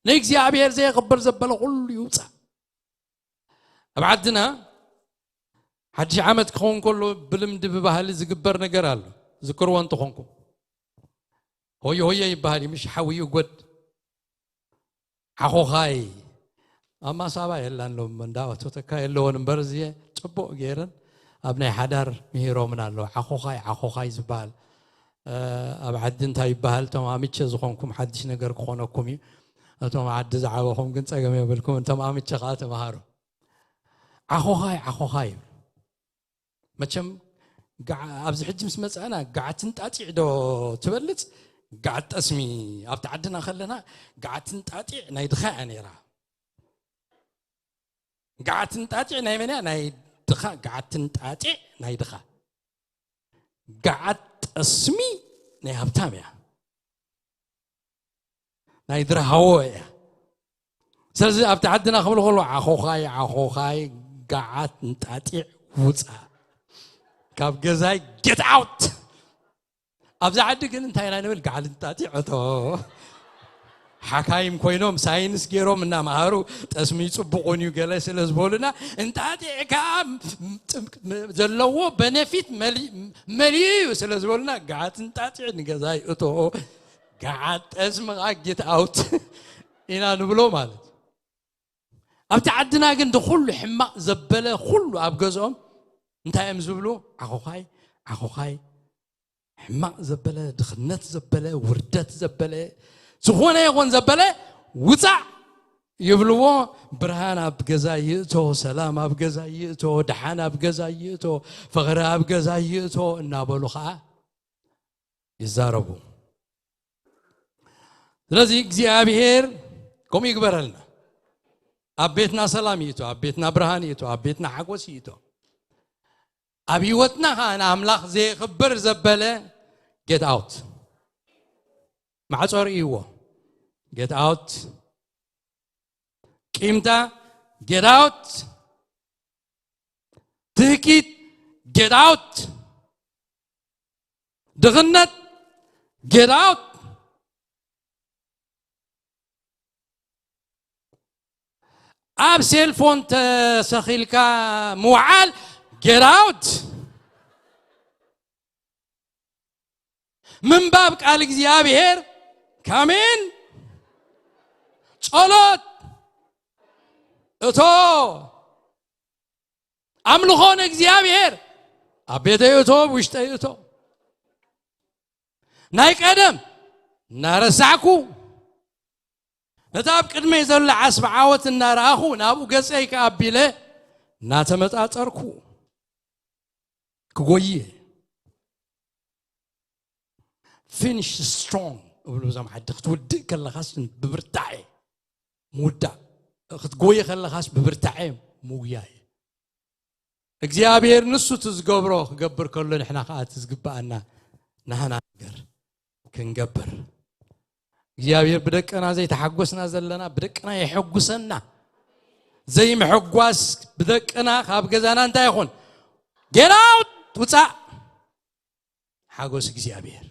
ንእግዚኣብሔር ዘየኽብር ዘበለ ኩሉ ይውፃእ። ኣብ ዓድና ሓድሽ ዓመት ክኸውን ከሎ ብልምዲ ብባህሊ ዝግበር ነገር ኣሎ። ዝክርዎ እንተኾንኩም ሆየ ሆየ ይበሃል እዩ፣ ምሽ ሓዊ ይጎድ ዓኾኻይ ኣብ ማሳባ የላን ሎም እንዳወተተካ የለዎን እምበር እዚየ ጽቡቕ ገይረን ኣብ ናይ ሓዳር ምሂሮምን ኣለዉ። ዓኾኻይ ዓኾኻይ ዝበሃል ኣብ ዓዲ እንታይ ይበሃል? እቶም ኣምቸ ዝኾንኩም ሓድሽ ነገር ክኾነኩም እዩ። እቶም ዓዲ ዝዓበኹም ግን ጸገም የብልኩም። እቶም ኣምቸ ከዓ ተምሃሩ። ዓኾኻይ ዓኾኻይ ይብል። መቸም ጋዓ- ኣብዚ ሕጂ ምስ መጻእና ጋዓት እንጣጢዕ ዶ ትበልጽ? ጋዓት ጠስሚ ኣብቲ ዓድና ከለና ጋዓት እንጣጢዕ ናይ ድኻ እያ ነይራ። ጋዓት እንጣጢዕ ናይ መን እያ? ናይ ድኻ። ጋዓት እንጣጢዕ ናይ ድኻ። ጋዓት ጠስሚ ናይ ሃብታም እያ። ናይ ድርሃዎ እያ። ስለዚ ኣብቲ ዓድና ክብሉ ከሎ ዓኾኻይ ዓኾኻይ ጋዓት እንጣጢዕ ውፃእ ካብ ገዛይ ጌት ኣውት። ኣብዚ ዓዲ ግን እንታይ ኢና ንብል? ጋዓት እንጣጢዕ እቶ። ሓካይም ኮይኖም ሳይንስ ገይሮም እናምሃሩ ጠስሚ ፅቡቑን እዩ ገለ ስለ ዝበሉና እንጣጢዕ ከዓ ዘለዎ በነፊት መሊዩ እዩ ስለ ዝበሉና ጋዓት እንጣጢዕ ንገዛይ እቶ። ገዓት ጠስሚ ከዓ ጌት ኣውት ኢና ንብሎ ማለት። ኣብቲ ዓድና ግን ድኩሉ ሕማቕ ዘበለ ኩሉ ኣብ ገዝኦም እንታይ እዮም ዝብሉ? ዓኾዃይ ዓኾዃይ። ሕማቕ ዘበለ፣ ድኽነት ዘበለ፣ ውርደት ዘበለ፣ ዝኾነ ይኹን ዘበለ ውፃእ ይብልዎ። ብርሃን ኣብ ገዛ ይእቶ፣ ሰላም ኣብ ገዛ ይእቶ፣ ደሓን ኣብ ገዛ ይእቶ፣ ፍቕሪ ኣብ ገዛ ይእቶ እናበሉ ከዓ ይዛረቡ። ስለዚ እግዚኣብሔር ከምኡ ይግበረልና። ኣብ ቤትና ሰላም ይእቶ፣ ኣብ ቤትና ብርሃን ይእቶ፣ ኣብ ቤትና ሓጎስ ይእቶ። ኣብ ህይወትና ከዓ ንኣምላኽ ዘየኽብር ዘበለ ጌት ኣውት ማዕጾ ርእይዎ። ጌት ኣውት። ቂምታ ጌት ኣውት። ትህኪት ጌት ኣውት። ድኽነት ጌት ኣውት። ኣብ ሴልፎን ተሰኺልካ ምውዓል ጌት ኣውት። ምንባብ ቃል እግዚኣብሔር ካሜን ጸሎት እቶ ኣምልኾ ንእግዚኣብሔር ኣብ ቤተይ እቶ ውሽጠይ እቶ ናይ ቀደም እናረሳዕኩ ነቲ ኣብ ቅድመይ ዘሎ ዓስቢ ዓወት እናረኣኹ ናብኡ ገጸይ ከኣቢለ እናተመጣጠርኩ ክጎይየ ፊኒሽ ስትሮንግ እብሉ። እዞም ዓዲ ክትውድእ ከለኻስ ብብርታዐ ምውዳእ፣ ክትጎየ ከለኻስ ብብርታዐ ምጉያይ። እግዚኣብሔር ንሱ እቲ ዝገብሮ ክገብር ከሎ፣ ንሕና ከኣ እቲ ዝግብኣና ናህና ነገር ክንገብር። እግዚኣብሔር ብደቅና ዘይተሓጎስና ዘለና፣ ብደቅና የሐጉሰና። ዘይምሕጓስ ብደቅና ካብ ገዛና እንታይ ይኹን? Get out! ውጻእ! ሓጎስ እግዚኣብሔር።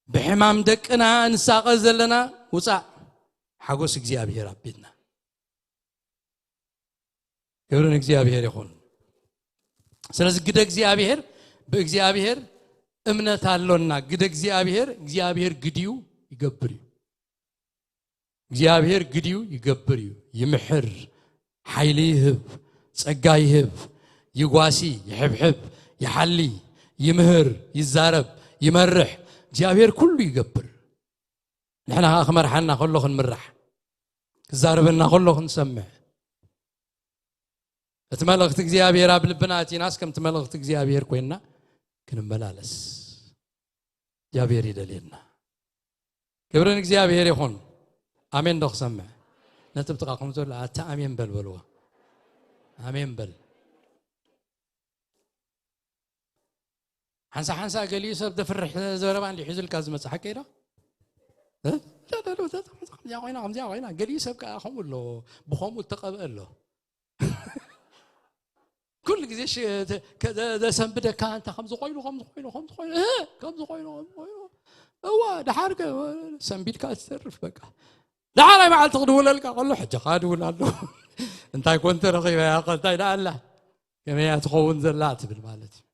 ብሕማም ደቅና እንሳቐ ዘለና፣ ውጻእ! ሓጎስ እግዚኣብሔር ኣብ ቤትና። ክብሪ ንእግዚኣብሔር ይኹን። ስለዚ ግደ እግዚኣብሔር፣ ብእግዚኣብሔር እምነት ኣሎና። ግደ እግዚኣብሔር፣ እግዚኣብሔር ግድዩ ይገብር እዩ። እግዚኣብሔር ግድዩ ይገብር እዩ። ይምሕር፣ ሓይሊ ይህብ፣ ጸጋ ይህብ፣ ይጓሲ፣ ይሕብሕብ፣ ይሓሊ፣ ይምህር፣ ይዛረብ፣ ይመርሕ። እግዚኣብሔር ኩሉ ይገብር። ንሕና ኸኣ ክመርሓና ከሎ ክንምራሕ፣ ክዛረበና ከሎ ክንሰምዕ፣ እቲ መልእኽቲ እግዚኣብሔር ኣብ ልብና ኣቲናስ ከምቲ መልእኽቲ እግዚኣብሔር ኮይንና ክንመላለስ እግዚኣብሔር ይደልየና። ክብሪ ንእግዚኣብሔር ይኹን። ኣሜን ዶ ክሰምዕ? ነቲ ብጥቓኹም ዘሎ ኣታ ኣሜን በል በልዎ። ኣሜን በል። ሓንሳ ሓንሳ ገሊኡ ሰብ ዘፍርሕ ዘረባ እንዲ ሒዙልካ ዝመጽእ ሓቀይ ዶ? እ? ዳ- ዳ- ዳ- ዳ- ከምዚኣ ኮይና፣ ከምዚኣ ኮይና። ገሊኡ ሰብ ከኣ ከምኡ ኣሎ፣ ብኸምኡ እተቐብአ ኣሎ። ኩሉ ግዜ ሽ- ተ- ከ- ዘ- ዘሰንብደካ፣ እንታ ከምዚ ኮይኑ፣ ከምዚ ኮይኑ፣ ከምዚ ኮይኑ፣ እ፣ ከምዚ ኮይኑ፣ ከምዚ ኮይኑ። እዋ፣ ደሓር ከ- ሰንቢድካ ትተርፍ በቃ። ደሓራይ መዓልቲ ክድውለልካ ከሎ፣ ሕጂ ከኣ ድውል ኣሎ። እንታይ ኮን ተረኺበ እያ፣ እንታይ ደኣ ኣላ፣ ከመይ እያ ትኸውን ዘላ ትብል ማለት እዩ።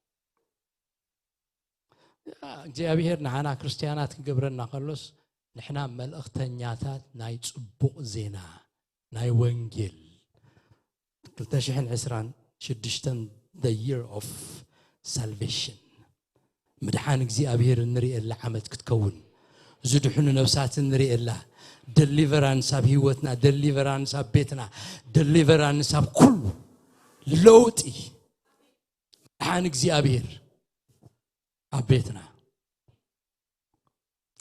እግዚኣብሔር ንዓና ክርስትያናት ክገብረና ከሎስ፣ ንሕና መልእኽተኛታት ናይ ጽቡቕ ዜና፣ ናይ ወንጌል። ክልተ ሽሕን ዕስራን ሽዱሽተን፣ the year of salvation፣ ምድሓን እግዚኣብሔር እንርእየላ ዓመት ክትከውን፣ ዝድሕኑ ነፍሳት እንርእየላ፣ ደሊቨራንስ ኣብ ህይወትና፣ ደሊቨራንስ ኣብ ቤትና፣ ደሊቨራንስ ኣብ ኩሉ፣ ለውጢ፣ ምድሓን እግዚኣብሔር ኣብ ቤትና።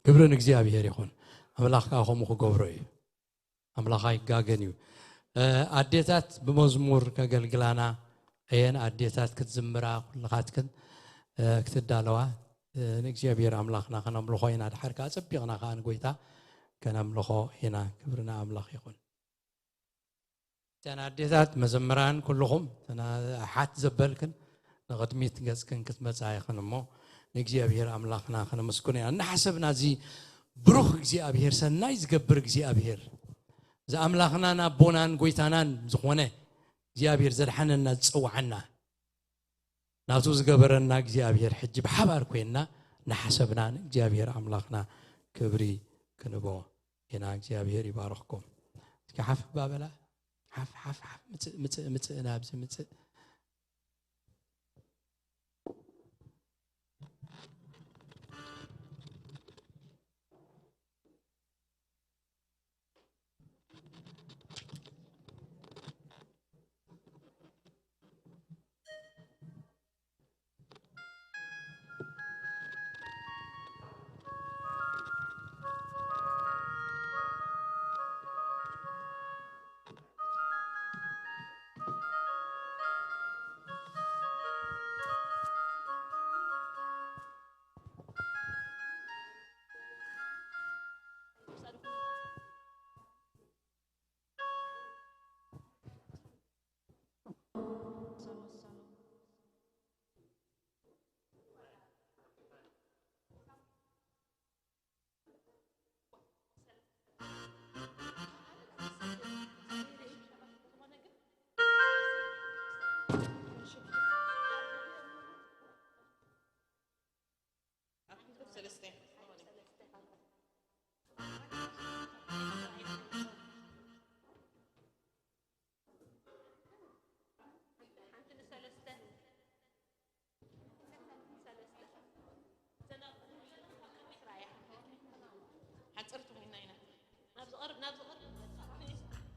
ክብሪ ንእግዚኣብሔር ይኹን። ኣምላኽ ከኣ ከምኡ ክገብሮ እዩ። ኣምላኽ ኣይጋገን እዩ። እ፣ ኣዴታት ብመዝሙር ከገልግላና እየን። ኣዴታት ክትዝምራ ኩልኻትክን፣ እ፣ ክትዳለዋ፣ እ፣ ንእግዚኣብሔር ኣምላኽና ከነምልኾ ኢና። ድሓር ከኣ ጸቢቕና ከኣ ንጎይታ ከነምልኾ ኢና። ክብሪ ንኣምላኽ ይኹን። እተን ኣዴታት መዘምራን ኩልኹም፣ እተን ኣሓት ዘበልክን ንቕድሚት ገጽክን ክትመጻ ኢኽን እሞ፣ ንእግዚኣብሔር ኣምላኽና ከነመስግኖ ኢና። እናሓሰብና፣ እዚ ብሩኽ እግዚኣብሔር፣ ሰናይ ዝገብር እግዚኣብሔር፣ እዚ ኣምላኽናን ኣቦናን ጎይታናን ዝኾነ እግዚኣብሔር፣ ዘድሓነና፣ ዝጸውዓና፣ ናቱ ዝገበረና እግዚኣብሔር፣ ሕጂ ብሓባር ኮይንና እናሓሰብና ንእግዚኣብሔር ኣምላኽና ክብሪ ክንቦ ኢና። እግዚኣብሔር ይባርኽኩም። እስኪ ሓፍ ባበላ፣ ሓፍ፣ ሓፍ፣ ሓፍ፣ ምጽእ፣ ምጽእ፣ ምጽእ፣ ናብዚ ምጽእ። ሓንፀርቱ ኮይና ኢና። ናብ ዝቐርብ፣ ናብ ዝቐርብ።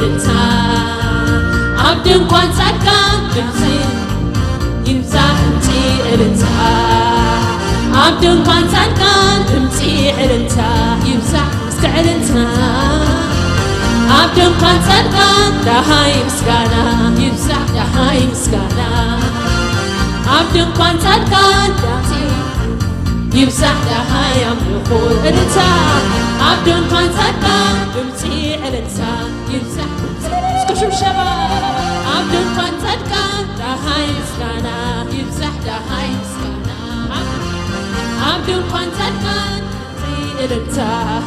እልልታ ኣብ ድንኳን ጻድቃን ድምጺ ይብዛሕ ድምጺ እልልታ ኣብ ድንኳን ጻድቃን ድምጺ እልልታ ይብዛሕ እስከ እልልታ ኣብ ድንኳን ጻድቃን ደሃይ ምስጋና ይብዛሕ ደሃይ ምስጋና ኣብ ድንኳን ጻድቃን ድምጺ ይብዛሕ ደሃይ ኣምልኾ እልልታ ኣብ ድንኳን ጻድቃን ድምጺ እልልታ ይብዛሕ እስከ ሽብሸባ ኣብ ድንኳን ጻድቃን ደሃይ ምስጋና ይብዛሕ ደሃይ ምስጋና ኣብ ድንኳን ጻድቃን ድምጺ እልልታ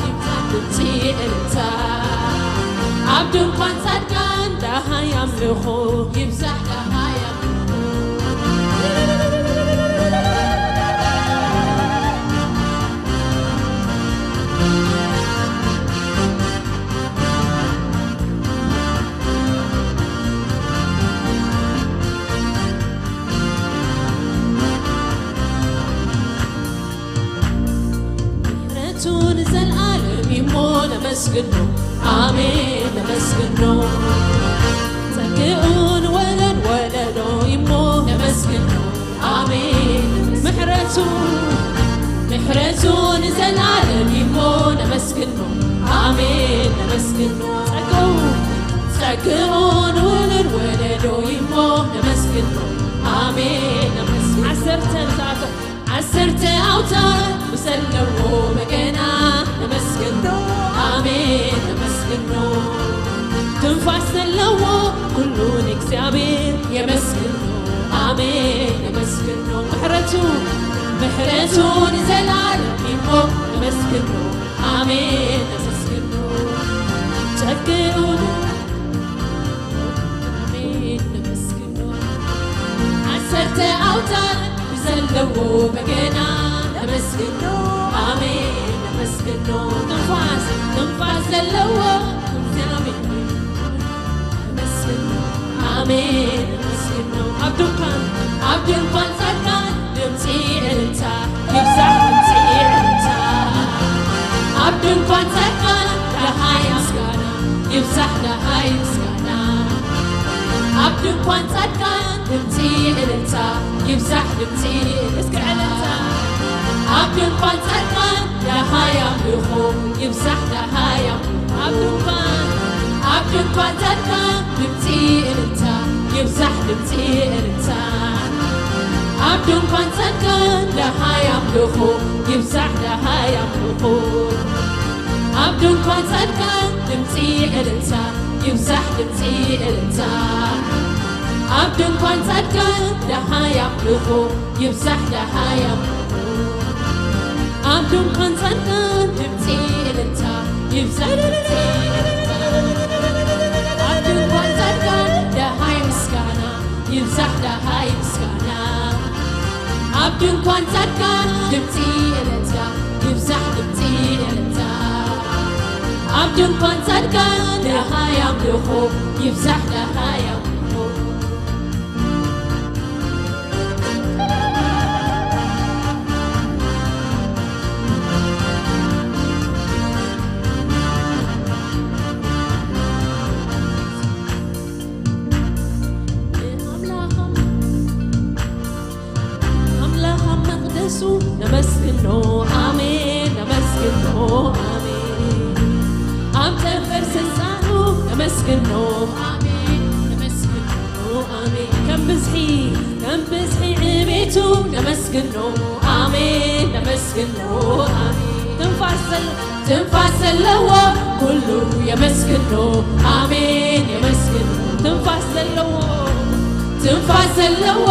ይብዛሕ ድምጺ እልልታ ኣብ ድንኳን ጻድቃን ደሃይ ኣምልኾ ይብዛሕ ደሃይ ኣምልኾ ምሕረቱ ንዘልኣለም እሞ ነመስግኖ ኣሜን ነመስግኖ ጸግኡ ንወለድ ወለዶ እሞ ነመስግኖ ኣሜን ምሕረቱ ምሕረቱ ንዘልኣለም እሞ ነመስግኖ ኣሜን ነመስግኖ ጸግኡ ጸግኡ ንወለድ ወለዶ እሞ ነመስግኖ ኣሜን ነመስግኖ ዓሰርተ ንዝኣቶ ዓሰርተ ኣውታር ብዘለዎ በገና ነመስግኖ ኣሜን ነመስግኖ ትንፋስ ዘለዎ ኩሉ ንእግዚኣብሔር የመስግኖ ኣሜን ነመስግኖ ምሕረቱ ምሕረቱ ንዘላለም ይሞ ነመስግኖ ኣሜን ነመስግኖ ጸግኡ ኣሜን ነመስግኖ ዓሰርተ ኣውታር ብዘለዎ በገና ነመስግኖ ኣሜን ነመስግኖ ትንፋስ ትንፋስ ዘለዎ እግዚኣብሔር ነመስግኖ ኣሜን ነመስግኖ ኣብ ድንኳን ኣብ ድንኳን ጻድቃን ድምጺ እልልታ ይብዛሕ ድምጺ እልልታ ኣብ ድንኳን ጻድቃን ደሃይ ምስጋና ይብዛሕ ደሃይ ምስጋና ኣብ ድንኳን ጻድቃን ድምጺ እልልታ ይብዛሕ ድምጺ እስከ እልልታ ኣብ ድንኳን ጻድቃን ደሃይ ኣምልኾ ይብዛሕ ደሃይ ኣምልኾ ኣብ ድንኳን ኣብ ድንኳን ጻድቃን ድምጺ እልልታ ይብዛሕ ድምጺ እልልታ ኣብ ድንኳን ጻድቃን ደሃይ ኣምልኾ ይብዛሕ ደሃይ ኣምልኾ ኣብ ድንኳን ጻድቃን ድምጺ እልልታ ይብዛሕ ድምጺ እልልታ ኣብ ድንኳን ጻድቃን ደሃይ ኣምልኾ ይብዛሕ ደሃይ ኣምልኾ ኣብ ድንኳን ጻድቃን ድምጺ እልልታ ይብዛሕ ድምጺ እልልታ ኣብ ድንኳን ጻድቃን ደሃይ ምስጋና ይብዛሕ ደሃይ ምስጋና ኣብ ድንኳን ጻድቃን ድምጺ እልልታ ይብዛሕ ድምጺ እልልታ ኣብ ድንኳን ጻድቃን ደሃይ ኣምልኾ ይብዛሕ ደሃይ ኣምልኾ ኣምላኽ ኣብ መቕደሱ ነመስግኖ ኣሜን ነመስግኖ ኣሜን ኣብ ጠፈር ስልጣኑ ነመስግኖ ኣሜን ነመስግኖ ኣሜን ከም ብዝሒ ከም ብዝሒ ዕቤቱ ነመስግኖ ኣሜን ነመስግኖ ኣሜን ትንፋስ ዘሎ ትንፋስ ዘለዎ ኩሉ የመስግኖ ኣሜን የመስግኖ ትንፋስ ዘለዎ ትንፋስ ዘለዎ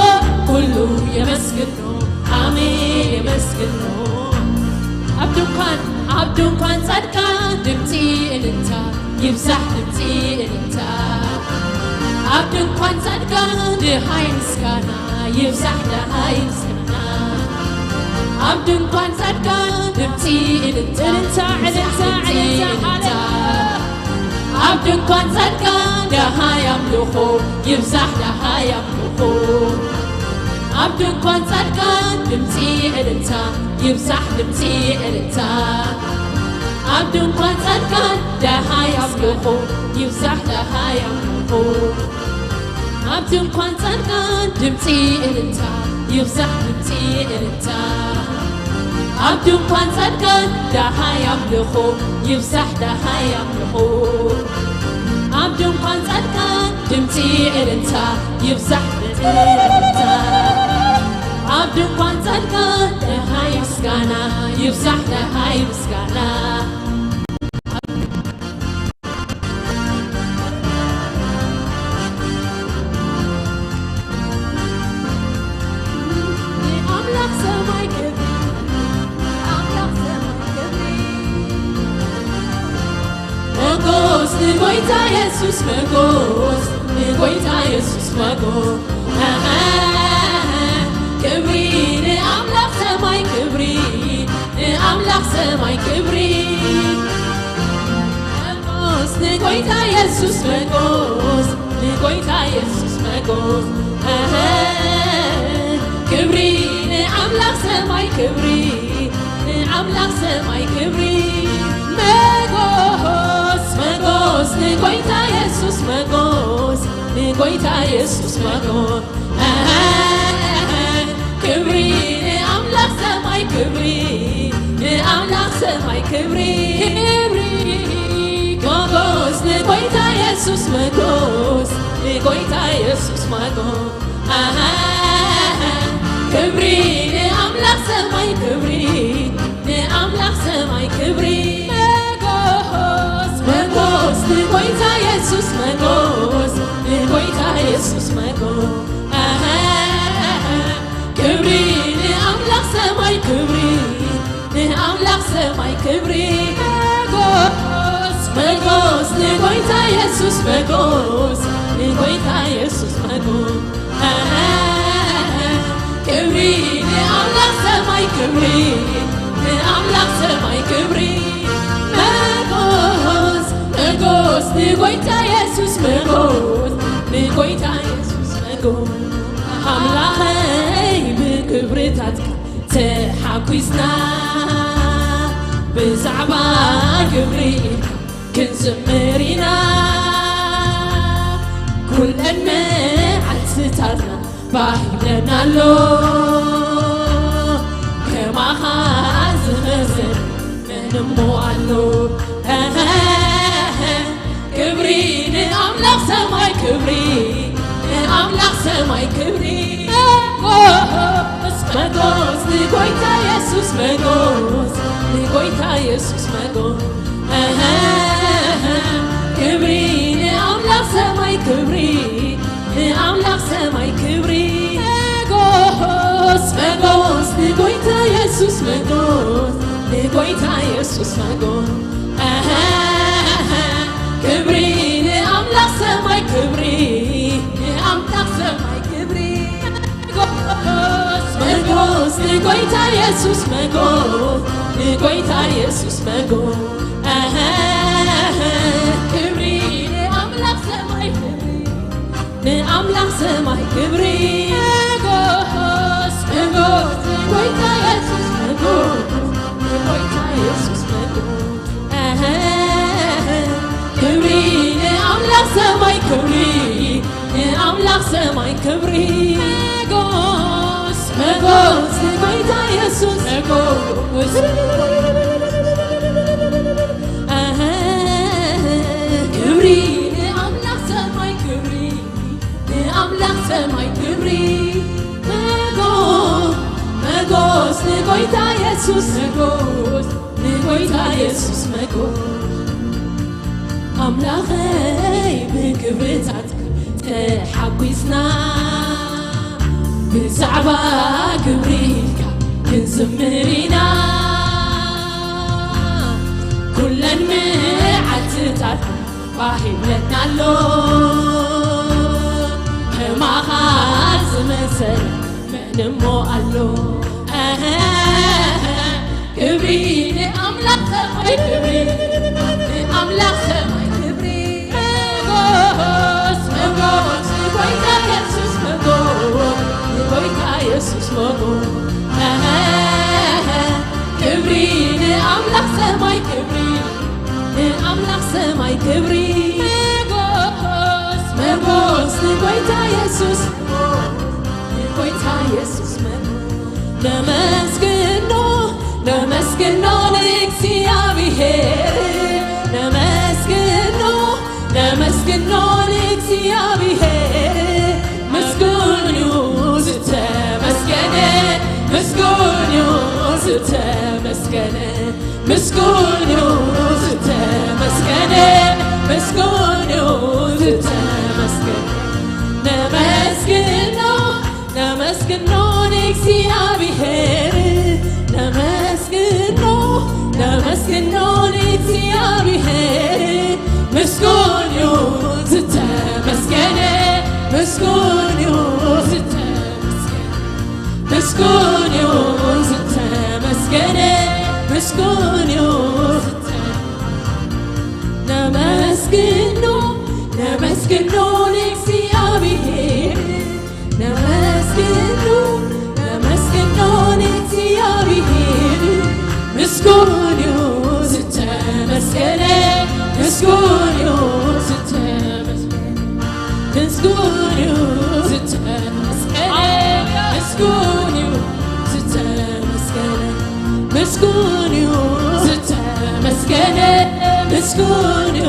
ኩሉ የመስግኖ ኣሜን የመስግኖ ኣብ ድንኳን ኣብ ድንኳን ጻድቃን ድምፂ እልልታ ይብዛሕ ድምፂ እልልታ ኣብ ድንኳን ጻድቃን ደሃይ ምስጋና ይብዛሕ ደሃይ ምስጋና ኣብ ድንኳን ጻድቃን ድምፂ እልልታ እልልታ እልልታ እልልታ ኣብ ድንኳን ጻድቃን ደሃይ ኣምልኾ ይብዛሕ ደሃይ ኣምልኾ ኣብ ድንኳን ጻድቃን ድምፂ እልልታ ይብዛሕ ድምፂ እልልታ ኣብ ድንኳን ጻድቃን ደሃይ ኣምልኾ ይብዛሕ፣ ደሃይ ኣምልኾ። ኣብ ድንኳን ጻድቃን ድምጺ እልልታ ይብዛሕ፣ ድምጺ እልልታ። ኣብ ድንኳን ጻድቃን ደሃይ ኣምልኾ ይብዛሕ፣ ደሃይ ኣምልኾ። ኣብ ድንኳን ጻድቃን ድምጺ እልልታ ይብዛሕ፣ ድምጺ እልልታ። ኣብ ድንኳን ጻድቃን ደሃይ ምስጋና ይብዛሕ፣ ደሃይ ምስጋና። ኣምላኽ ሰማይ ክብሪ፣ ኣምላኽ ሰማይ ክብሪ። መጎስ ንጎይታ የሱስ፣ መጎስ ንጎይታ የሱስ፣ መጎስ። ክብሪ ንኣምላኽ ሰማይ ክብሪ፣ ንኣምላኽ ሰማይ ክብሪ። መጎስ ንጎይታ የሱስ፣ መጎስ ንጎይታ የሱስ፣ መጎስ። ኣሃ፣ ክብሪ ንኣምላኽ ሰማይ ክብሪ፣ ንኣምላኽ ሰማይ ክብሪ። መጎስ፣ መጎስ ንጎይታ የሱስ፣ መጎስ ንጎይታ የሱስ፣ መጎስ። ክብሪ ንኣምላኽ ሰማይ ክብሪ፣ ንኣምላኽ ሰማይ ክብሪ። ክብሪ፣ መጎስ ንጎይታ የሱስ፣ መጎስ ንጎይታ የሱስ፣ መጎስ። ኣሃ፣ ክብሪ ንኣምላኽ ሰማይ ክብሪ፣ ንኣምላኽ ሰማይ ክብሪ። መጎስ፣ መጎስ ንጎይታ የሱስ፣ መጎስ ንጎይታ የሱስ፣ መጎስ። ኣሃ፣ ክብሪ ንኣምላኽ ሰማይ ክብሪ፣ ንኣምላኽ ሰማይ ክብሪ። መጎስ፣ መጎስ ንጎይታ የሱስ፣ መጎስ ንጎይታ የሱስ፣ መጎስ። ኣሃ፣ ክብሪ ንኣምላኽ ሰማይ ክብሪ፣ ንኣምላኽ ሰማይ ክብሪ። መጎስ፣ መጎስ ንጎይታ የሱስ፣ መጎስ ንጎይታ የሱስ፣ መጎስ። ኣምላኸይ ብክብርታትካ ተሓጒስና፣ ብዛዕባ ክብሪ ኢልካ ክንዝምር ኢና። ኩለን መዓልትታትና ባህ ይብለና ኣሎ፣ ከማኻ ዝመሰል መን እሞ ኣሎ? ክብሪ ንኣምላኽ ሰማይ ክብሪ፣ ንኣምላኽ ሰማይ ክብሪ። መጎስ፣ መጎስ ንጎይታ የሱስ፣ መጎስ ንጎይታ የሱስ፣ መጎስ። ክብሪ ንኣምላኽ ሰማይ ክብሪ፣ ንኣምላኽ ሰማይ ክብሪ። መጎስ፣ መጎስ ንጎይታ የሱስ፣ መጎስ ንጎይታ የሱስ፣ መጎስ። ክብሪ ንኣምላኽ ሰማይ ክብሪ፣ ንኣምላኽ ሰማይ ክብሪ። መጎስ፣ መጎስ ንጎይታ የሱስ፣ መጎስ ንጎይታ የሱስ፣ መጎስ። ክብሪ ንኣምላኽ ሰማይ ክብሪ፣ ንኣምላኽ ሰማይ ክብሪ። መጎስ፣ መጎስ ንጎይታ የሱስ፣ መጎስ ንጎይታ የሱስ፣ መጎስ። ክብሪ ንኣምላኽ ሰማይ ክብሪ፣ ንኣምላኽ ሰማይ ክብሪ። መጎስ፣ መጎስ ንጎይታ የሱስ፣ መጎስ። ክብሪ ንኣምላኽ ሰማይ ክብሪ፣ ንኣምላኽ ሰማይ ክብሪ። መጎስ፣ መጎስ ንጎይታ የሱስ፣ መጎስ ንጎይታ የሱስ፣ መጎስ። ኣምላኸይ ብክብርታትካ ተሓጒስና፣ ብዛዕባ ክብሪ ኢልካ ክንዝምር ኢና። ኩለን መዓልትታት ባህ ይብለና ኣሎ፣ ከማኻ ዝመሰለ መን እሞ ኣሎ? ክብሪ ንኣምላኽ ሰማይ ክብሪ፣ ንኣምላኽ ሰማይ ክብሪ። መጎስ፣ መጎስ ንጎይታ የሱስ፣ መጎስ ንጎይታ የሱስ፣ መጎስ። ክብሪ ንኣምላኽ ሰማይ ክብሪ፣ ኣምላኽ ሰማይ ክብሪ መጎስ መጎስ ንጎይታ የሱስ ንጎይታ የሱስ መጎስ ነመስግኖ ነመስግኖ ንእግዚኣብሔር ነመስግኖ ነመስግኖ ንእግዚኣብሔር ምስጉን እዩ ዝተመስገነ ምስጉን እዩ ዝተመስገነ ምስጉን እዩ ዝተመስገነ ምስጉን እዩ ዝተመስገነ ነመስግኖ ነመስግኖ ንእግዚኣብሔር ነመስግኖ ነመስግኖ ንእግዚኣብሔር ምስጉን እዩ ዝተመስገነ ምስጉን እዩ ዝተመስገነ ምስጉን እዩ ዝተመስገነ ምስጉን እዩ ነመስግኖ ነመስግኖ ንእግዚኣብሔር ነመስግኖ ነመስግኖ ንእግዚኣብሔር ምስጉን እዩ ዝተመስገነ ምስጉን እዩ ዝተመስገነ ምስጉን እዩ ዝተመስገነ ምስጉን እዩ ዝተመስገነ ምስጉን እዩ ዝተመስገነ ምስጉን እዩ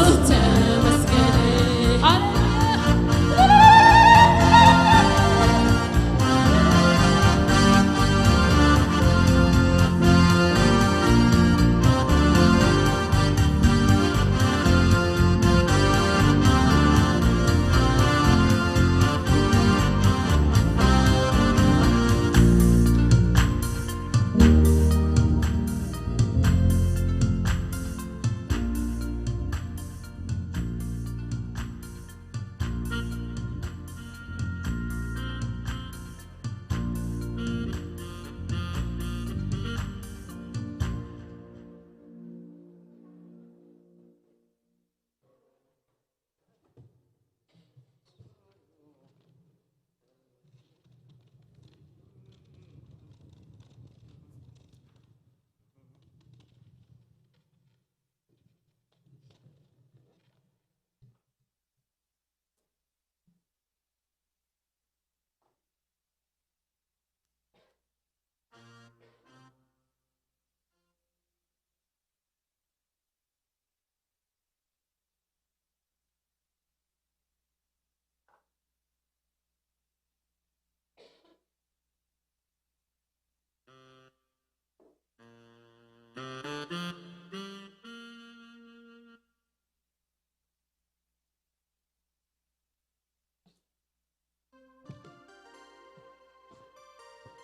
ዝተመስገነ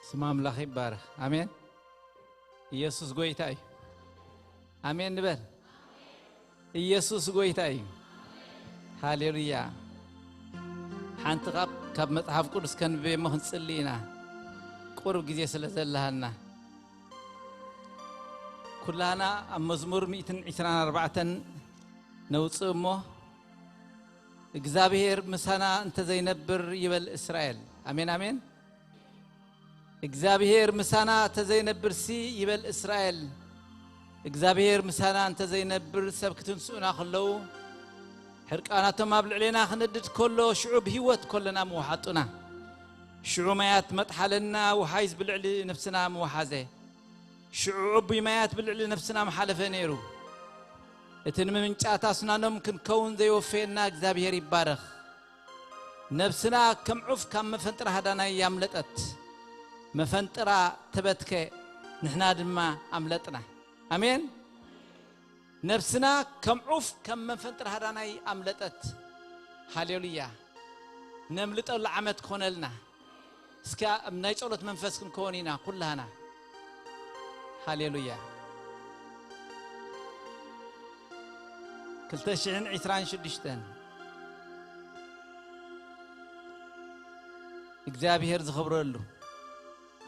ስም ኣምላኽ ይባረኽ። ኣሜን። ኢየሱስ ጎይታ እዩ። ኣሜን ንበል። ኢየሱስ ጎይታ እዩ። ሃሌሉያ። ሓንቲ ካብ ካብ መጽሓፍ ቅዱስ ከንብብ እሞ ክንጽሊ ኢና። ቁሩብ ግዜ ስለ ዘለሃና ኩላህና ኣብ መዝሙር ሚእትን ዕስራን ኣርባዕተን ነውጽእ እሞ እግዚኣብሔር ምሳና እንተዘይነብር ይበል እስራኤል። ኣሜን ኣሜን። እግዚኣብሔር ምሳና ተዘይነብርሲ ይበል እስራኤል። እግዚኣብሔር ምሳና እንተዘይነብር ሰብ ክትንስኡና ከለዉ ሕርቃናቶም ኣብ ልዕሌና ክነድድ ከሎ ሽዑ ብህይወት ከለና ምውሓጡና ሽዑ ማያት መጥሓለና ውሓይዝ ብልዕሊ ነፍስና ምውሓዘ ሽዑ ዕቡይ ማያት ብልዕሊ ነፍስና ምሓለፈ ነይሩ። እቲ ንምምንጫት ኣስናኖም ክንከውን ዘይወፈየና እግዚኣብሔር ይባረኽ። ነፍስና ከም ዑፍ ካብ መፈንጥራ ሃዳናይ ያምለጠት። መፈንጥራ ተበትከ፣ ንሕና ድማ ኣምለጥና። ኣሜን። ነፍስና ከም ዑፍ ከም መፈንጥራ ሃዳናይ ኣምለጠት። ሃሌሉያ። ነምልጠሉ ዓመት ክኾነልና። እስኪ ኣብ ናይ ጸሎት መንፈስ ክንከውን ኢና ኩላህና። ሃሌሉያ። ክልተ ሽሕን ዕስራን ሽዱሽተን እግዚኣብሔር ዝኸብረሉ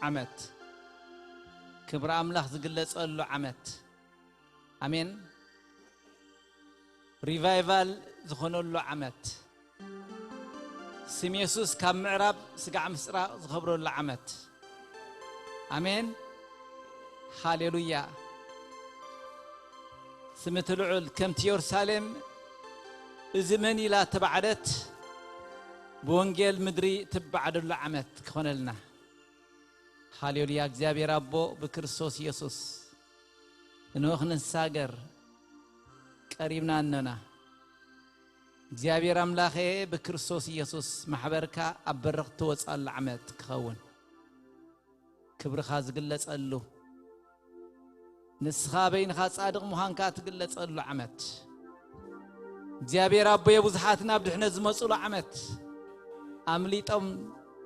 ዓመት፣ ክብሪ ኣምላኽ ዝግለጸሉ ዓመት። ኣሜን። ሪቫይቫል ዝኾነሉ ዓመት፣ ስም የሱስ ካብ ምዕራብ ስጋዕ ምስራቕ ዝኸብረሉ ዓመት። ኣሜን። ሃሌሉያ። ስምቲ ልዑል ከምቲ የሩሳሌም እዚ መን ኢላ ተባዕደት፣ ብወንጌል ምድሪ ትባዕደሉ ዓመት ክኾነልና። ሃሌሉያ። እግዚኣብሔር ኣቦ ብክርስቶስ ኢየሱስ እንሆ ክንሳገር ቀሪብና እነና። እግዚኣብሔር ኣምላኸ ብክርስቶስ ኢየሱስ ማሕበርካ ኣብ በርኽ ትወጻሉ ዓመት ክኸውን። ክብርኻ ዝግለጸሉ፣ ንስኻ በይንኻ ጻድቕ ምዃንካ ትግለጸሉ ዓመት። እግዚኣብሔር ኣቦየ ብዙሓት ናብ ድሕነት ዝመጹሉ ዓመት፣ ኣምሊጦም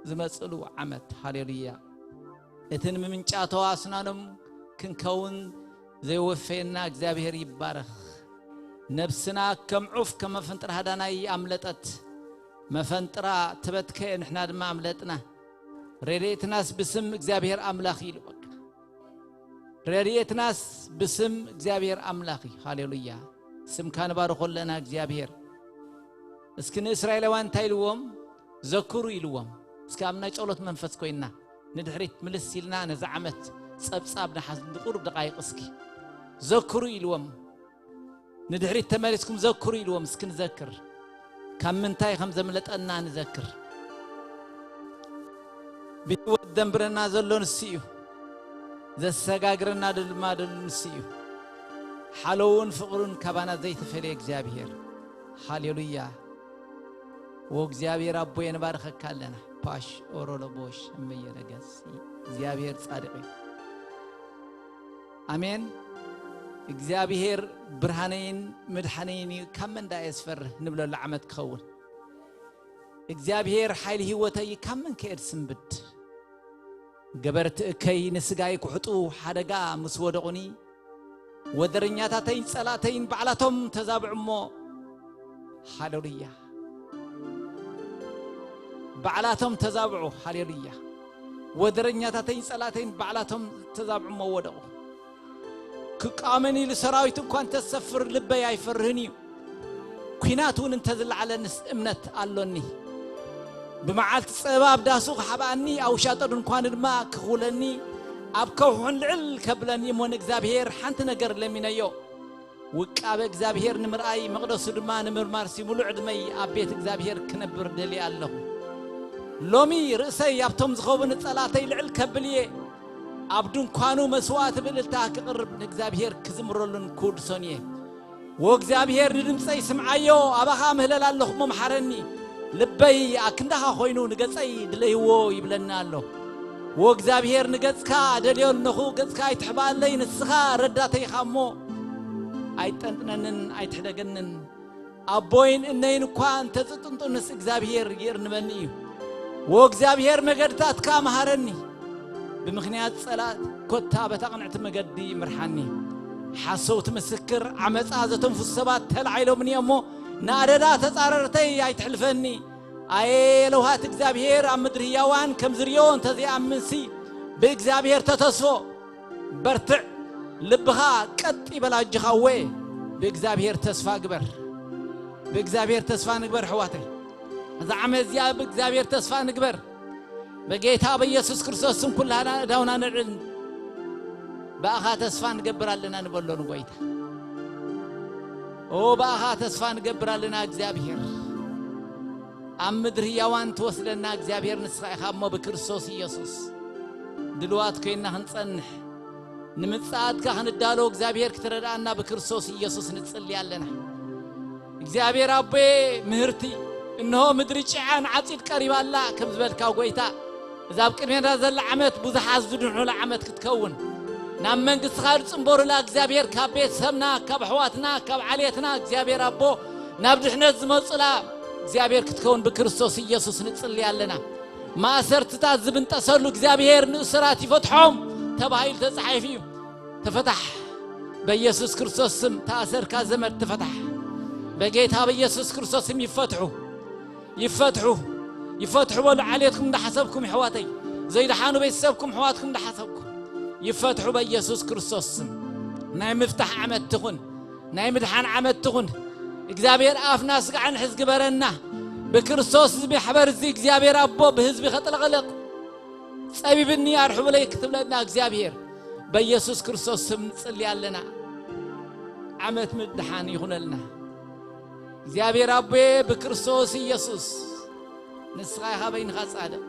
ዝመጹሉ ዓመት። ሃሌሉያ። እቲ ንምምንጫቶ ኣስናኖም ክንከውን ዘይወፈየና እግዚኣብሔር ይባረኽ። ነብስና ከም ዑፍ ከም መፈንጥር ሃዳናይ ኣምለጠት። መፈንጥራ ተበትከ፣ ንሕና ድማ ኣምለጥና። ረድኤትናስ ብስም እግዚኣብሔር ኣምላኽ እዩ ኢሉ በቃ። ረድኤትናስ ብስም እግዚኣብሔር ኣምላኽ እዩ። ሃሌሉያ። ስምካ ንባርኾ ኣለና እግዚኣብሔር። እስኪ ንእስራኤላውያን እንታይ ኢልዎም? ዘክሩ ኢልዎም። እስኪ ኣብ ናይ ጸሎት መንፈስ ኮይንና ንድሕሪት ምልስ ኢልና ነዚ ዓመት ጸብጻብ ንሓስ ንቁሩብ ደቓይቕ እስኪ። ዘክሩ ኢልዎም። ንድሕሪት ተመሊስኩም ዘክሩ ኢልዎም። እስኪ ንዘክር። ካብ ምንታይ ከም ዘምለጠና ንዘክር። ብህይወት ደንብረና ዘሎ ንሱ እዩ። ዘሰጋግረና ድማ ዘሎ ንሱ እዩ። ሓለውን ፍቕሩን ካባና ዘይተፈልየ እግዚኣብሔር። ሃሌሉያ። ወእግዚኣብሔር ኣቦ የንባርኸካ ኣለና። ፓሽ ኦሮሎቦሽ እመየለገስ እግዚኣብሔር ጻድቕ እዩ። ኣሜን። እግዚኣብሔር ብርሃነይን ምድሓነይን እዩ፣ ካብ መን ደኣ እየ ዝፈርህ ንብለሉ ዓመት ክኸውን። እግዚኣብሔር ሓይሊ ህይወተይ ካብ መን ከየ ዝስንብድ? ገበርቲ እከይ ንስጋይ ክሕጡ ሓደጋ ምስ ወደቑኒ፣ ወደረኛታተይን ጸላእተይን ባዕላቶም ተዛብዑ እሞ፣ ሃሌሉያ፣ ባዕላቶም ተዛብዑ። ሃሌሉያ። ወደረኛታተይን ጸላእተይን ባዕላቶም ተዛብዑ እሞ ወደቑ። ክቃወመኒ ኢሉ ሰራዊት እኳ እንተሰፍር ልበይ ኣይፈርህን እዩ። ኲናት እውን እንተዝለዓለንስ እምነት ኣሎኒ። ብመዓልቲ ጸበባ ኣብ ዳሱ ክሓብኣኒ፣ ኣብ ውሻጠ ድንኳኑ ድማ ክኹለኒ፣ ኣብ ከውሕን ልዕል ከብለኒ እሞ ንእግዚኣብሔር ሓንቲ ነገር ለሚነዮ። ውቃበ እግዚኣብሔር ንምርኣይ፣ መቕደሱ ድማ ንምርማርሲ፣ ሙሉእ ዕድመይ ኣብ ቤት እግዚኣብሔር ክነብር ደልየ ኣለኹ። ሎሚ ርእሰይ ኣብቶም ዝኸቡኒ ጸላእተይ ልዕል ከብል እየ። ኣብ ድንኳኑ መስዋእቲ ብእልልታ ክቕርብ ንእግዚኣብሔር ክዝምረሉን ክውድሶን እየ። ወእግዚኣብሔር ንድምፀይ ስምዓዮ፣ ኣባኻ ምህለል ኣለኹ እሞ ምሓረኒ። ልበይ ኣክንዳኻ ኮይኑ ንገፀይ ድለይዎ ይብለኒ ኣሎ። ወእግዚኣብሔር ንገፅካ ደልዮ ኣለኹ፣ ገፅካ ኣይትሕባለይ፣ ንስኻ ረዳተይኻ እሞ ኣይጠንጥነንን ኣይትሕደገንን። ኣቦይን እነይን እኳ እንተዝጥንጡንስ እግዚኣብሔር ይእርንበኒ እዩ። ወእግዚኣብሔር መገድታትካ መሃረኒ። ብምኽንያት ጸላእት ኮታ በታ ቅንዕቲ መገዲ ምርሓኒ። ሓሰውቲ ምስክር ዓመጻ ዘተንፍሱ ሰባት ተላዒሎምኒ እሞ፣ ንኣደዳ ተጻረርተይ ኣይትሕልፈኒ። ኣየ ለውሃት እግዚኣብሔር ኣብ ምድሪ ህያዋን ከም ዝርእዮ እንተዘይኣምንሲ፣ ብእግዚኣብሔር ተተስፎ። በርትዕ፣ ልብኻ ቀጥ ይበል ኣጆኻ እወ፣ ብእግዚኣብሔር ተስፋ ግበር። ብእግዚኣብሔር ተስፋ ንግበር ኣሕዋተይ። እዛ ዓመት እዚኣ ብእግዚኣብሔር ተስፋ ንግበር። በጌታ በኢየሱስ ክርስቶስ ስም ኩላና እዳውና ነልዕል። ብኣኻ ተስፋ ንገብር ኣለና ንበሎ ንጎይታ። ኦ ብኣኻ ተስፋ ንገብር ኣለና እግዚኣብሔር። ኣብ ምድሪ ህያዋን ትወስደና እግዚኣብሔር ንስኻ ኢኻ እሞ ብክርስቶስ ኢየሱስ ድልዋት ኮይንና ክንጸንሕ ንምጽኣትካ ክንዳሎ እግዚኣብሔር ክትረድኣና ብክርስቶስ ኢየሱስ ንጽሊ ኣለና። እግዚኣብሔር ኣቦየ ምህርቲ፣ እንሆ ምድሪ ጭዓን ዓጺድ ቀሪባ ኣላ ከም ዝበልካ ጎይታ፣ እዛ ኣብ ቅድሜና ዘላ ዓመት ብዙሓት ዝድሕኑላ ዓመት ክትከውን፣ ናብ መንግስትኻ ዝጽንበሩላ እግዚኣብሔር ካብ ቤተሰብና፣ ካብ ኣሕዋትና፣ ካብ ዓሌትና እግዚኣብሔር ኣቦ ናብ ድሕነት ዝመጹላ እግዚኣብሔር ክትከውን ብክርስቶስ ኢየሱስ ንጽሊ ኣለና። ማእሰርትታት ዝብንጠሰሉ እግዚኣብሔር ንእሱራት ይፈትሖም ተባሂሉ ተጻሒፉ እዩ። ተፈታሕ። በኢየሱስ ክርስቶስ ስም ተኣሰርካ ዘመድ ተፈታሕ። በጌታ በኢየሱስ ክርስቶስ ስም ይፈትሑ። ይፈትሑ። ይፈትሑ በሉ ዓሌትኩም እንዳሓሰብኩም ኣሕዋተይ። ዘይደሓኑ ቤተሰብኩም ኣሕዋትኩም እንዳሓሰብኩም። ይፈትሑ በኢየሱስ ክርስቶስ ስም። ናይ ምፍታሕ ዓመት ትኹን። ናይ ምድሓን ዓመት ትኹን። እግዚኣብሔር ኣፍና ስጋዕን ሕዝ ግበረና። ብክርስቶስ እዚ ማሕበር እዚ እግዚኣብሔር ኣቦ ብህዝቢ ከጥለቕልቕ። ጸቢብኒ ኣርሕቡለይ ክትብለና እግዚኣብሔር በኢየሱስ ክርስቶስ ስም ንጽሊ ኣለና። ዓመት ምድሓን ይኹነልና። እግዚኣብሔር ኣቦየ ብክርስቶስ ኢየሱስ ንስኻ ኢኻ በይንኻ ጻድቕ።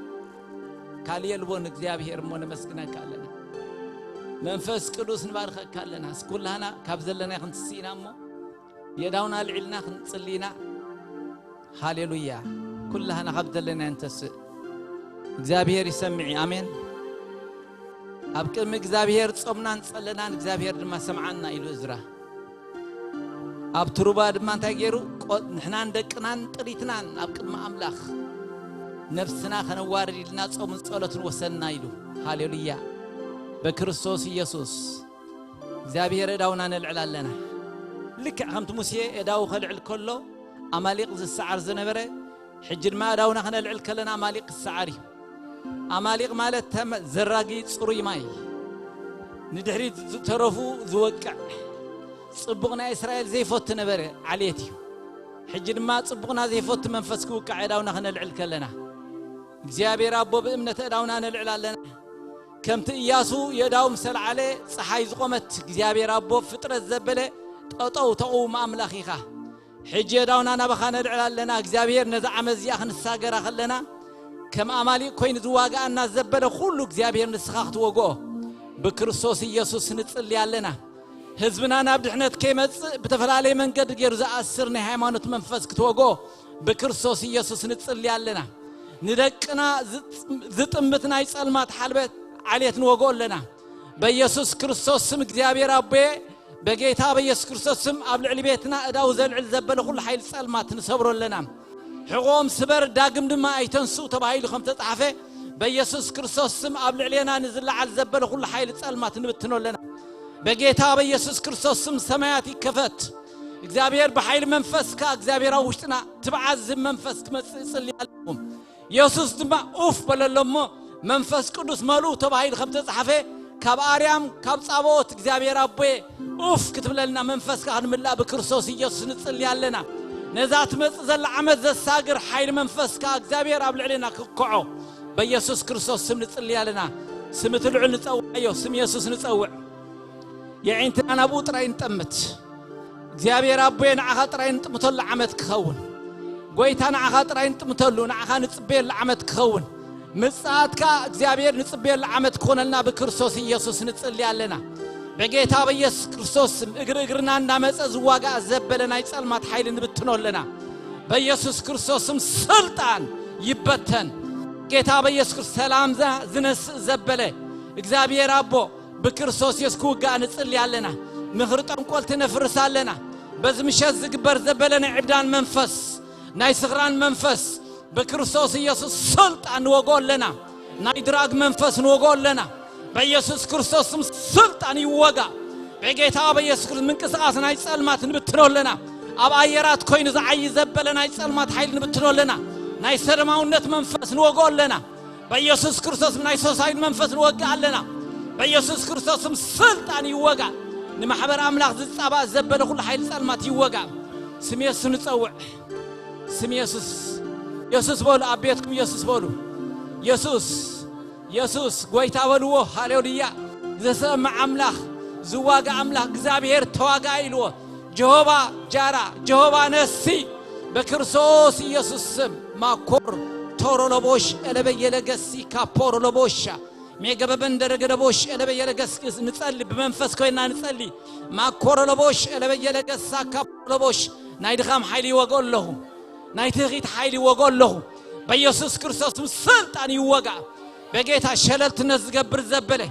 ካልእ የልቦን እግዚኣብሔር እሞ ነመስግነካ ኣለና። መንፈስ ቅዱስ ንባርከካ ኣለና። እስኩላህና ካብ ዘለና ክንትስኢና እሞ የዳውና ልዒልና ክንጽልይና። ሃሌሉያ። ኩላህና ካብ ዘለና እንተስእ እግዚኣብሔር ይሰምዒ። ኣሜን። ኣብ ቅድሚ እግዚኣብሔር ጾምናን ጸለናን እግዚኣብሔር ድማ ሰምዓና ኢሉ እዝራ። ኣብ ትሩባ ድማ እንታይ ገይሩ? ቆ-፣ ንሕናን ደቅናን ጥሪትናን ኣብ ቅድሚ ኣምላኽ ነፍስና ከነዋርድ ኢልና ጾምን ጸሎትን ወሰንና ኢሉ። ሃሌሉያ። በክርስቶስ ኢየሱስ እግዚኣብሔር እዳውና ነልዕል ኣለና። ልክዕ ከምቲ ሙሴ እዳው ከልዕል ከሎ ኣማሊቕ ዝሰዓር ዝነበረ፣ ሕጂ ድማ እዳውና ከነልዕል ከለና ኣማሊቕ ክሰዓር እዩ። ኣማሊቕ ማለት ተመ-፣ ዘራጊ ጽሩይ ማይ፣ ንድሕሪት ዝተረፉ ዝወቅዕ፣ ጽቡቕ ናይ እስራኤል ዘይፈቱ ነበረ ዓሌት እዩ። ሕጂ ድማ ጽቡቕና ዘይፈቱ መንፈስ ክውቃዕ እዳውና ከነልዕል ከለና፣ እግዚኣብሔር ኣቦ ብእምነት እዳውና ነልዕል ኣለና። ከምቲ እያሱ የእዳው ምስ ኣልዓለ ጸሓይ ዝቖመት እግዚኣብሔር ኣቦ ፍጥረት ዘበለ ጠጠው ተቕውም ኣምላኽ ኢኻ። ሕጂ የእዳውና ናባኻ ነልዕል ኣለና። እግዚኣብሔር ነዛ ዓመት እዚኣ ክንሳገራ ከለና ከም ኣማሊቕ ኮይኑ ዝዋግኣና ዘበለ ኩሉ እግዚኣብሔር ንስኻ ክትወግኦ ብክርስቶስ ኢየሱስ ንጽሊ ኣለና። ህዝብና ናብ ድሕነት ከይመጽእ ብተፈላለየ መንገዲ ገይሩ ዝኣስር ናይ ሃይማኖት መንፈስ ክትወግኦ ብክርስቶስ ኢየሱስ ንጽሊ ኣለና። ንደቅና ዝጥ-፣ ዝጥምት ናይ ጸልማት ሓልበት ዓሌት ንወግኦ ኣለና። በኢየሱስ ክርስቶስ ስም እግዚኣብሔር ኣቦየ፣ በጌታ በኢየሱስ ክርስቶስ ስም ኣብ ልዕሊ ቤትና እዳው ዘልዕል ዘበለ ኩሉ ሓይሊ ጸልማት ንሰብሮ ኣለና። ሕቖም ስበር ዳግም ድማ ኣይተንስኡ ተባሂሉ ከም ተጻሕፈ በኢየሱስ ክርስቶስ ስም ኣብ ልዕሌና ንዝለዓል ዘበለ ኩሉ ሓይሊ ጸልማት ንብትኖ ኣለና። በጌታ በኢየሱስ ክርስቶስ ስም ሰማያት ይከፈት። እግዚኣብሔር ብሓይሊ መንፈስካ እግዚኣብሔር ኣብ ውሽጥና ትብዓት ዝህብ መንፈስ ክመጽእ እጽሊ ኣለኹም። የሱስ ድማ ኡፍ በለሎ እሞ መንፈስ ቅዱስ መልኡ ተባሂሉ ከም ተጻሕፈ ካብ ኣርያም ካብ ጻብኦት እግዚኣብሔር ኣቦየ ኡፍ ክትብለልና መንፈስካ ክንምላእ ብክርስቶስ ኢየሱስ ንጽሊ ኣለና። ነዛ ትመጽእ ዘላ ዓመት ዘሳግር ሓይሊ መንፈስካ እግዚኣብሔር ኣብ ልዕሌና ክክዖ በኢየሱስ ክርስቶስ ስም ንጽሊ ኣለና። ስም እቲ ልዑል ንጸውዓዮ፣ ስም የሱስ ንጸውዕ። የዒንትና ናብኡ ጥራይ ንጠምት። እግዚኣብሔር ኣቦየ ንዓኻ ጥራይ ንጥምተሉ ዓመት ክኸውን፣ ጎይታ ንዓኻ ጥራይ ንጥምተሉ፣ ንዓኻ ንጽበየሉ ዓመት ክኸውን፣ ምጽኣትካ እግዚኣብሔር ንጽበየሉ ዓመት ክኾነልና ብክርስቶስ ኢየሱስ ንጽሊ ኣለና። በጌታ በኢየሱስ ክርስቶስ ስም እግሪ እግርና እንዳመጸ ዝዋጋእ ዘበለ ናይ ጸልማት ሓይሊ ንብትኖ ኣለና። በኢየሱስ ክርስቶስ ስም ስልጣን ይበተን። ጌታ በኢየሱስ ክርስቶስ ሰላምዛ ዝነስእ ዘበለ እግዚኣብሔር ኣቦ ብክርስቶስ የሱስ ክውጋእ ንጽሊ ኣለና። ምኽሪ ጠንቆልቲ ነፍርስ ኣለና። በዚ ምሸት ዝግበር ዘበለ ናይ ዕብዳን መንፈስ፣ ናይ ስኽራን መንፈስ ብክርስቶስ ኢየሱስ ስልጣን ንወግኦ ኣለና። ናይ ድራግ መንፈስ ንወግኦ ኣለና። በኢየሱስ ክርስቶስ ስም ስልጣን ይወጋ። በጌታ በኢየሱስ ክርስቶስ ምንቅስቃስ ናይ ጸልማት ንብትኖ ኣለና። ኣብ ኣየራት ኮይኑ ዝዓይ ዘበለ ናይ ጸልማት ሓይሊ ንብትኖ ኣለና። ናይ ሰደማውነት መንፈስ ንወግኦ ኣለና። በኢየሱስ ክርስቶስ ናይ ሶሳይድ መንፈስ ንወግእ ኣለና። በኢየሱስ ክርስቶስ ስም ስልጣን ይወጋ። ንማሕበር ኣምላኽ ዝጻባእ ዘበለ ኩሉ ሓይሊ ጸልማት ይወጋ። ስም የሱስ ንጸውዕ። ስም የሱስ። የሱስ በሉ፣ ኣብ ቤትኩም የሱስ በሉ። የሱስ፣ የሱስ ጎይታ በልዎ። ሃሌሉያ። ዝሰምዕ ኣምላኽ፣ ዝዋጋ ኣምላኽ፣ እግዚኣብሔር ተዋጋ ኢልዎ። ጀሆባ ጃራ፣ ጀሆባ ነሲ፣ በክርስቶስ ኢየሱስ ስም ማኮር ቶሮሎቦሽ ኤለበየለገሲ ካፖሮሎቦሻ ሜገበበን ደረገደቦሽ ኤለበየለገስ ንጸሊ፣ ብመንፈስ ኮይና ንጸሊ። ማኮሮሎቦሽ ኤለበየለገሳ ካፖሮሎቦሽ ናይ ድኻም ሓይሊ ይወግኦ ኣለኹ። ናይ ትህኺት ሓይሊ ይወግኦ ኣለኹ። በኢየሱስ ክርስቶስ ስም ስልጣን ይወጋ። በጌታ ሸለልትነት ዝገብር ዘበለ፣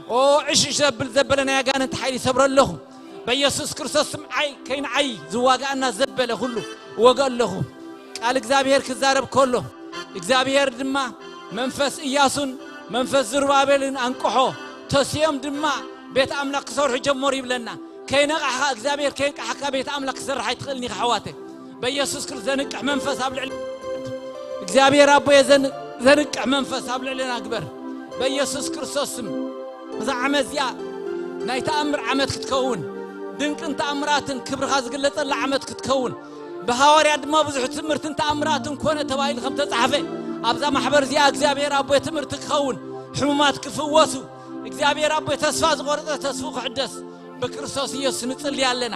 ኦ፣ ዕሽሽ ዘብል ዘበለ ናይ ኣጋንንት ሓይሊ ይሰብሮ ኣለኹ። በኢየሱስ ክርስቶስ ስም ዓይ ከይንዓይ ዝዋጋኣና ዘበለ ኩሉ እወግኦ ኣለኹ። ቃል እግዚኣብሔር ክዛረብ ከሎ እግዚኣብሔር ድማ መንፈስ እያሱን መንፈስ ዝሩባቤልን ኣንቅሖ፣ ተሲኦም ድማ ቤት ኣምላኽ ክሰርሑ ጀመሩ ይብለና። ከይነቓሕኻ እግዚኣብሔር ከየንቃሕካ ቤት ኣምላኽ ክሰርሕ ኣይትኽእልን ኢኻ ኣሕዋተይ። በኢየሱስ ክርስቶስ ዘንቅሕ መንፈስ ኣብ ልዕሊ እግዚኣብሔር ኣቦየ ዘን-፣ ዘንቅሕ መንፈስ ኣብ ልዕልና ግበር። በኢየሱስ ክርስቶስ ስም እዛ ዓመት እዚኣ ናይ ተኣምር ዓመት ክትከውን፣ ድንቅን ተኣምራትን ክብርኻ ዝግለጸላ ዓመት ክትከውን፣ ብሃዋርያት ድማ ብዙሕ ትምህርትን ተኣምራትን ኮነ ተባሂሉ ከም ተጻሕፈ ኣብዛ ማሕበር እዚኣ እግዚኣብሔር ኣቦየ ትምህርቲ ክኸውን፣ ሕሙማት ክፍወሱ፣ እግዚኣብሔር ኣቦየ ተስፋ ዝቖረጸ ተስፉ ክሕደስ ብክርስቶስ ኢየሱስ ንጽሊ ኣለና።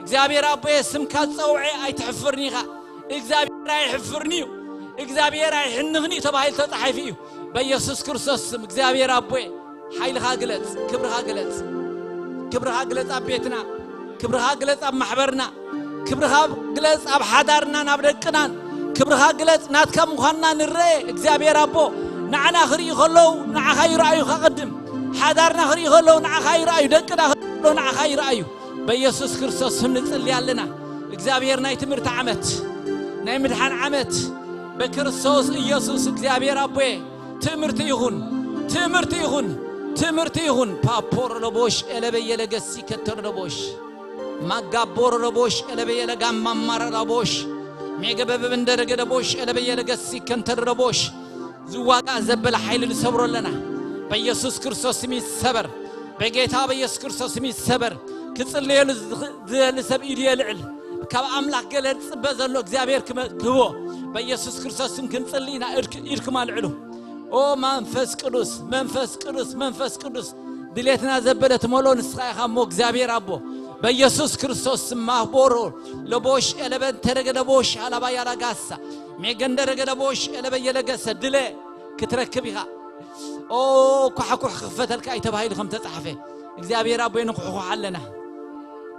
እግዚኣብሔር ኣቦየ፣ ስምካ ዝጸውዐ ኣይትሕፍርን ኢኻ። እግዚኣብሔር ኣይሕፍርን እዩ፣ እግዚኣብሔር ኣይሕንኽን እዩ ተባሂሉ ተጻሒፉ እዩ። በኢየሱስ ክርስቶስ ስም እግዚኣብሔር ኣቦየ፣ ሓይልኻ ግለጽ፣ ክብርኻ ግለጽ፣ ክብርኻ ግለጽ ኣብ ቤትና፣ ክብርኻ ግለጽ ኣብ ማሕበርና፣ ክብርኻ ግለጽ ኣብ ሓዳርናን ኣብ ደቅናን፣ ክብርኻ ግለጽ። ናትካ ምዃንና ንረኤ እግዚኣብሔር ኣቦ፣ ንዓና ክርኢ ከለዉ ንዓኻ ይረኣዩ። ከቐድም ሓዳርና ክርኢ ከለዉ ንዓኻ ይረኣዩ፣ ደቅና ክርኢ ከለዉ ንዓኻ ይረኣዩ። በኢየሱስ ክርስቶስ ስም ንጽሊ ኣለና። እግዚኣብሔር ናይ ትምህርቲ ዓመት፣ ናይ ምድሓን ዓመት ብክርስቶስ ኢየሱስ እግዚኣብሔር ኣቦየ ትምህርቲ ይኹን፣ ትምህርቲ ይኹን፣ ትምህርቲ ይኹን። ፓፖር ለቦሽ ኤለበየ ለገሲ ከተር ለቦሽ ማጋቦር ለቦሽ ኤለበየ ለጋማማረ ለቦሽ ሜገበበ እንደረገ ለቦሽ ኤለበየ ለገሲ ከንተር ለቦሽ ዝዋጋእ ዘበለ ሓይሊ ንሰብሮ ኣለና። በኢየሱስ ክርስቶስ ስም ይሰበር። በጌታ በኢየሱስ ክርስቶስ ስም ይሰበር። ክጽልየሉ ዝኽ-፣ ዝደሊ ሰብ ኢዱ የልዕል። ካብ ኣምላኽ ገለ ዝጽበ ዘሎ እግዚኣብሔር ክመ-፣ ክህቦ በኢየሱስ ክርስቶስ ስም ክንጽሊ ኢና። ኢድክ-፣ ኢድኩም ኣልዕሉ። ኦ መንፈስ ቅዱስ፣ መንፈስ ቅዱስ፣ መንፈስ ቅዱስ፣ ድሌትና ዘበለ ትመሎ ንስኻ ኢኻ እሞ እግዚኣብሔር ኣቦ። በኢየሱስ ክርስቶስ ስም ማህቦሮ ለቦሽ ኤለበን ተረገ ለቦሽ ኣላባ ያላጋሳ ሜገንደረገ ለቦሽ ኤለበ የለገሰ ድለ ክትረክብ ኢኻ። ኦ ኳሕኩሕ ክኽፈተልካ እዩ ተባሂሉ ከም ተጻሕፈ እግዚኣብሔር ኣቦይ ንኩሕኩሕ ኣለና።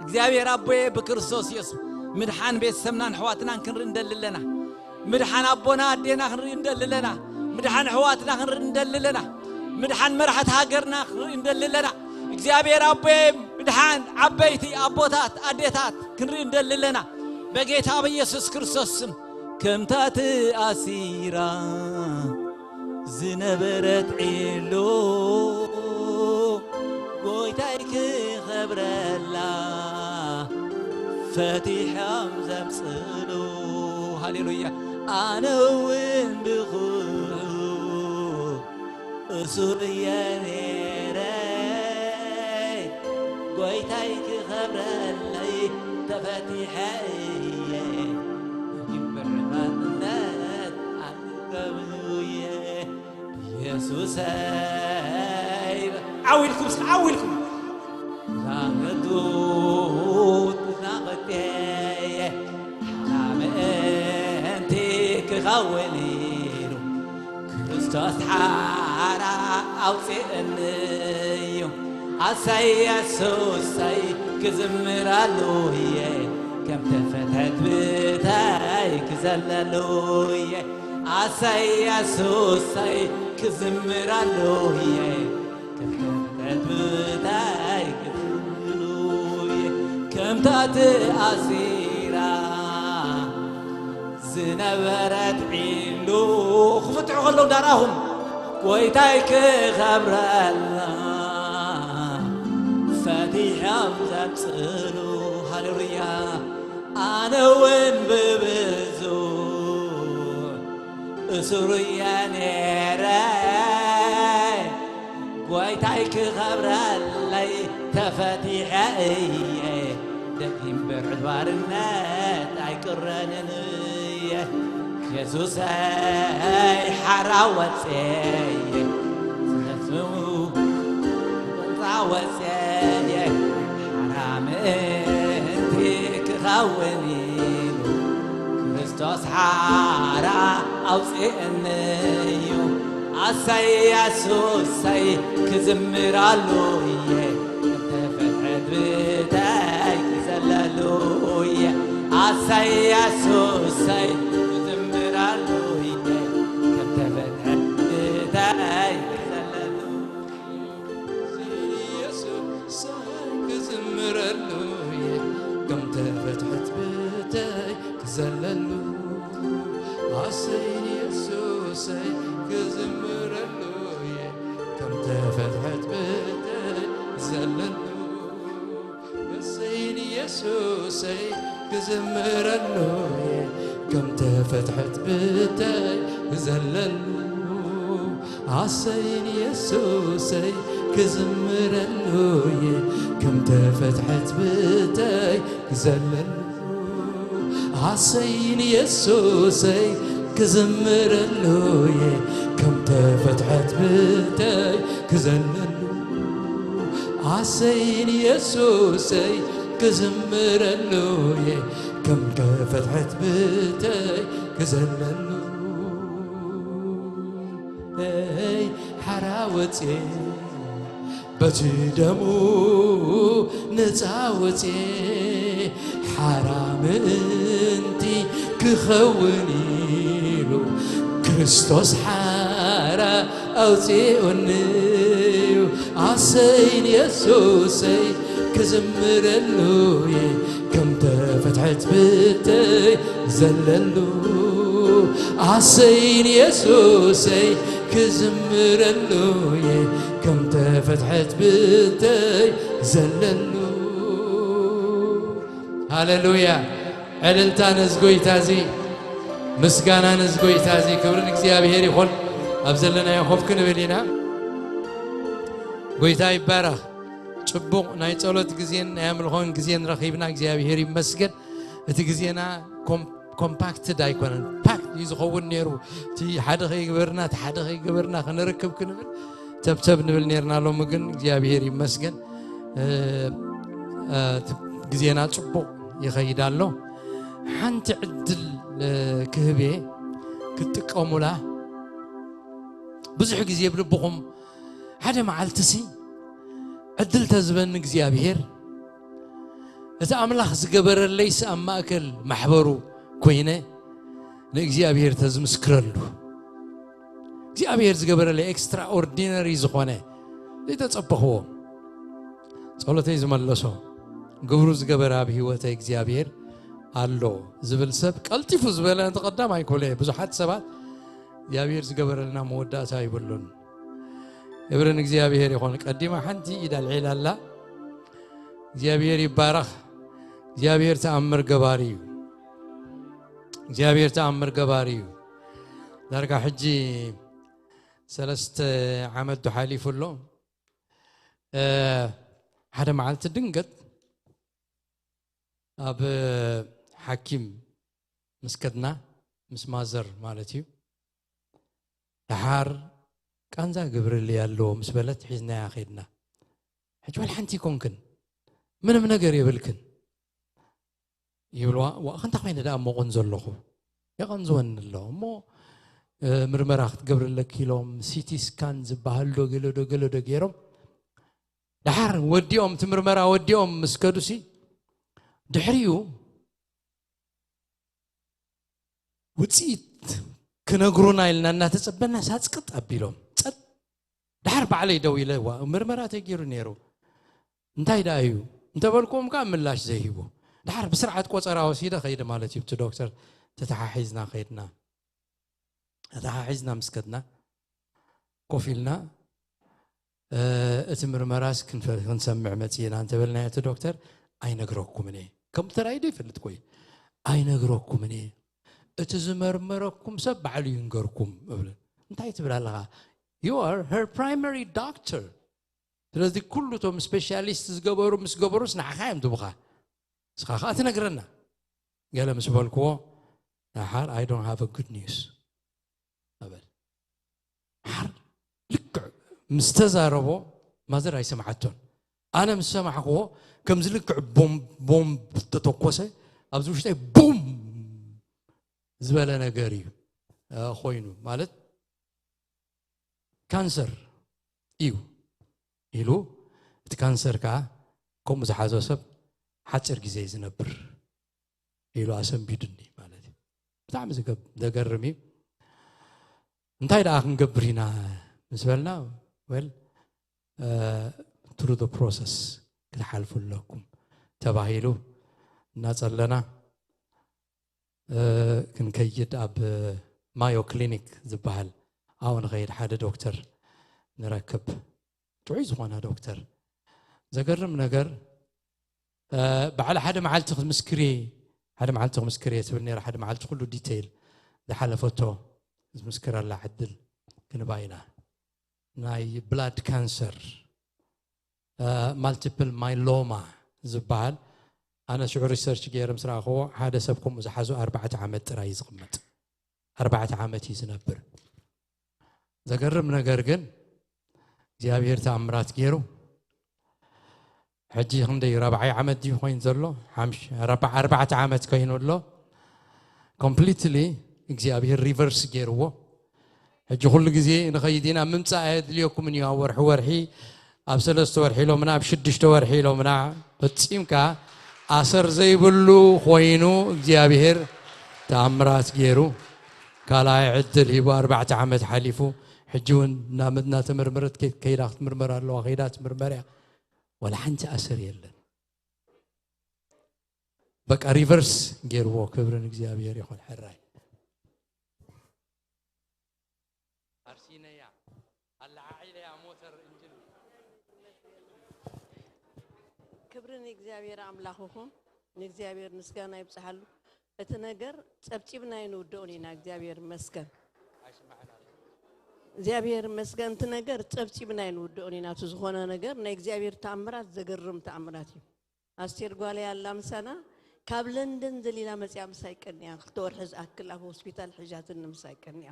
እግዚኣብሔር ኣቦየ ብክርስቶስ የሱስ ምድሓን ቤተሰብናን ኣሕዋትናን ክንርኢ እንደሊ ኣለና። ምድሓን ኣቦና ኣዴና ክንርኢ እንደሊ ኣለና። ምድሓን ኣሕዋትና ክንርኢ እንደሊ ኣለና። ምድሓን መራሕቲ ሃገርና ክንርኢ እንደሊ ኣለና። እግዚኣብሔር ኣቦየ ምድሓን ዓበይቲ ኣቦታት ኣዴታት ክንርኢ እንደሊ ኣለና። በጌታ በኢየሱስ ክርስቶስ ስም ከምታ ተኣሲራ ዝነበረት ዒሉ ጎይታይ ክኸብረላ ፈቲሖም ዘምጽሉ። ሃሌሉያ። ኣነ እውን ብኹሉ እሱር እየ ነይረ፣ ጎይታይ ክኸብረለይ ተፈቲሐ እየ። ይንበር ናጽነት ኣንገብየ። ኢየሱሰይ፣ ዓው ኢልኩም እስኪ፣ ዓው ኢልኩም። ዛመቱት ናቐጤየ ሓራ ምእንቲ ክኸውን ኢሉ ክርስቶስ ሓራ ኣውፅእኒ እዩ። ኣሰይ የሱሰይ ክዝምረሉ እየ፣ ከም ተፈትሐት ብተይ ክዘለሉ እየ። ኣሰይ የሱሰይ ክዝምረሉ እየ፣ ከም ተፈትሐት ብተይ ክዘለሉ እየ። ከምታ ተኣሲራ ዝነበረት ዒሉ ክፍትሑ ከለዉ እንዳረኣኹም፣ ጎይታይ ክኸብረላ ፈቲሖም ዘምጽሉ። ሃሌሉያ። ኣነ እውን ብብዙሕ እሱር እየ ነይረ፣ ጎይታይ ክኸብረለይ ተፈቲሐ እየ። ደጊም ብርዕድ ባርነት ኣይቅረንን እየ። የሱሰይ ሓራ ወፅየ፣ ስለ ስሙ ወፃ ወፅየ፣ ሓራ ምእንቲ ክኸውን ኢሉ ክርስቶስ ሓራ ኣውፅእኒ እዩ። ኣሰይ የሱሰይ ክዝምረሉ እየ፣ እንተ ፍትሐት ብተይ ክዘለሉ እየ። ኣሰይ የሱሰይ ክዝምረሉ እየ፣ ከም ተፈትሐት ብተይ ክዘለሉ። የሱሰይ ክዝምረሉ እየ፣ ከም ተፈትሐት ብተይ ክዘለሉ። ኣሰይ የሱሰይ ክዝምረሉ እየ፣ ከም ተፈትሐት ብተይ ክዘለሉ። ኣሰይ የሱሰይ ክዝምረሉ እየ፣ ከም ተፈትሐት ብተይ ክዘለሉ። ኣሰይ የሱሰይ ክዝምረሉ እየ፣ ከም ተፈትሐት ብተይ ክዘለሉ። ኣሰይ የሱሰይ ክዝምረሉ እየ፣ ከም ተፈትሐት ብተይ ክዘለሉ። ኣሰይ የሱሰይ ክዝምረሉ እየ ከም ተፈትሐት ብተይ ክዘለሉ። እይ ሓራ ወፅየ በቲ ደሙ ነፃ ወፅየ ሓራ ምእንቲ ክኸውን ኢሉ ክርስቶስ ሓራ ኣውፅኡኒ እዩ። ኣሰይ ንየሱሰይ ክዝምረሉ እየ ከም ተፈትሐት ብተይ ዘለሉ። ኣሰይ ንየሱሰይ ክዝምረሉ እየ ከም ተፈትሐት ብተይ ዘለሉ። ሃሌሉያ። ዕልልታ ነዚ ጎይታ እዚ፣ ምስጋና ነዚ ጎይታ እዚ። ክብሪ ንእግዚኣብሔር ይኹን። ኣብ ዘለናዮ ኮፍ ክንብል ኢና። ጎይታ ይባረኽ። ጽቡቕ ናይ ጸሎት ግዜን ናይ ኣምልኾን ግዜን ረኺብና እግዚኣብሔር ይመስገን። እቲ ግዜና ኮም-፣ ኮምፓክትድ ኣይኮነን፣ ፓክት እዩ ዝኸውን ነይሩ። እቲ ሓደ ከይገበርና፣ እቲ ሓደ ከይገበርና ክንርክብ ክንብል ተብተብ ንብል ነይርና። ሎሚ ግን እግዚኣብሔር ይመስገን፣ እ፣ እ፣ እቲ ግዜና ጽቡቕ ይኸይድ ኣሎ። ሓንቲ ዕድል፣ እ፣ ክህብ እየ ክትጥቀሙላ። ብዙሕ ግዜ ብልብኹም ሓደ መዓልትሲ ዕድል ተዝበኒ እግዚኣብሔር፣ እቲ ኣምላኽ ዝገበረለይስ ኣብ ማእከል ማሕበሩ ኮይነ ንእግዚኣብሔር ተዝምስክረሉ። እግዚኣብሔር ዝገበረለይ ኤክስትራኦርዲነሪ ዝኾነ ዘይተጸበኽዎ፣ ጸሎተይ ዝመለሶ፣ ግብሩ ዝገበረ ኣብ ህይወተይ እግዚኣብሔር ኣሎ ዝብል ሰብ ቀልጢፉ ዝበለ፣ እቲ ቀዳማይ ክብሎ እየ። ብዙሓት ሰባት እግዚኣብሔር ዝገበረልና መወዳእታ ይብሉን። ክብሪ ንእግዚኣብሔር ይኹን። ቀዲማ ሓንቲ ኢድ ኣልዒላ ኣላ። እግዚኣብሔር ይባረኽ። እግዚኣብሔር ተኣምር ገባሪ እዩ። እግዚኣብሔር ተኣምር ገባሪ እዩ። ዳርጋ ሕጂ ሰለስተ ዓመት ዶ ሓሊፉ ኣሎ። እ፣ ሓደ መዓልቲ ድንገት ኣብ ሓኪም ምስ ከድና፣ ምስ ማዘር ማለት እዩ፣ ደሓር ቃንዛ ግብርልይ ኣለዎ ምስ በለት ሒዝናያ ኸድና። ሕጂ ዋላ ሓንቲ ይኮንክን፣ ምንም ነገር የብልክን ይብልዋ። ዋ፣ ክንታ ኮይነ ደኣ እሞ ቆንዞ ኣለኹ? የቐንዝወኒ ኣሎ እሞ፣ እ፣ ምርመራ ክትገብርለኪ ኢሎም ሲቲ ስካን ዝበሃል ዶ ገለ ዶ ገለ ዶ ገይሮም፣ ደሓር ወዲኦም፣ እቲ ምርመራ ወዲኦም ምስ ከዱሲ፣ ድሕሪኡ ውፅኢት ክነግሩና ኢልና እናተፀበና ሳፅቅጥ ኣቢሎም። ጸጥ። ደሓር ባዕለይ ደው ኢለ፣ ዋ፣ ምርመራ ተገይሩ ነይሩ፣ እንታይ ደኣ እዩ እንተበልኩዎም ከኣ ምላሽ ዘይህቡ። ደሓር ብስርዓት ቆፀራ ወሲደ ኸይደ ማለት እዩ። እቲ ዶክተር ተተሓሒዝና ኸይድና። ተተሓሒዝና ምስ ከድና፣ ኮፍ ኢልና፣ እ፣ እቲ ምርመራስ ክንፈ-፣ ክንሰምዕ መጺእና እንተበልናዮ፣ እቲ ዶክተር፣ "ኣይነግረኩምን እየ። ከምኡ ተራእዩ ዶ ይፈልጥ? ቆይ፣ ኣይነግረኩምን እየ። እቲ ዝመርመረኩም ሰብ ባዕሉ ይንገርኩም" እብል። "እንታይ ትብል ኣለኻ? You are her primary doctor። ስለዚ ኩሉ እቶም ስፔሻሊስት ዝገበሩ ምስ ገበሩስ ንዓኻ እዮም ዝቡኻ። ንስኻ ኸኣ ትነግረና" ገለ ምስ በልክዎ፣ ደሓር፣ "I don't have a good news" እብል። ደሓር ልክዕ ምስ ተዛረቦ፣ ማዘር ኣይሰምዓቶን። ኣነ ምስ ሰማዕክዎ፣ ከምዚ ልክዕ ቦምብ፣ ቦምብ ተተኮሰ፣ ኣብዚ ውሽጠይ ቡም ዝበለ ነገር እዩ፣ እ፣ ኮይኑ። ማለት፣ ካንሰር እዩ ኢሉ፣ እቲ ካንሰር ከኣ ከምኡ ዝሓዞ ሰብ ሓጺር ግዜ እዩ ዝነብር ኢሉ ኣሰንቢዱኒ ማለት እዩ። ብጣዕሚ ዝገብ-፣ ዘገርም እዩ። እንታይ ደኣ ክንገብር ኢና ምስ በልና፣ well፣ እ፣ through the process ክትሓልፉ ኣለኩም ተባሂሉ እናጸለና፣ እ፣ ክንከይድ ኣብ ማዮ ክሊኒክ ዝበሃል ኣብኡ ንኸይድ፣ ሓደ ዶክተር ንረክብ። ጥዑይ ዝኾነ ዶክተር። ዘገርም ነገር፣ እ፣ ባዕላ ሓደ መዓልቲ ክምስክር እየ፣ ሓደ መዓልቲ ክምስክር እየ ትብል ነይራ። ሓደ መዓልቲ ኩሉ ዲቴይል ዝሓለፈቶ ዝምስክረላ ዕድል ክንባ ኢና። ናይ ብላድ ካንሰር፣ እ፣ ማልቲፕል ማይሎማ ዝበሃል፣ ኣነ ሽዑ ሪሰርች ገይረ ምስ ረኣኽዎ፣ ሓደ ሰብ ከምኡ ዝሓዞ ኣርባዕተ ዓመት ጥራይ እዩ ዝቕመጥ። ኣርባዕተ ዓመት እዩ ዝነብር። ዘገርም ነገር ግን፣ እግዚኣብሔር ተኣምራት ገይሩ፣ ሕጂ ክንደይ ራብዓይ ዓመት ድዩ ኮይኑ ዘሎ? ሓምሽ-፣ ኣርባ-፣ ኣርባዕተ ዓመት ኮይኑ ኣሎ። ኮምፕሊትሊ እግዚኣብሔር ሪቨርስ ገይርዎ። ሕጂ ኩሉ ግዜ ንኸይድ ኢና፣ ምምጻእ ኣየድልየኩምን እዩ። ኣብ ወርሒ ወርሒ፣ ኣብ ሰለስተ ወርሒ ኢሎምና፣ ኣብ ሽዱሽተ ወርሒ ኢሎምና። ፈጺምካ ኣሰር ዘይብሉ ኮይኑ እግዚኣብሔር ተኣምራት ገይሩ፣ ካልኣይ ዕድል ሂቡ፣ ኣርባዕተ ዓመት ሓሊፉ። ሕጂ እውን እናመ-፣ እናተመርመረት ከይ-፣ ከይዳ ክትምርመር ኣለዋ፣ ከይዳ ትምርመር እያ። ዋላ ሓንቲ ኣሰር የለን። በቃ ሪቨርስ ገይርዎ። ክብሪ ንእግዚኣብሔር ይኹን። ሕራይ ኣርሲነያ ኣለዓዒለያ ሞተር እንጅን። ክብሪ ንእግዚኣብሔር ኣምላኽ ይኹን። ንእግዚኣብሔር ምስጋና ይብጽሓሉ። እቲ ነገር ጸብጺብና ኣይንውድኦን ኢና። እግዚኣብሔር ይመስገን። እግዚኣብሔር ይመስገን። እቲ ነገር ጸብጺብና ኣይንውድኦን ኢና። እቲ ዝኾነ ነገር ናይ እግዚኣብሔር ተኣምራት፣ ዘገርም ተኣምራት እዩ። ኣስቴር ጓለይ ኣላ ምሳና፣ ካብ ለንደን ዘሊላ መጽያ ምሳይ ቀንያ። ክልተ ወርሒ ዝኣክል ኣብ ሆስፒታል ሕጃትኒ ምሳይ ቀንያ።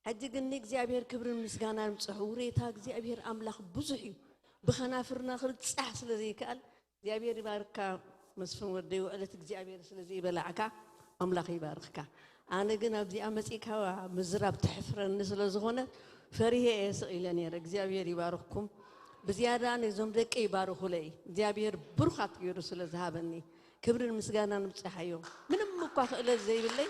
ሕጂ ግን ንእግዚኣብሔር ክብርን ምስጋናን ይብጽሖ። ውሬታ እግዚኣብሔር ኣምላኽ ብዙሕ እዩ። ብኸናፍርና ክብጻሕ ስለ ዘይከኣል እግዚኣብሔር ይባርካ። መስፍን ወደይ፣ ውዕለት እግዚኣብሔር ስለ ዘይበላዕካ ኣምላኽ ይባርኽካ። ኣነ ግን ኣብዚኣ መጺእካ ምዝራብ ተሕፍረኒ ስለ ዝኾነ ፈሪሄ እየ ስቕ ኢለ ነይረ። እግዚኣብሔር ይባርኽኩም። ብዝያዳ ነዞም ደቂ ይባርኹለይ። እግዚኣብሔር ብሩኻት ገይሩ ስለ ዝሃበኒ ክብርን ምስጋናን ይብጽሓዮ። ምንም እኳ ክእለት ዘይብለይ፣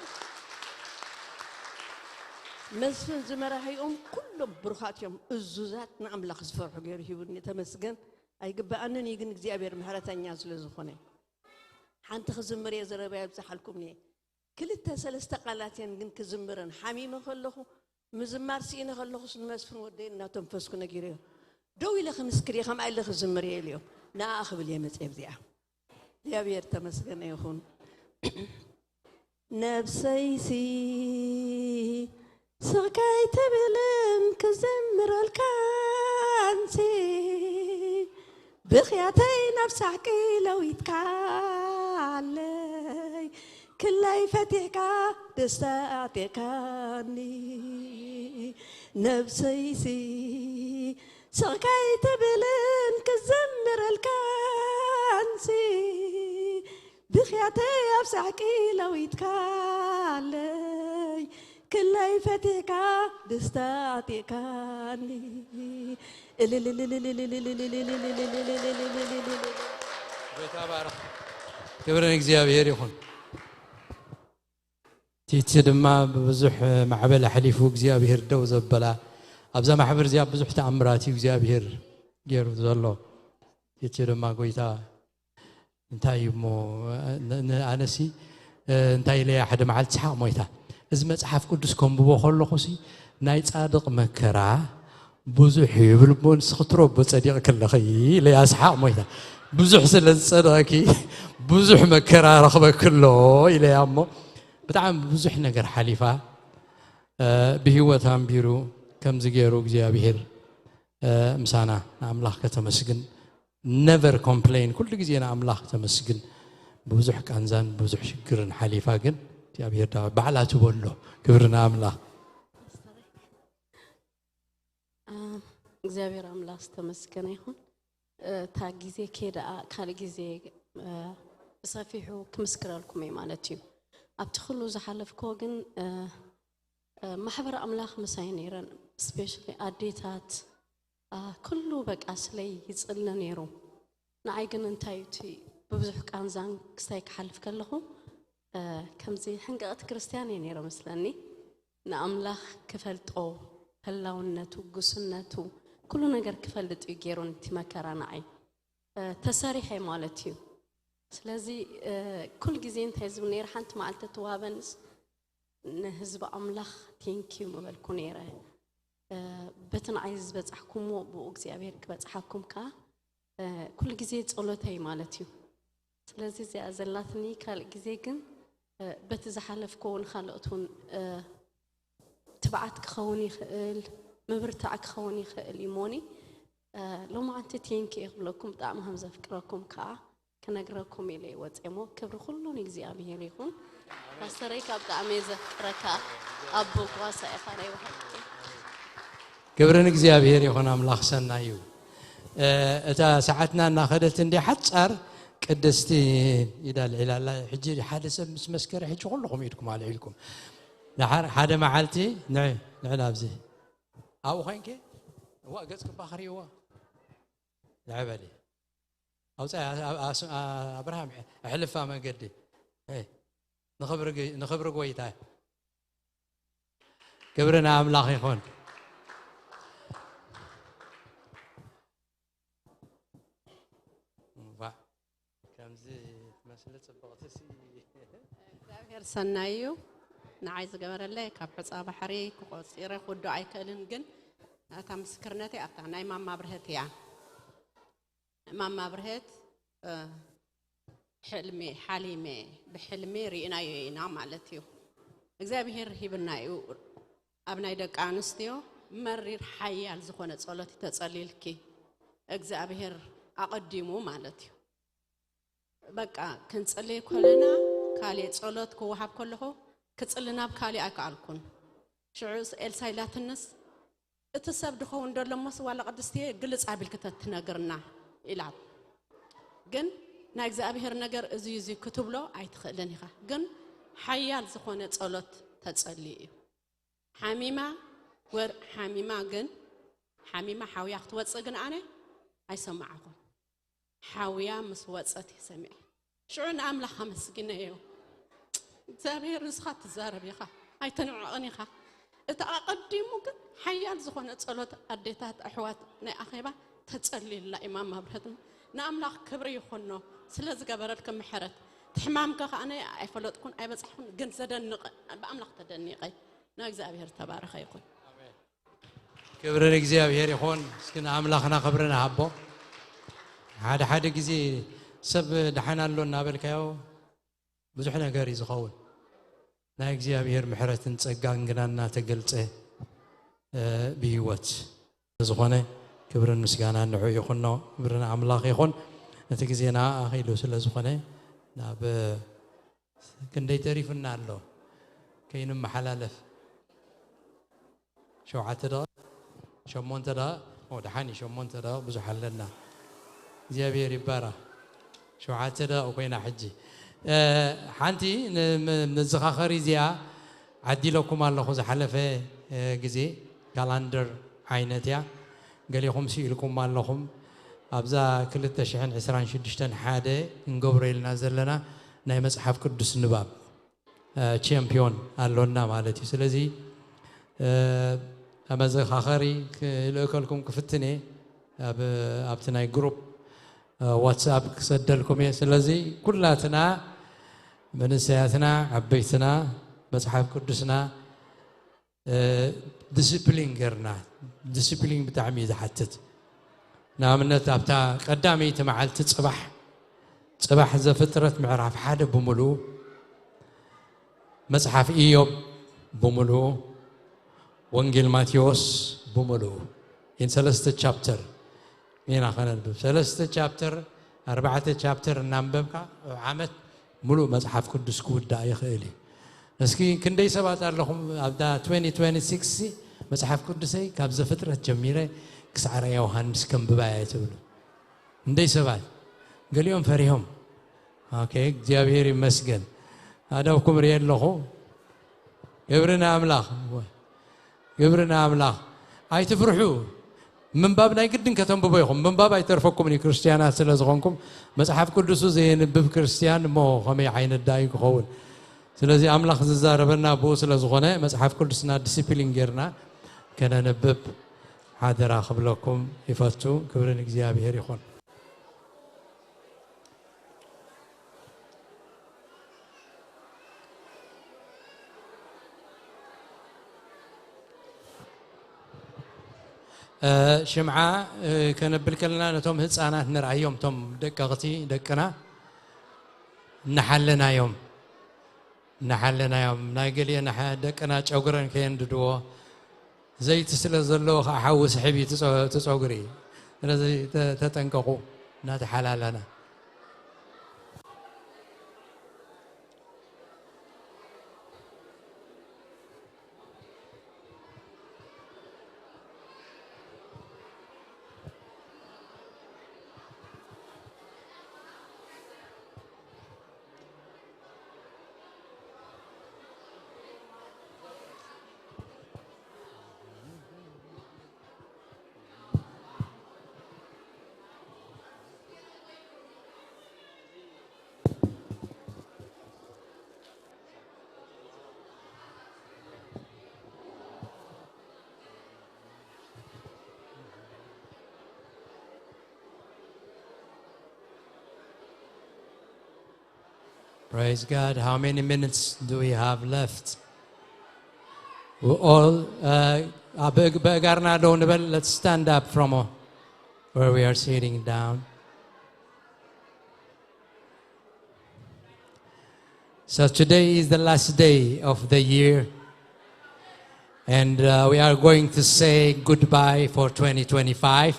መስፍን ዝመራሕኦም ኩሎም ብሩኻት እዮም፣ እዙዛት፣ ንኣምላኽ ዝፈርሑ ገይሩ ሂቡኒ። ተመስገን። ኣይግበኣንን እዩ ግን እግዚኣብሔር ምሕረተኛ ስለ ዝኾነ። ሓንቲ ክዝምር እየ፣ ዘረባ የብዝሓልኩም እየ። ክልተ ሰለስተ ቃላት እየን ግን ክዝምረን። ሓሚመ ከለኹ፣ ምዝማር ስኢነ ከለኹስ ንመስፍን ወደይ እናተንፈስኩ ነጊረዮ። ደው ኢለ ክምስክር እየ፣ ከምኣ ኢለ ክዝምር እየ ኢለዮ። ንኣ ክብል እየ መጽየ ኣብዚኣ። እግዚኣብሔር ተመስገነ ይኹን። ነብሰይሲ ስቕ ከይትብልን ክዝምረልካንሲ፣ ብኽያተይ ናብ ሳሕቂ ለዊጥካለይ፣ ክላይ ፈቲሕካ ደስታ ኣዕጢቕካኒ። ነብሰይሲ ስቕ ከይትብልን ክዝምረልካንሲ፣ ብኽያተይ ኣብ ሳሕቂ ለዊጥካለይ፣ ክላይ ፈቲሕካ ደስታ ኣዕጢቕካኒ። ጎይታ ባርኽ። ክብሪ ንእግዚኣብሔር ይኹን። ቲቲ ድማ ብብዙሕ ማዕበል ኣሕሊፉ እግዚኣብሔር ደው ዘበላ፣ ኣብዛ ማሕበር እዚኣ ብዙሕ ተኣምራት እዩ እግዚኣብሔር ገይሩ ዘሎ። ቲቲ ድማ ጎይታ እንታይ እዩ እሞ፣ ን-፣ ን-፣ ኣነሲ፣ እ፣ እንታይ ኢለያ ሓደ መዓልቲ ሰሓቕ ሞይታ። እዚ መጽሓፍ ቅዱስ ከንብቦ ከለኹሲ ናይ ጻድቕ መከራ ብዙሕ ይብል እሞ ንስኺ ትረቦ ጸዲቕኪ ኣለኺ ኢለያ ሰሓቕ ሞይታ። ብዙሕ ስለ ዝጸደቐኪ ብዙሕ መከራ ረኽበኪ ኣሎ ኢለያ እሞ ብጣዕሚ ብዙሕ ነገር ሓሊፋ፣ እ፣ ብህይወት ኣንቢሩ ከምዚ ገይሩ እግዚኣብሔር፣ እ፣ ምሳና ንኣምላኽ ከተመስግን ነቨር ኮምፕሌን ኩሉ ግዜ ንኣምላኽ ተመስግን። ብዙሕ ቃንዛን ብዙሕ ሽግርን ሓሊፋ ግን እግዚኣብሔር ዳ ባዕላ ትበሎ። ክብሪ ንኣምላኽ። እግዚኣብሔር ኣምላኽ ዝተመስገነ ይኹን። እታ ግዜ ከይደኣ ካልእ ግዜ ብሰፊሑ ክምስክረልኩም እየ ማለት እዩ። ኣብቲ ኩሉ ዝሓለፍክዎ ግን ማሕበር ኣምላኽ ምሳይ ነይረን፣ ስፔሻሊ ኣዴታት ኩሉ በቃ ስለይ ይጽሊ ነይሩ። ንዓይ ግን እንታይ እቲ ብብዙሕ ቃንዛን ክስታይ ክሓልፍ ከለኹ ከምዚ ሕንቅቕቲ ክርስትያን እየ ነይረ መስለኒ። ንኣምላኽ ክፈልጦ፣ ህላውነቱ፣ ጉስነቱ፣ ኩሉ ነገር ክፈልጥ እዩ ገይሩ ነቲ መከራ ንዓይ። ተሰሪሐ ማለት እዩ። ስለዚ ኩል ግዜ እንታይ ዝብል ነይረ፣ ሓንቲ መዓልቲ ተዋህበንስ ንህዝቢ ኣምላኽ ቴንኪዩ ምበልኩ ነይረ። በቲ ንዓይ ዝበጻሕኩምዎ ብኡ እግዚኣብሔር ክበጽሓኩም ከኣ ኩል ግዜ ጸሎተይ ማለት እዩ። ስለዚ እዚኣ ዘላትኒ ካልእ ግዜ ግን በቲ ዝሓለፍኮ ንካልኦት እውን ትብዓት ክኸውን ይኽእል፣ ምብርታዕ ክኸውን ይኽእል እዩ ሞኒ። ሎማዓንቲ ቴንኪ እየ ክብለኩም፣ ብጣዕሚ ከም ዘፍቅረኩም ከዓ ክነግረኩም ኢለ እየ ወፅየ እሞ ክብሪ ኩሉ ንእግዚኣብሔር ይኹን። ፓስተረይ ካብ ብጣዕሚ እየ ዘፍቅረካ፣ ኣቦ ጓሳ ኢኻ ናይ ብሓቂ። ክብሪ ንእግዚኣብሔር ይኹን፣ ኣምላኽ ሰናይ እዩ። እታ ሰዓትና እናኸደት እንዲ ሓጻር ቅድስቲ ኢዳ ልዒላ ኣላ። ሕጂ ሓደ ሰብ ምስ መስከረ፣ ሕጂ ኩልኹም ኢድኩም ኣልዒልኩም። ደሓር ሓደ መዓልቲ ንዕ፣ ንዕ ናብዚ። ኣብኡ ኮይንኪ፣ እዋ፣ ገጽ ክባ ክርእይዎ። ንዕ በሊ። ኣውጻኢ፣ ኣ-፣ ኣ-፣ ኣስ-፣ ኣ-፣ ኣብርሃም፣ ኣሕልፋ መገዲ። እ፣ ንኽብሪ ግ-፣ ንኽብሪ ጎይታ። ክብሪ ንኣምላኽ ይኹን። ዋእ፣ ከምዚ ትመስሊ ጽብቕቲ ሲ። እግዚኣብሔር ሰናይ እዩ። ንዓይ ዝገበረለይ ካብ ሑጻ ባሕሪ ክቆጺረ ክውዶ ኣይክእልን፣ ግን እታ ምስክርነተይ ኣብታ ናይ ማማ ብርሀት እያ። ማማ ብርሀት፣ እ፣ ሕልሚ ሓሊመ፣ ብሕልሚ ርኢናዮ ኢና ማለት እዩ። እግዚኣብሔር ሂብና እዩ። ኣብ ናይ ደቂ ኣንስትዮ መሪር ሓያል ዝኾነ ጸሎት እዩ ተጸልዩልኪ። እግዚኣብሔር ኣቐዲሙ ማለት እዩ። በቃ ክንጽልይ ከለና ካልእ ጸሎት ክወሃብ ከለኹ ክጽሊ ናብ ካልእ ኣይከኣልኩን። ሽዑ ኤልሳ ኢላትንስ፣ "እቲ ሰብ ድኸውን ደሎ እሞስ ዋላ ቅድስቲ ግልጽ ኣቢልኪ ተትነግርና?" ኢላት። ግን ናይ እግዚኣብሔር ነገር እዚ እዩ፣ እዚ ክትብሎ ኣይትኽእልን ኢኻ። ግን ሓያል ዝኾነ ጸሎት ተጸልዩ እዩ። ሓሚማ ወር-፣ ሓሚማ ግን፣ ሓሚማ ሓውያ ክትወጽእ ግን ኣነ ኣይሰማዕኹን። ሓውያ ምስ ወጸት እየ ሰሚዐ። ሽዑ ንኣምላኽ ኣመስጊነዮ። እግዚኣብሔር ንስኻ ትዛረብ ኢኻ፣ ኣይትንዕቕን ኢኻ። እቲ ኣቐዲሙ ግን ሓያል ዝኾነ ጸሎት ኣዴታት፣ ኣሕዋት ናይ ኣኼባ ተጸልዩላ እዩ ማማ ብርሀት። ንኣምላኽ ክብሪ ይኹኖ ስለ ዝገበረልኪ ምሕረት። እቲ ሕማምከ ከኣ ኣነ ኣይፈለጥኩን ኣይበጻሕኩን፣ ግን ዘደንቕ ብኣምላኽ ተደኒቐ። ንእግዚኣብሔር ተባረኸ ይኹን። ክብሪ ንእግዚኣብሔር ይኹን። እስኪ ንኣምላኽና ክብሪ ንሃቦ። ሓደ ሓደ ግዜ ሰብ ደሓን ኣሎ እናበልካዮ ብዙሕ ነገር እዩ ዝኸውን። ናይ እግዚኣብሔር ምሕረትን ጸጋን ግና እናተገልጸ፣ እ፣ ብህይወት ዝኾነ ክብርን ምስጋናን ንዕኡ ይኹኖ። ክብሪ ንኣምላኽ ይኹን። እቲ ግዜና ኣኺሉ ስለ ዝኾነ ናብ ክንደይ ተሪፉና ኣሎ ከይንመሓላለፍ። ሸውዓተ ደቂቕ፣ ሸሞንተ ደቂቕ፣ ኦ፣ ደሓን እዩ፣ ሸሞንተ ደቂቕ ብዙሕ ኣለና። እግዚኣብሔር ይባረኽ። ሸውዓተ ደቂቕ ኮይና ሕጂ። እ፣ ሓንቲ ን-፣ ም-፣ መዘኻኸሪ እዚኣ ዓዲለኩም ኣለኹ። ዝሓለፈ፣ እ፣ ግዜ ካላንደር ዓይነት እያ። ገሊኹም ስኢልኩም ኣለኹም። ኣብዛ ክልተ ሽሕን ዕስራን ሽዱሽተን ሓደ ክንገብሮ ኢልና ዘለና ናይ መጽሓፍ ቅዱስ ንባብ፣ እ፣ ቻምፒዮን ኣሎና ማለት እዩ። ስለዚ፣ እ፣ መዘኻኸሪ ክልእከልኩም ክፍትን እየ። ኣብ፣ ኣብቲ ናይ ግሩፕ፣ እ፣ ዋትስኣፕ ክሰደልኩም እየ። ስለዚ ኩላትና መንእሰያትና፣ ዓበይትና፣ መጽሓፍ ቅዱስና እ፣ ዲስፕሊን ጌርና። ዲስፕሊን ብጣዕሚ እዩ ዝሓትት። ንኣብነት ኣብታ ቀዳመይቲ መዓልቲ ጽባሕ፣ ጽባሕ ዘፍጥረት ምዕራፍ ሓደ ብምሉኡ፣ መጽሓፍ ኢዮብ ብምሉኡ፣ ወንጌል ማቴዎስ ብምሉኡ፣ ይን ሰለስተ ቻፕተር ኢና ኸነንብብ። ሰለስተ ቻፕተር፣ ኣርባዕተ ቻፕተር እናንበብካ፣ ኣብ ዓመት ምሉእ መጽሓፍ ቅዱስ ክውዳእ ይኽእል እዩ። እስኪ ክንደይ ሰባት ኣለኹም ኣብዛ ትዌንቲ ትዌንቲ ሲክስ መጽሓፍ ቅዱሰይ ካብ ዘፍጥረት ጀሚረ ክሳዕ ራእየ ዮሃንስ ከንብባ እየ ትብሉ? ክንደይ ሰባት? ገሊኦም ፈሪሆም። ኦኬ፣ እግዚኣብሔር ይመስገን። ኣደብኩም ርየ ኣለኹ። ክብሪ ንኣምላኽ። ክብሪ ንኣምላኽ። ኣይትፍርሑ። ምንባብ ናይ ግድን ከተንብቦ ኢኹም። ምንባብ ኣይተርፈኩምን እዩ፣ ክርስትያናት ስለ ዝኾንኩም። መጽሓፍ ቅዱሱ ዘየንብብ ክርስትያን እሞ ኸመይ ዓይነት ደኣ እዩ ክኸውን? ስለዚ ኣምላኽ ዝዛረበና ብኡ ስለ ዝኾነ፣ መጽሓፍ ቅዱስና ዲሲፕሊን ጌርና ከነንብብ ሓደራ ክብለኩም ይፈቱ። ክብሪ ንእግዚኣብሔር ይኹን። እ፣ ሽምዓ፣ እ፣ ከነብል ከለና ነቶም ህፃናት ንርኣዮም፣ እቶም ደቀቕቲ ደቅና እናሓለናዮም፣ እናሓለናዮም፣ ናይ ገሊአን ኣሕ-፣ ደቅና ጨጉረን ከየንድድዎ፣ ዘይቲ ስለ ዘለዎ ከዓ ሓዊ ስሕብ እዩ እቲ ፀ-፣ እቲ ፀጉሪ። ስለዚ ተ-፣ ተጠንቀቑ፣ እናተሓላለና። Praise God. How many minutes do we have left? We all, uh, ኣብ እግ-፣ በእጋርና ደው ንበል። Let's stand up from, uh, where we are sitting down. So today is the last day of the year, and, uh, we are going to say goodbye for twenty twenty-five.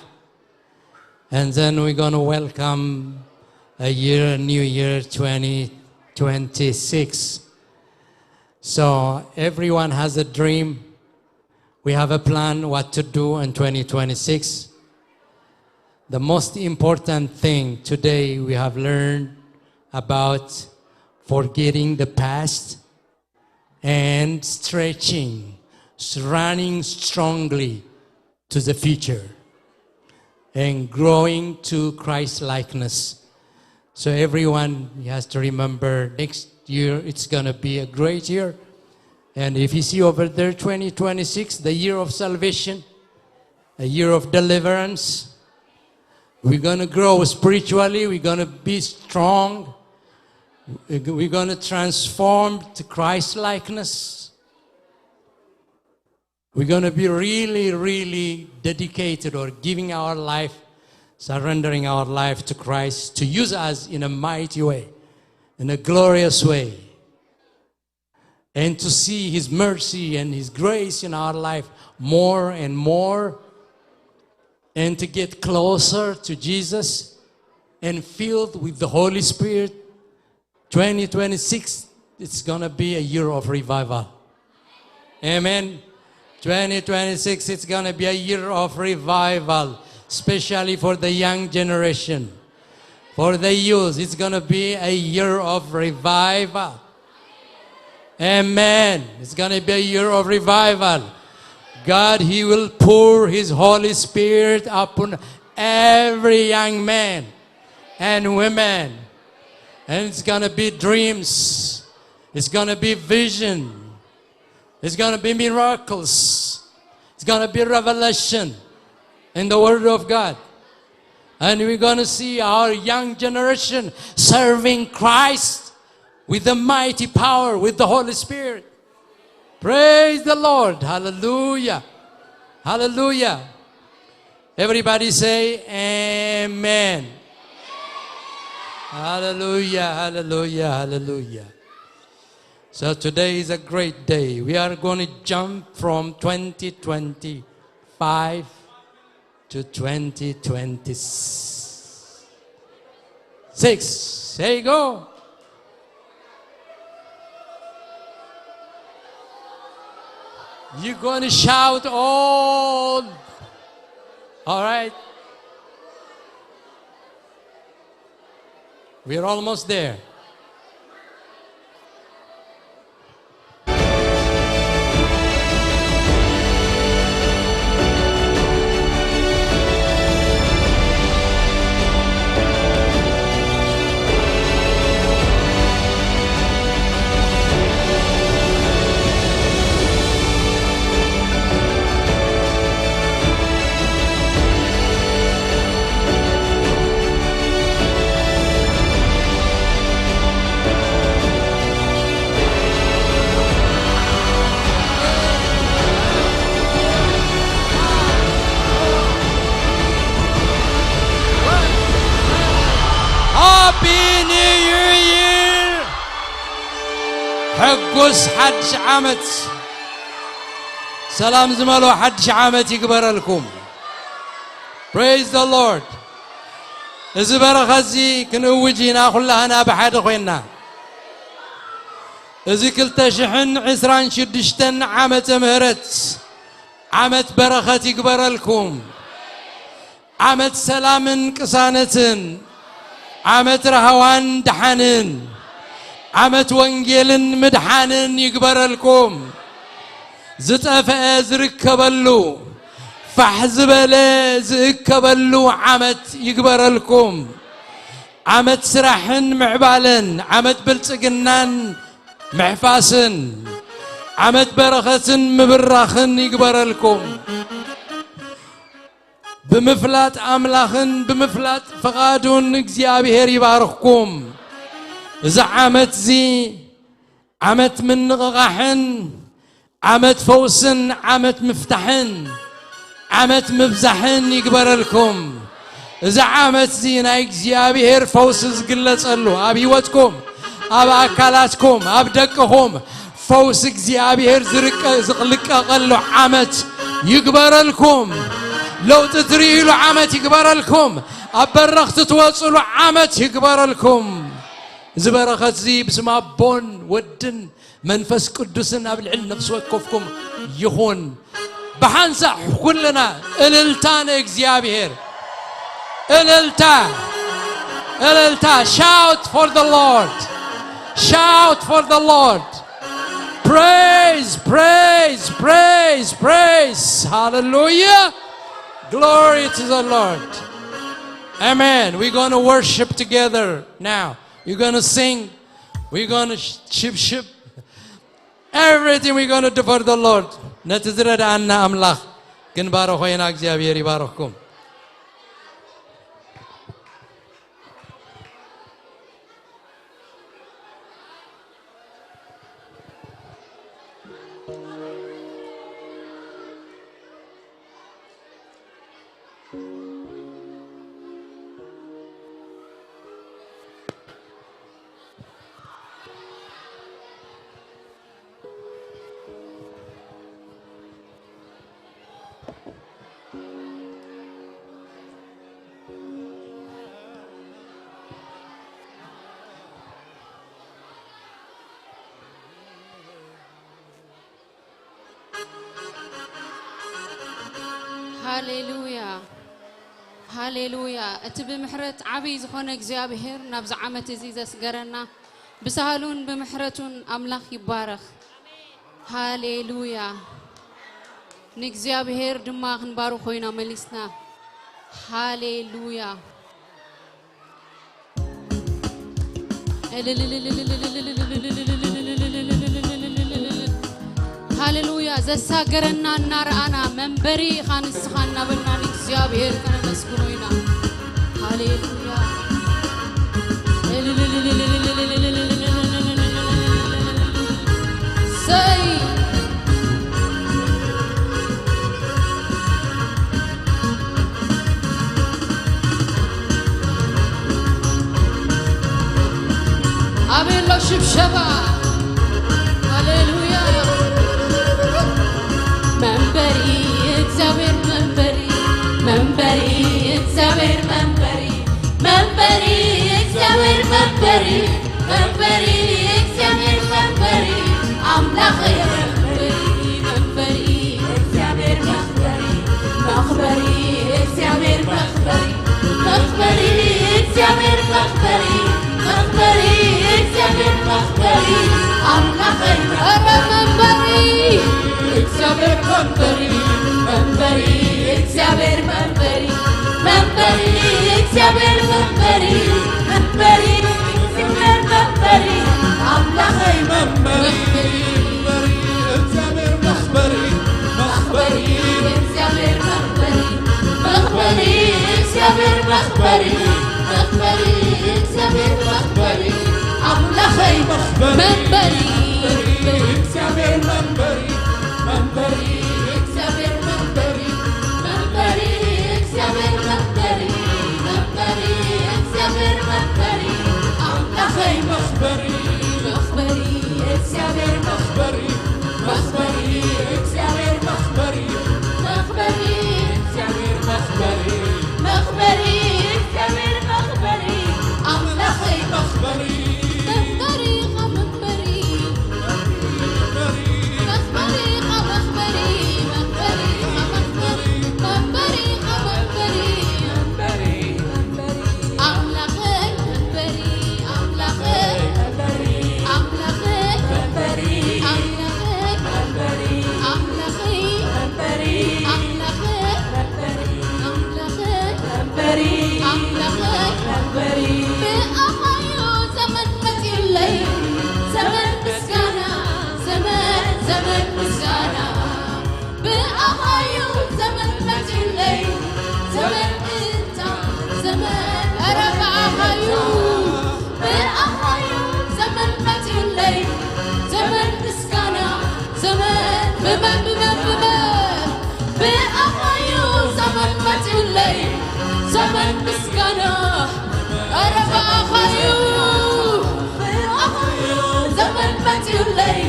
And then we're gonna welcome a year, a new year, twenty twenty-six. So everyone has a dream. We have a plan what to do in twenty twenty-six. The most important thing today we have learned about forgetting the past and stretching, s-, running strongly to the future and growing to Christ likeness. So everyone has to remember next year it's gonna be a great year. And if you see over there, twenty twenty-six, the year of salvation, a year of deliverance, we're gonna grow spiritually, we're gonna be strong, we're gonna transform to Christ likeness. We're gonna be really, really dedicated or giving our life, surrendering our life to Christ to use us in a mighty way, in a glorious way, and to see His mercy and His grace in our life more and more, and to get closer to Jesus and filled with the Holy Spirit. Twenty twenty-six, it's gonna be a year of revival. Amen. Twenty twenty-six, it's gonna be a year of revival, especially for the young generation. For the youth, it's gonna be a year of revival. Amen. It's gonna be a year of revival. God, He will pour His Holy Spirit upon every young man and women. And it's gonna be dreams. It's gonna be vision. It's gonna be miracles. It's gonna be revelation in the Word of God. And we're gonna see our young generation serving Christ with the mighty power, with the Holy Spirit. Praise the Lord. Hallelujah. Hallelujah. Everybody say, "Amen." Hallelujah, hallelujah, hallelujah. So today is a great day. We are gonna jump from twenty twenty-five to twenty twenty-six. Say go. You're gonna shout all. All right. We're almost there. Happy New Year! ሕጉስ ሓድሽ ዓመት፣ ሰላም ዝመልኦ ሓድሽ ዓመት ይግበረልኩም። Praise the Lord። እዚ በረኸት እዚ ክንእውጅ ኢና ኩላህና ብሓደ ኮይንና። እዚ ክልተ ሽሕን ዕስራን ሽዱሽተን ዓመተ ምህረት ዓመት በረኸት ይግበረልኩም። ዓመት ሰላምን ቅሳነትን፣ ዓመት ራህዋን ደሓንን፣ ዓመት ወንጌልን ምድሓንን ይግበረልኩም። ዝጠፍአ ዝርከበሉ፣ ፋሕ ዝበለ ዝእከበሉ ዓመት ይግበረልኩም። ዓመት ስራሕን ምዕባለን፣ ዓመት ብልጽግናን ምሕፋስን፣ ዓመት በረኸትን ምብራኽን ይግበረልኩም። ብምፍላጥ ኣምላኽን ብምፍላጥ ፍቓዱን እግዚኣብሔር ይባርኽኩም። እዚ ዓመት እዚ ዓመት ምንቕቓሕን ዓመት ፈውስን ዓመት ምፍታሕን ዓመት ምብዛሕን ይግበረልኩም። እዚ ዓመት እዚ ናይ እግዚኣብሔር ፈውሲ ዝግለጸሉ፣ ኣብ ህይወትኩም፣ ኣብ ኣካላትኩም፣ ኣብ ደቅኹም ፈውሲ እግዚኣብሔር ዝርቀ-፣ ዝልቀቐሉ ዓመት ይግበረልኩም። ለውጢ ትርእይሉ ዓመት ይግበረልኩም። ኣብ በረኽቲ ትወጽሉ ዓመት ይግበረልኩም። እዚ በረኸት እዚ ብስም ኣቦን ወድን መንፈስ ቅዱስን ኣብ ልዕሊ ነፍሲ ወከፍኩም ይኹን። ብሓንሳእ ኩልና እልልታ ንእግዚኣብሔር። እልልታ፣ እልልታ። Shout for the Lord. Shout for the Lord. Praise, praise, praise, praise. Hallelujah. Glory to the Lord. Amen. We're going to worship together now. We're going to sing. We're going to sh-, ship, ship. Everything we're going to do for the Lord. ነቲ ዝረዳኣና ኣምላኽ ክንባረኾ ኢና። እግዚኣብሔር ይባረኽኩም። ሃሌሉያ፣ ሃሌሉያ። እቲ ብምሕረት ዓብዪ ዝኾነ እግዚኣብሔር ናብዚ ዓመት እዚ ዘስገረና፣ ብሳህሉን ብምሕረቱን ኣምላኽ ይባረኽ። ሃሌሉያ። ንእግዚኣብሔር ድማ ክንባርኾ ኢና መሊስና። ሃሌሉያ። ሃሌሉያ። ዘሳገረና እናረኣና መንበሪ ኢኻ ንስኻ እናበልና ንእግዚኣብሔር ከነመስግኖ ኢና። ሃሌሉያ። ሰይ ኣቤሎ ሽብሸባ። ሃሌሉያ። መንበሪ እግዚኣብሔር መንበሪ፣ መንበሪ እግዚኣብሔር መንበሪ፣ መንበሪ እግዚኣብሔር መንበሪ፣ መንበሪ እግዚኣብሔር መንበሪ፣ ኣምላኸይ መንበሪ፣ መንበሪ እግዚኣብሔር መንበሪ፣ መኽበሪ እግዚኣብሔር መኽበሪ፣ መኽበሪ እግዚኣብሔር መኽበሪ፣ መኽበሪ እግዚኣብሔር መኽበሪ፣ ኣምላኸይ ኧረ መንበሪ እግዚኣብሔር መንበሪ፣ መንበሪ እግዚኣብሔር መንበሪ፣ መንበሪ እግዚኣብሔር መንበሪ፣ መንበሪ እግዚኣብሔር መንበሪ፣ ኣምላኸይ መንበሪ፣ መንበሪ እግዚኣብሔር መኽበሪ፣ መኽበሪ እግዚኣብሔር መኽበሪ፣ መኽበሪ እግዚኣብሔር መኽበሪ፣ መኽበሪ እግዚኣብሔር መኽበሪ፣ ኣምላኸይ መኽበሪ፣ መንበሪ እግዚኣብሔር መንበሪ፣ መንበሪ እግዚኣብሔር መንበሪ፣ መንበሪ እግዚኣብሔር መንበሪ፣ መንበሪ እግዚኣብሔር መንበሪ፣ ኣምላኸይ መኽበሪ፣ መኽበሪ እግዚኣብሔር መኽበሪ፣ መኽበሪ እግዚኣብሔር መኽበሪ፣ መኽበሪ እግዚኣብሔር መኽበሪ፣ መኽበሪ እግዚኣብሔር መኽበሪ፣ ኣምላኸይ መኽበሪ፣ መኽበሪ ኢኻ መኽበሪ፣ መኽበሪ ኢኻ መኽበሪ፣ መኽበሪ ኢኻ መኽበሪ፣ መኽበሪ ኢኻ መኽበሪ፣ ኣምላኸይ መንበሪ፣ ኣምላኸይ መንበሪ፣ ኣምላኸይ መንበሪ፣ ዘመን ምስጋና፣ ዘመን ብመን፣ ብመን፣ ብመን፣ ብኣኻዩ ዘመን መጺኡለይ። ዘመን ምስጋና፣ ኧረ ብኣኻዩ፣ ብኣኻዩ ዘመን መጺኡለይ።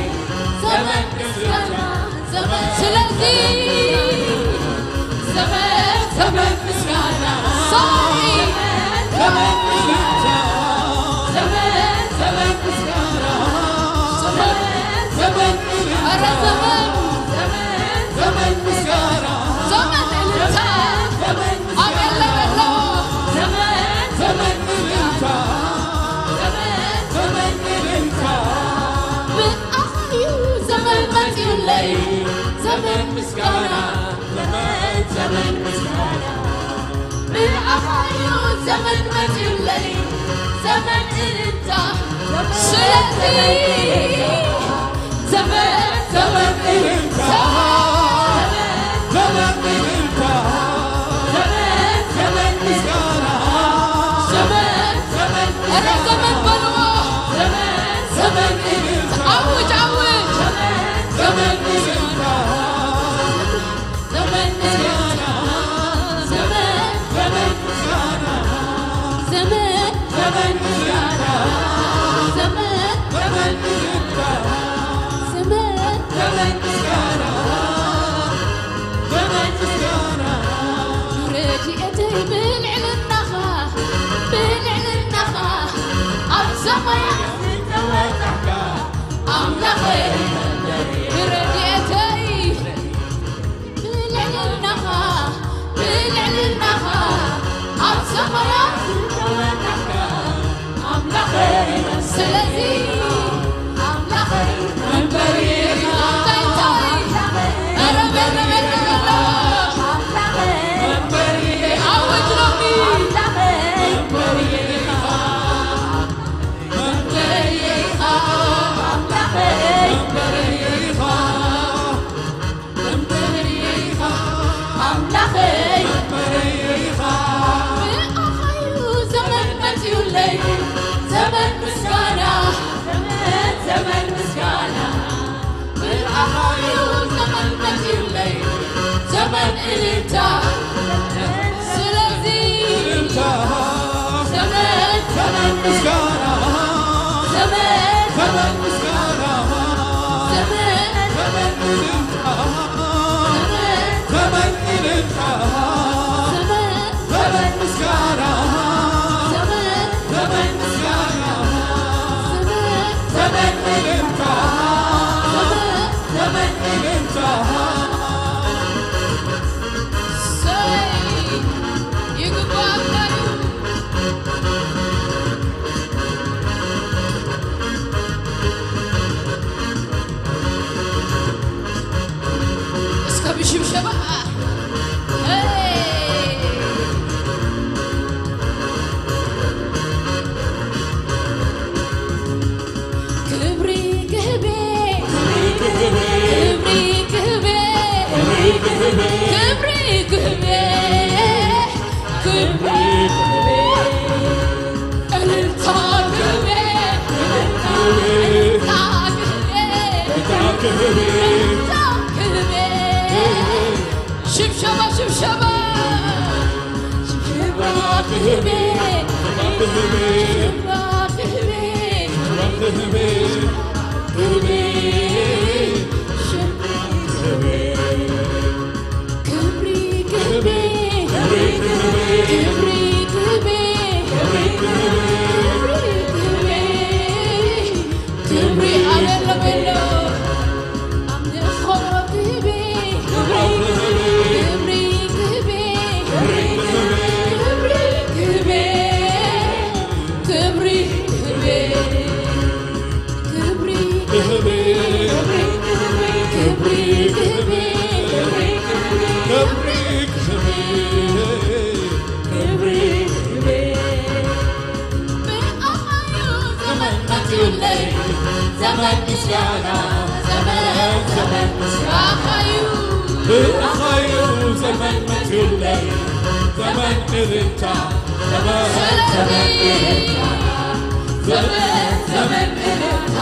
ዘመን ምስጋና፣ ዘመን ስለዚ ዘመን፣ ዘመን ምስጋና። ሶሪ። ዘመን፣ ዘመን ምስጋና። ዘመን፣ ዘመን ምስጋና። ዘመን፣ ዘመን ምስጋና። ኧረ ዘመን። ዘመን፣ ዘመን ምስጋና። ዘመን እልልታ። ዘመን ምስጋና። ኣብ የለ በሎ። ዘመን፣ ዘመን እልልታ። ዘመን፣ ዘመን እልልታ። ብኣኻዩ ዘመን መጺኡለይ። ዘመን ምስጋና። ዘመን፣ ዘመን ምስጋና። ብኣኻዩ ዘመን መጺኡለይ። ዘመን እልልታ። ስለዚ ዘመን፣ ዘመን እልልታ። ዘመን እልልታ። ዘመን፣ ዘመን ምስጋና። ዘመን፣ ዘመን ኧረ ዘመን በልዎ። ዘመን፣ ዘመን እልልታ። ኣውጅ፣ ኣውጅ። ዘመን፣ ዘመን እልልታ። ዘመን ምስጋና፣ ዘመን፣ ዘመን ምስጋና፣ ዘመን፣ ዘመን ምስጋና፣ ዘመን፣ ዘመን ምስጋና፣ ዘመን፣ ዘመን ምስጋና፣ ዘመን ምስጋና። ረድኤተይ ብልዕልናኻ፣ ብልዕልናኻ ኣብ ሰማያት ዝተወጣሕካ ኣምላኸይ ረድኤተይ ብልዕልናኻ፣ ብልዕልናኻ ኣብ ሰማያት ዝተወጣሕካ ኣምላኸይ። ስለዚ ኣምላኸይ መንበሪ ኢኻ። እንታይ፣ እንታይ? ኧረ በለ፣ በለ፣ በለ። ኣምላኸይ መንበሪ ኢኻ። ኣወጅ ሎሚ። ኣምላኸይ መንበሪ ኢኻ። መንበሪ ኢኻ። ኣምላኸይ መንበሪ ኢኻ። ኣምላኸይ ብኣኻዩ ዘመን መጺኡለይ፣ ዘመን ምስጋና፣ ዘመን፣ ዘመን ምስጋና። ብኣኻዩ ዘመን መጺኡለይ፣ ዘመን እልልታ። ስለዚ እልልታ። ዘመን፣ ዘመን ምስጋና። ዘመን፣ ዘመን ምስጋና። ዘመን፣ ዘመን እልልታ። ዘመን፣ ዘመን እልልታ። ዘመን፣ ዘመን ምስጋና። ዘመን፣ ዘመን ምስጋና። ዘመን፣ ዘመን እልልታ። ዘመን፣ ዘመን እልልታ። እሰይ! ይግባእካ እዩ። እስከ ብሽብሸባ። ሄይ! ክብሪ ክህቤ፣ ክብሪ ክህቤ፣ ክብሪ ክህቤ፣ ክብሪ ክህቤ፣ ክብሪ ክህቤ፣ እልልታ ክህቤ፣ እልልታ ክህቤ፣ እልልታ ክህቤ፣ እልልታ ክህቤ። ሽብሸባ፣ ሽብሸባ። ሽብሸባ ክህቤ፣ ሽብሸባ ክህቤ፣ ሽብሸባ ክህቤ፣ ክህቤ፣ ሽብሸባ ክህቤ። ክብሪ ክህቤ፣ ክብሪ ክህቤ፣ ክብሪ ክህቤ፣ ክብሪ ክህቤ፣ ክብሪ ክህቤ። ክብሪ ኣበሎ በሎ። ኣምልኾ ክህቤ፣ ክብሪ ክህቤ፣ ክብሪ ክህቤ፣ ክብሪ ክህቤ፣ ክብሪ ክህቤ፣ ክብሪ ክህቤ፣ ክብሪ ክህቤ፣ ክብሪ ክህቤ፣ ክብሪ ክህቤ። ክብሪ ክህቤ። ብኣኻዩ ዘመን መጺኡለይ፣ ዘመን ምስጋና፣ ዘመን፣ ዘመን ምስጋና። ብኣኻዩ። ብኣኻዩ ዘመን መጺኡለይ፣ ዘመን እልልታ፣ ዘመን፣ ዘመን እልልታ፣ ዘመን፣ ዘመን እልልታ።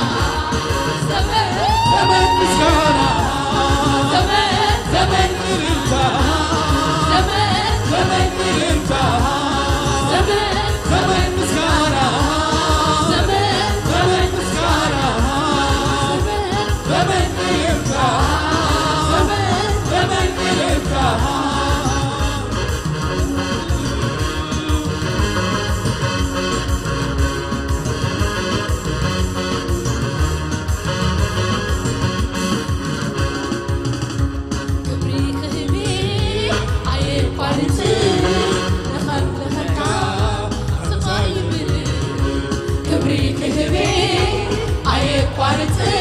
ኣየቋርጽን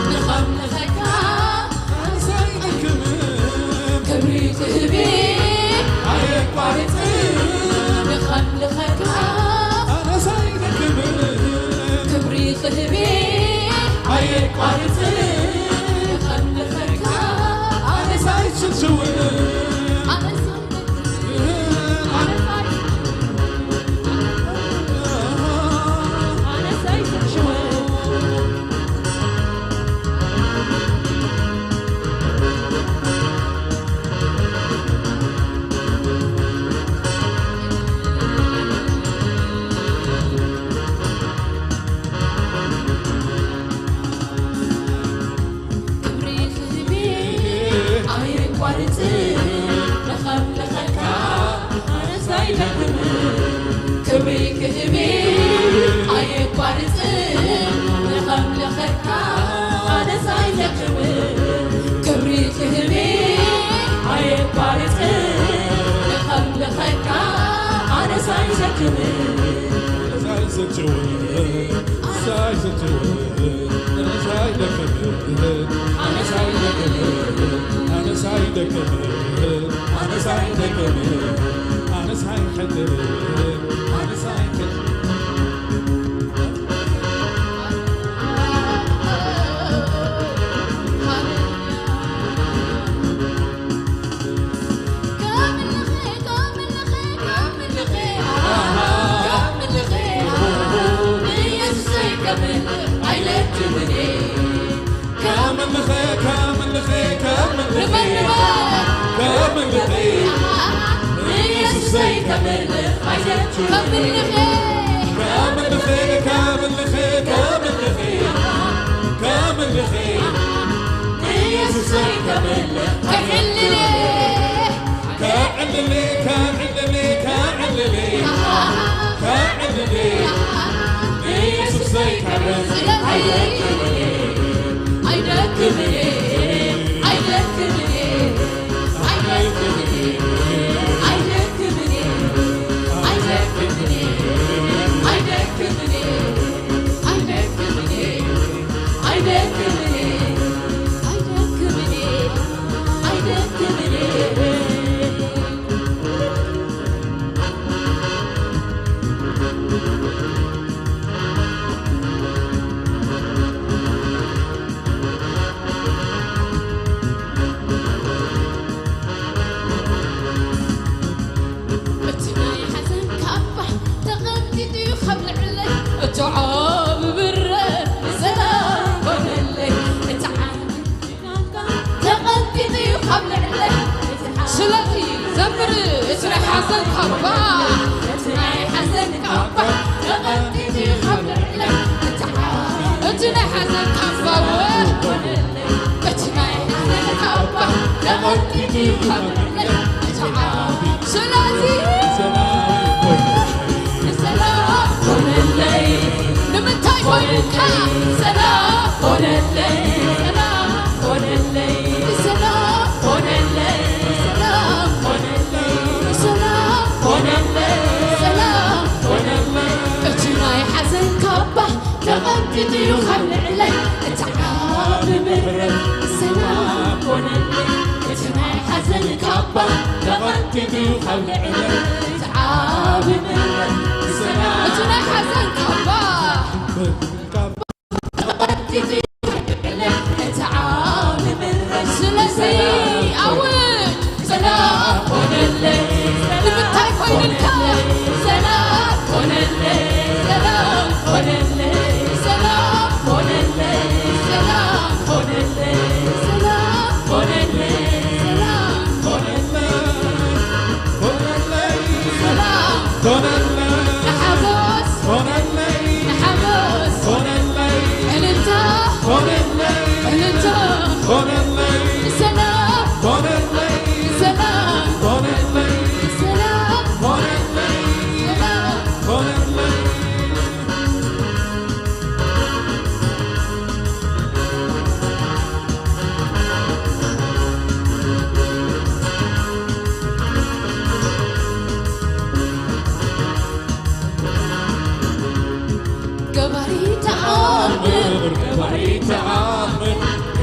ንኸምልኸካ ኣነስ ኣይደክምን። ክብሪ ክህብ ኣየቋርጽን ንኸምልኸካ ኣነስ ኣይደክምን። ክብሪ ክህብ ኣየቋርጽን ንኸምልኸካ ኣነስ ኣይስልችውን። ኣነስ ክብሪ ክህብ ኣየቋርጽን ንኸምልኸካ ኣነስ ኣይደክምን። ክብሪ ክህብ ኣየቋርጽን ንኸምልኸካ ኣነስ ኣይደክምን። ክብሪ ክህብ ኣየቋርጽን ንኸምልኸካ ኣነስ ኣይደክምን።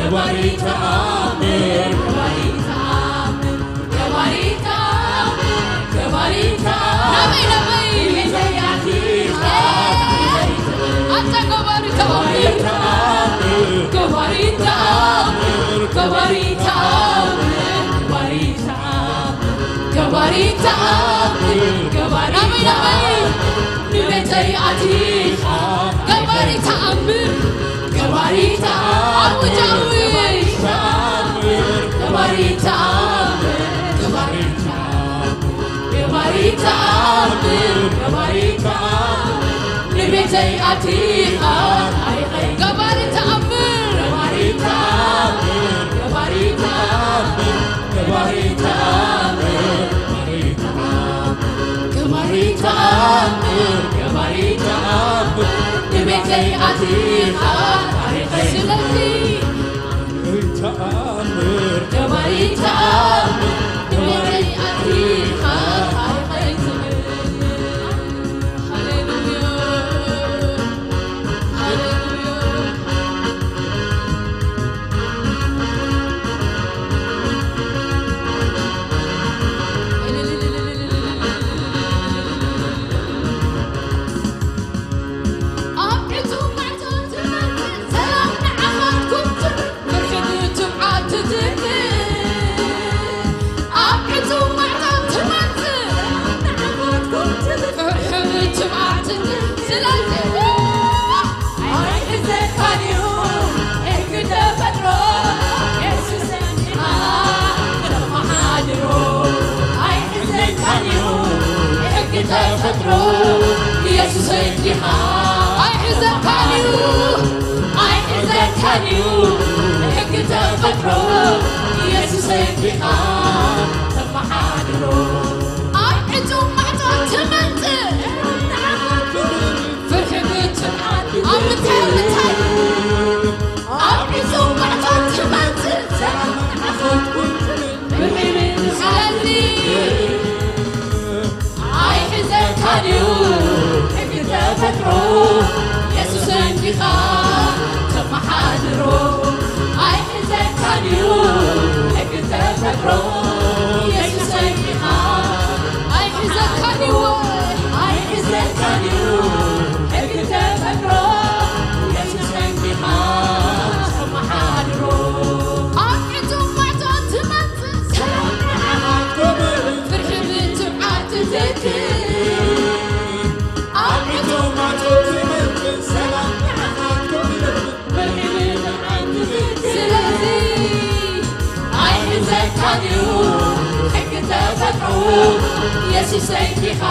ገባሪ ተኣምር፣ ገባሪ ተኣምር፣ ገባሪ ተኣምር፣ ገባሪ ተኣምር። ናበይ፣ ናበይ? ኣታ ገባሪ ተኣምር፣ ገባሪ ተኣምር፣ ገባሪ ተኣምር፣ ገባሪ ተኣምር፣ ገባሪ ተኣምር፣ ገባሪ ተኣምር። ናበይ፣ ናበይ? ንቤተይ ኣቲኻ ገባሪ ተኣምር፣ ገባሪ ተኣምር፣ ኣውጅ፣ ኣውጅ። ገባሪ ተኣምር፣ ገባሪ ተኣምር፣ ገባሪ ተኣምር፣ ገባሪ ተኣምር፣ ንቤተይ ኣቲኻ ታሪኸይ። ገባሪ ተኣምር፣ ገባሪ ተኣምር፣ ገባሪ ተኣምር፣ ገባሪ ተኣምር፣ ገባሪ ተኣምር፣ ገባሪ ተኣምር፣ ንቤተይ ኣቲኻ ታሪኸይ። ስለዚ ገባሪ ተኣምር፣ ገባሪ ተኣምር፣ ንቤተይ ኣቲኻ ታሪኸይ ትብል። ሃሌሉያ፣ ሃሌሉያ። ኣብ ዕጹው ማዕጾ ትመጽእ፣ ሰላም ንዓኻትኩም ትብል፣ ፍርሒ ብትብዓት ትትክእ። ኣብ ዕጹው ማዕጾ ትመጽእ፣ ሰላም ንዓኻትኩም ትብል፣ ፍርሒ ብትብዓት ትትክእ። ስለዚ ኣይሕዘካን እዩ ሕጊ ተፈጥሮ፣ የሱስ እንዲኻ ተመሓድሮ። ኣይሕዘካን እዩ ሕጊ ተፈጥሮ፣ የሱስ እንዲኻ። ኣይሕዘካን እዩ፣ ኣይሕዘካን እዩ ሕጊ ተፈጥሮ፣ የሱስ እንዲኻ ተመሓድሮ። ኣብ ዕጹው ማዕጾ ትመጽእ፣ ፍርሒ ብትብዓት ኣብ ምንታይ፣ ኣብ ምንታይ? ኣብ ዕጹው ማዕጾ ትመጽእ፣ ሰላም ንዓኻትኩም ትብል። ስለዚ ኣይሕዘካን እዩ ሕጊ ተፈጥሮ፣ የሱስ እንዲኻ ተመሓድሮ። ኣይሕዘካን እዩ ሕጊ ተፈጥሮ፣ የሱስ እንዲኻ። ኣይሕዘካን እዩ፣ ኣይሕዘካን እዩ ሕጊ ተፈጥሮ፣ የሱስ እንዲኻ ተመሓድሮ። ኣብ ዕጹው ማዕጾ ትመጽእ፣ ሰላም ንዓኻ ክብር፣ ፍርሒ ብትብዓት ትትክእ። ኣብ ዕጹው ማዕጾ ትመጽእ፣ ሰላም ንዓኻ ክብር፣ ፍርሒ ብትብዓት ትትክእ። ስለዚ ኣይሕዘካን እዩ ሕጊ ተፈጥሮ፣ የሱሰይ ዲኻ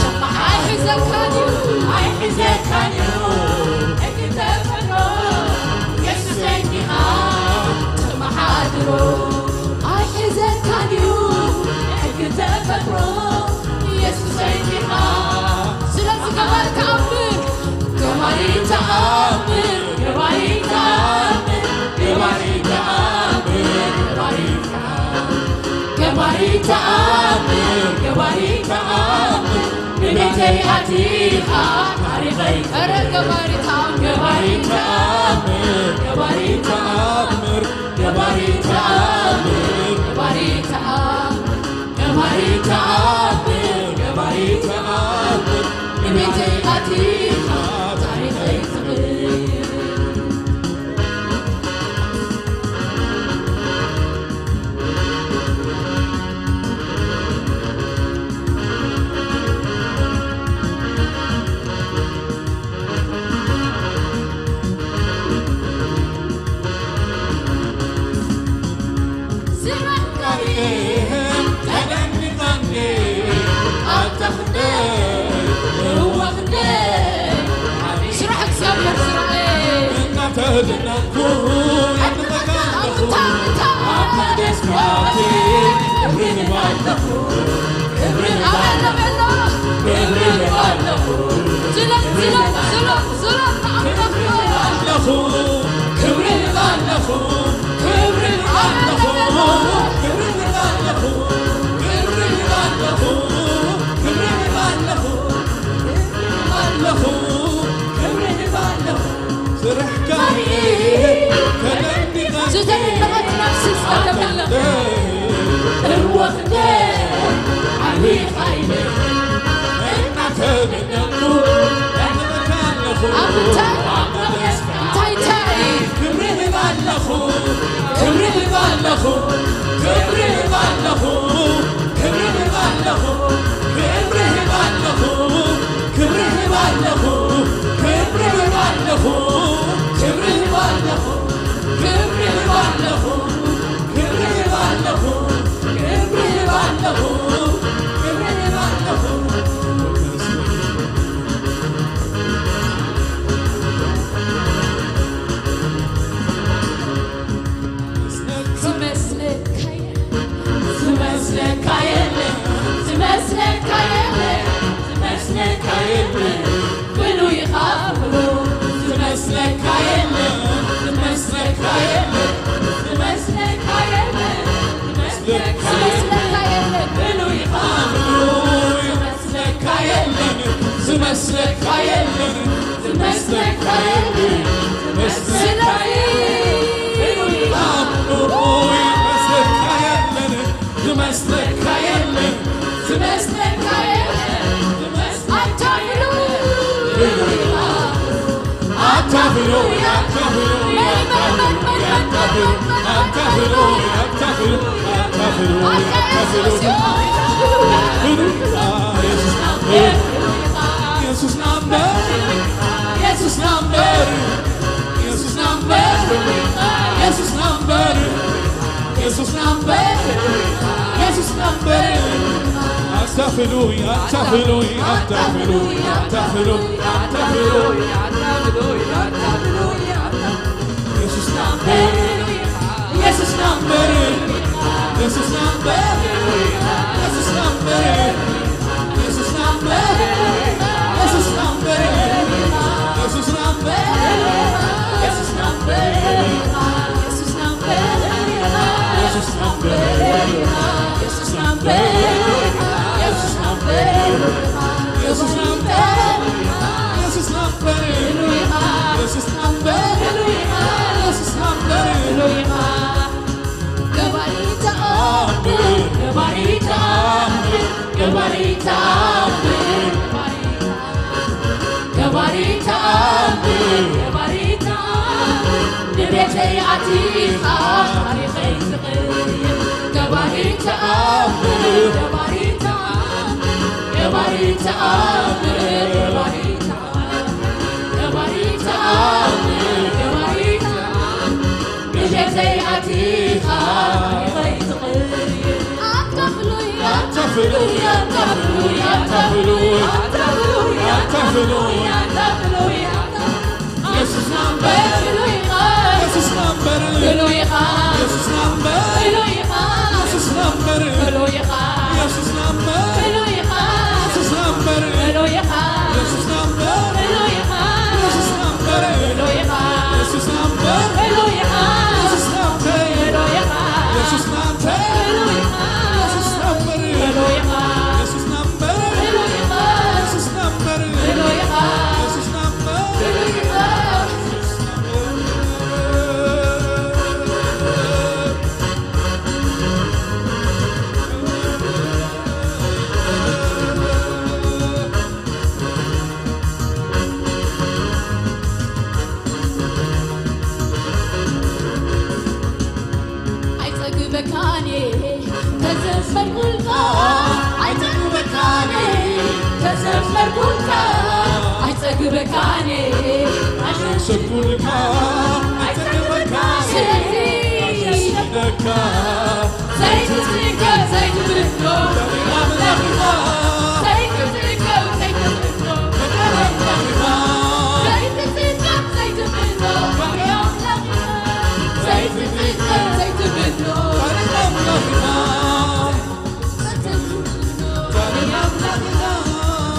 ተመሓድሮ። ኣይሕዘካን እዩ፣ ኣይሕዘካን እዩ ሕጊ ተፈጥሮ፣ የሱሰይ ዲኻ ተመሓድሮ። ኣይሕዘካን እዩ ሕጊ ተፈጥሮ፣ የሱሰይ ዲኻ። ስለዚ ገባሪ ተኣምር፣ ገባሪ ተኣምር፣ ገባሪ ተኣምር፣ ገባሪ ተኣምር፣ ገባሪ ተኣምር፣ ገባሪ ተኣምር፣ ገባሪ ተኣምር፣ ንቤተይ ኣቲኻ ታሪኸይ። ኧረ ገባሪ ተኣምር፣ ገባሪ ተኣምር፣ ገባሪ ተኣምር፣ ገባሪ ተኣምር፣ ገባሪ ተኣምር፣ ገባሪ ተኣምር፣ ገባሪ ተኣምር፣ ንቤተይ ኣቲኻ ታሪኸይ ትቕይር። ስራሕካ ተደኒቐኒ፣ ኣታ ክንደይ፣ እወ ክንደይ፣ ስራሕ እግዚኣብሔር ስራኤ። እናተደነቕኩ የድንቐካ ኣለኹ፣ ኣታ፣ ኣታ። ኣብ መቕደስካ ክብሪ እህብ ኣለኹ፣ ክብሪ እህብ ኣለኹ፣ ክብሪ እህብ ኣለኹ። ዝለል፣ ዝለል፣ ዝለል፣ ዝለል ንኣምላኽ። ኣለኹ፣ ክብሪ እህብ ኣለኹ፣ ክብሪ እህብ ኣለኹ፣ ክብሪ እህብ ኣለኹ፣ ክብሪ እህብ ኣለኹ፣ ክብሪ እህብ ኣለኹ፣ ክብሪ እህብ ኣለኹ፣ ክብሪ እህብ ኣለኹ። ስራሕካ ርኤ ተደኒቐ የለን፣ ዝመስለካ የለን፣ ዝመስለካ የለን። ዝመስለካ የለን፣ ዝመስለካ የለን። ኣታ ፍሉይ፣ ኣታ ፍሉይ፣ ኣታ ፍሉይ፣ ኣታ ፍሉይ፣ ኣታ ፍሉይ፣ ኣታ ፍሉይ፣ ኣታ ፍሉይ፣ ኣታ ፍሉይ። የሱስ ናምበር፣ የሱስ ናምበር፣ የሱስ ናምበር፣ የሱስ ናምበር፣ የሱስ ናምበር፣ የሱስ ናምበር። ኣታ ፍሉይ፣ ኣታ ፍሉይ፣ ኣታ ፍሉይ፣ ኣታ ፍሉይ፣ ኣታ ፍሉይ። የሱስ ናምበር፣ የሱስ ናምበር፣ የሱስ ናምበር፣ የሱስ ናምበር፣ የሱስ ናምበር፣ የሱስ ናምበር፣ የሱስ ናምበር፣ የሱስ ናምበር፣ የሱስ ናምበር፣ የሱስ ናምበር፣ የሱስ ናምበር፣ የሱስ ናምበር፣ የሱስ ናምበር፣ የሱስ ናምበር፣ የሱስ ናምበር። ገባሪ ተኣምር፣ ገባሪ ተኣምር፣ ገባሪ ተኣምር፣ ገባሪ ተኣምር፣ ገባሪ ተኣምር፣ ንቤተይ ኣቲኻ ታሪኸይ ትቕይር። ገባሪ ተኣምር፣ ገባሪ ተኣምር፣ ገባሪ ተኣምር፣ ገባሪ ተኣምር፣ ገባሪ ተኣምር፣ ገባሪ ተኣምር። ብጀተይ ኣቲኻ ታሪኸይ ትቕይር። ኣታ ፍሉይ፣ ኣታ ፍሉይ፣ ኣታ ፍሉይ፣ ኣታ ፍሉይ፣ ኣታ ፍሉይ፣ ኣታ ፍሉይ፣ ኣታ ፍሉይ፣ ኣታ ፍሉይ። የሱስ ናምበር፣ ፍሉይ ኢኻ፣ የሱስ ናምበር፣ ፍሉይ ኢኻ፣ የሱስ ናምበር፣ ፍሉይ ኢኻ፣ የሱስ ናምበር፣ ፍሉይ ኢኻ፣ የሱስ ናምበር፣ ፍሉይ ኢኻ፣ የሱስ ናምበር፣ ፍሉይ ኢኻ፣ የሱስ ናምበር፣ ፍሉይ ኢኻ፣ የሱስ ናምበር፣ ፍሉይ ኢኻ፣ የሱስ ናምበር፣ ፍሉይ ኢኻ፣ የሱስ ናምበር፣ ፍሉይ ኢኻ፣ የሱስ ናምበር፣ ፍሉይ ኢኻ፣ የሱስ ናምበር፣ ፍሉይ ኢኻ፣ የሱስ ናምበር፣ ፍሉይ ኢኻ፣ የሱስ ናምበር፣ ፍሉይ ኢኻ፣ የሱስ ናምበር፣ ፍሉይ ኢኻ። ኣይጸግበካን እየ ተዘመርኩልካ፣ ኣይጸግበካን እየ ተዘመርኩልካ፣ ኣይጸግበካን እየ ኣሸንሸኩልካ፣ ኣይጸግበካን እየ ስለዚ ኣሸንሽለካ። ዘይትጽገብ ዘይትብህጎ ኣምላኽ ኢኻ። ዘይትጽገብ ዘይትብህጎ ኣምላኽ ኢኻ። ዘይትጽገብ ዘይትብህጎ ኣምላኽ ኢኻ። ዘይትጽገብ ዘይትብህጎ ኣምላኽ ኢኻ።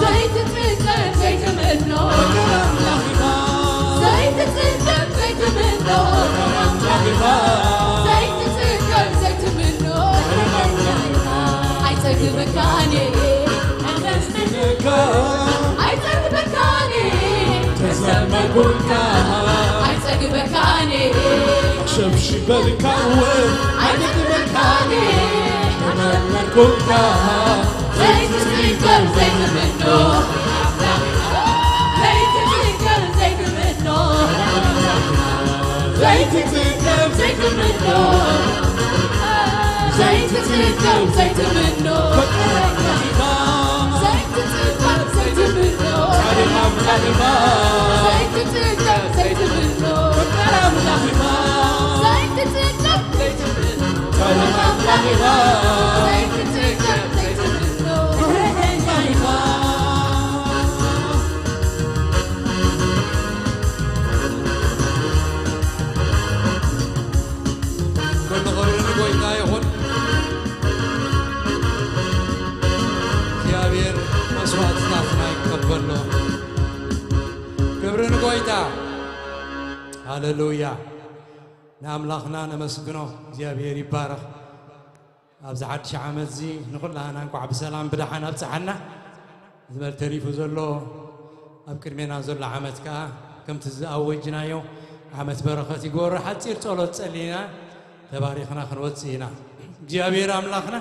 ዘይትጽገብ ዘይትብህጎ ዘይትጽገብ ዘይትብህጎ ዘይትጽገብ ዘይትብህጎ ኣይጸግበካን እየ ኣይጸግበካን እየ ተዘመርኩልካ ኣይጸግበካን እየ ሸብሽበልካ እውን ኣይጠግበካን እየ ተዘመርኩልካ ዘይትጽገብ ዘይትብህጎ ዘይትጽገብ ዘይትብህጎ ዘይትጽገብ ዘይትብህጎ ዘይትጽገብ ዘይትብህጎ ዘይትጽገብ ዘይትብህጎ ዘይትጽገብ ዘይትብህጎ ዘይትጽገብ ዘይትብህጎ ኩሉ ክብሪ ንጎይታ ይኹን። እግዚኣብሔር መስዋዕትታትና ይቀበሎ። ክብሪ ንጎይታ። ሃሌሉያ። ንኣምላኽና ነመስግኖ። እግዚኣብሔር ይባረኽ። ኣብዚ ሓድሽ ዓመት እዚ ንኹላህና እንኳዕ ብሰላም ብደሓን ኣብጽሓና። ዝበል ተሪፉ ዘሎ ኣብ ቅድሜና ዘሎ ዓመት ከኣ ከምቲ ዝኣወጅናዮ ዓመት በረኸት ይግበሮ። ሓጺር ጸሎት ጸሊና ተባሪኽና ክንወጽእ ኢና። እግዚኣብሔር ኣምላኽና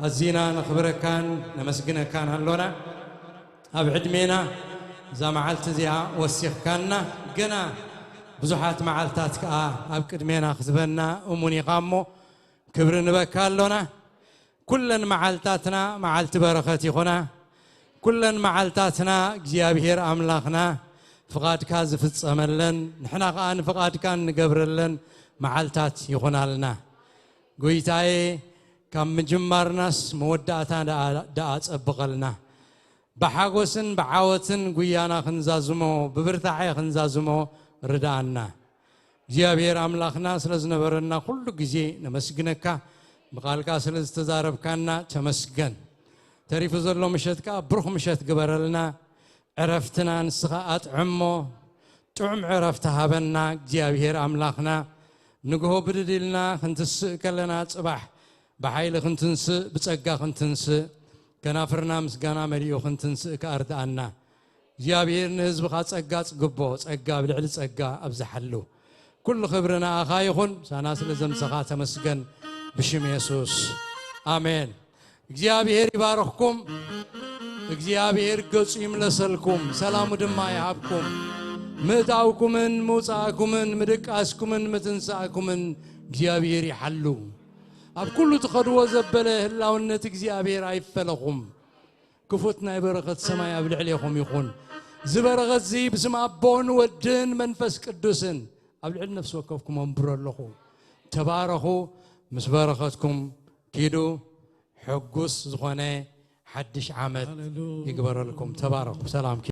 ኣዚና ነኽብረካን ነመስግነካን ኣሎና። ኣብ ዕድሜና እዛ መዓልቲ እዚኣ ወሲኽካና፣ ገና ብዙሓት መዓልታት ከኣ ኣብ ቅድሜና ክትበና እሙን ኢኻ እሞ፣ ክብሪ ንበካ ኣሎና። ኩለን መዓልታትና መዓልቲ በረኸት ይኹና። ኩለን መዓልታትና እግዚኣብሔር ኣምላኽና ፍቓድካ ዝፍጸመለን፣ ንሕና ኸኣ ንፍቓድካ እንገብረለን መዓልታት ይኹናልና። ጎይታዬ፣ ካብ ምጅማርናስ መወዳእታ ደኣ፣ ደኣ ጸብቐልና። ብሓጎስን ብዓወትን ጉያና ክንዛዝሞ፣ ብብርታዐ ክንዛዝሞ ርድኣና። እግዚኣብሔር ኣምላኽና ስለ ዝነበረና ኩሉ ግዜ ነመስግነካ። ብቓልካ ስለ ዝተዛረብካና ተመስገን። ተሪፉ ዘሎ ምሸት ከኣ ብሩኽ ምሸት ግበረልና። ዕረፍትና ንስኻ ኣጥዕሞ። ጥዑም ዕረፍቲ ሃበና እግዚኣብሔር ኣምላኽና። ንግሆ ብድድ ኢልና ክንትስእ ከለና ጽባሕ ብሓይሊ ክንትንስእ፣ ብጸጋ ክንትንስእ፣ ከናፍርና ምስጋና መሊኡ ክንትንስእ ከኣ ርድኣና። እግዚኣብሔር ንህዝብኻ ጸጋ ጽግቦ፣ ጸጋ ኣብ ልዕሊ ጸጋ ኣብዝሓሉ። ኩሉ ክብሪ ንኣኻ ይኹን፣ ሳና ስለ ዘምሰኻ ተመስገን፣ ብሽም የሱስ። ኣሜን። እግዚኣብሔር ይባርኽኩም። እግዚኣብሔር ገጹ ይምለሰልኩም፣ ሰላሙ ድማ ይሃብኩም። ምእታውኩምን ምውጻእኩምን ምድቃስኩምን ምትንሳእኩምን እግዚኣብሔር ይሓሉ። ኣብ ኩሉ ትኸድዎ ዘበለ ህላውነት እግዚኣብሔር ኣይፈለኹም። ክፉት ናይ በረኸት ሰማይ ኣብ ልዕሌኹም ይኹን። እዚ በረኸት እዚ ብስም ኣቦን ወድን መንፈስ ቅዱስን ኣብ ልዕሊ ነፍሲ ወከፍኩም ኣንብሮ ኣለኹ። ተባረኹ። ምስ በረኸትኩም ኪዱ። ሕጉስ ዝኾነ ሓድሽ ዓመት ሃሌሉያ። ይግበረልኩም። ተባረኹ። ሰላም።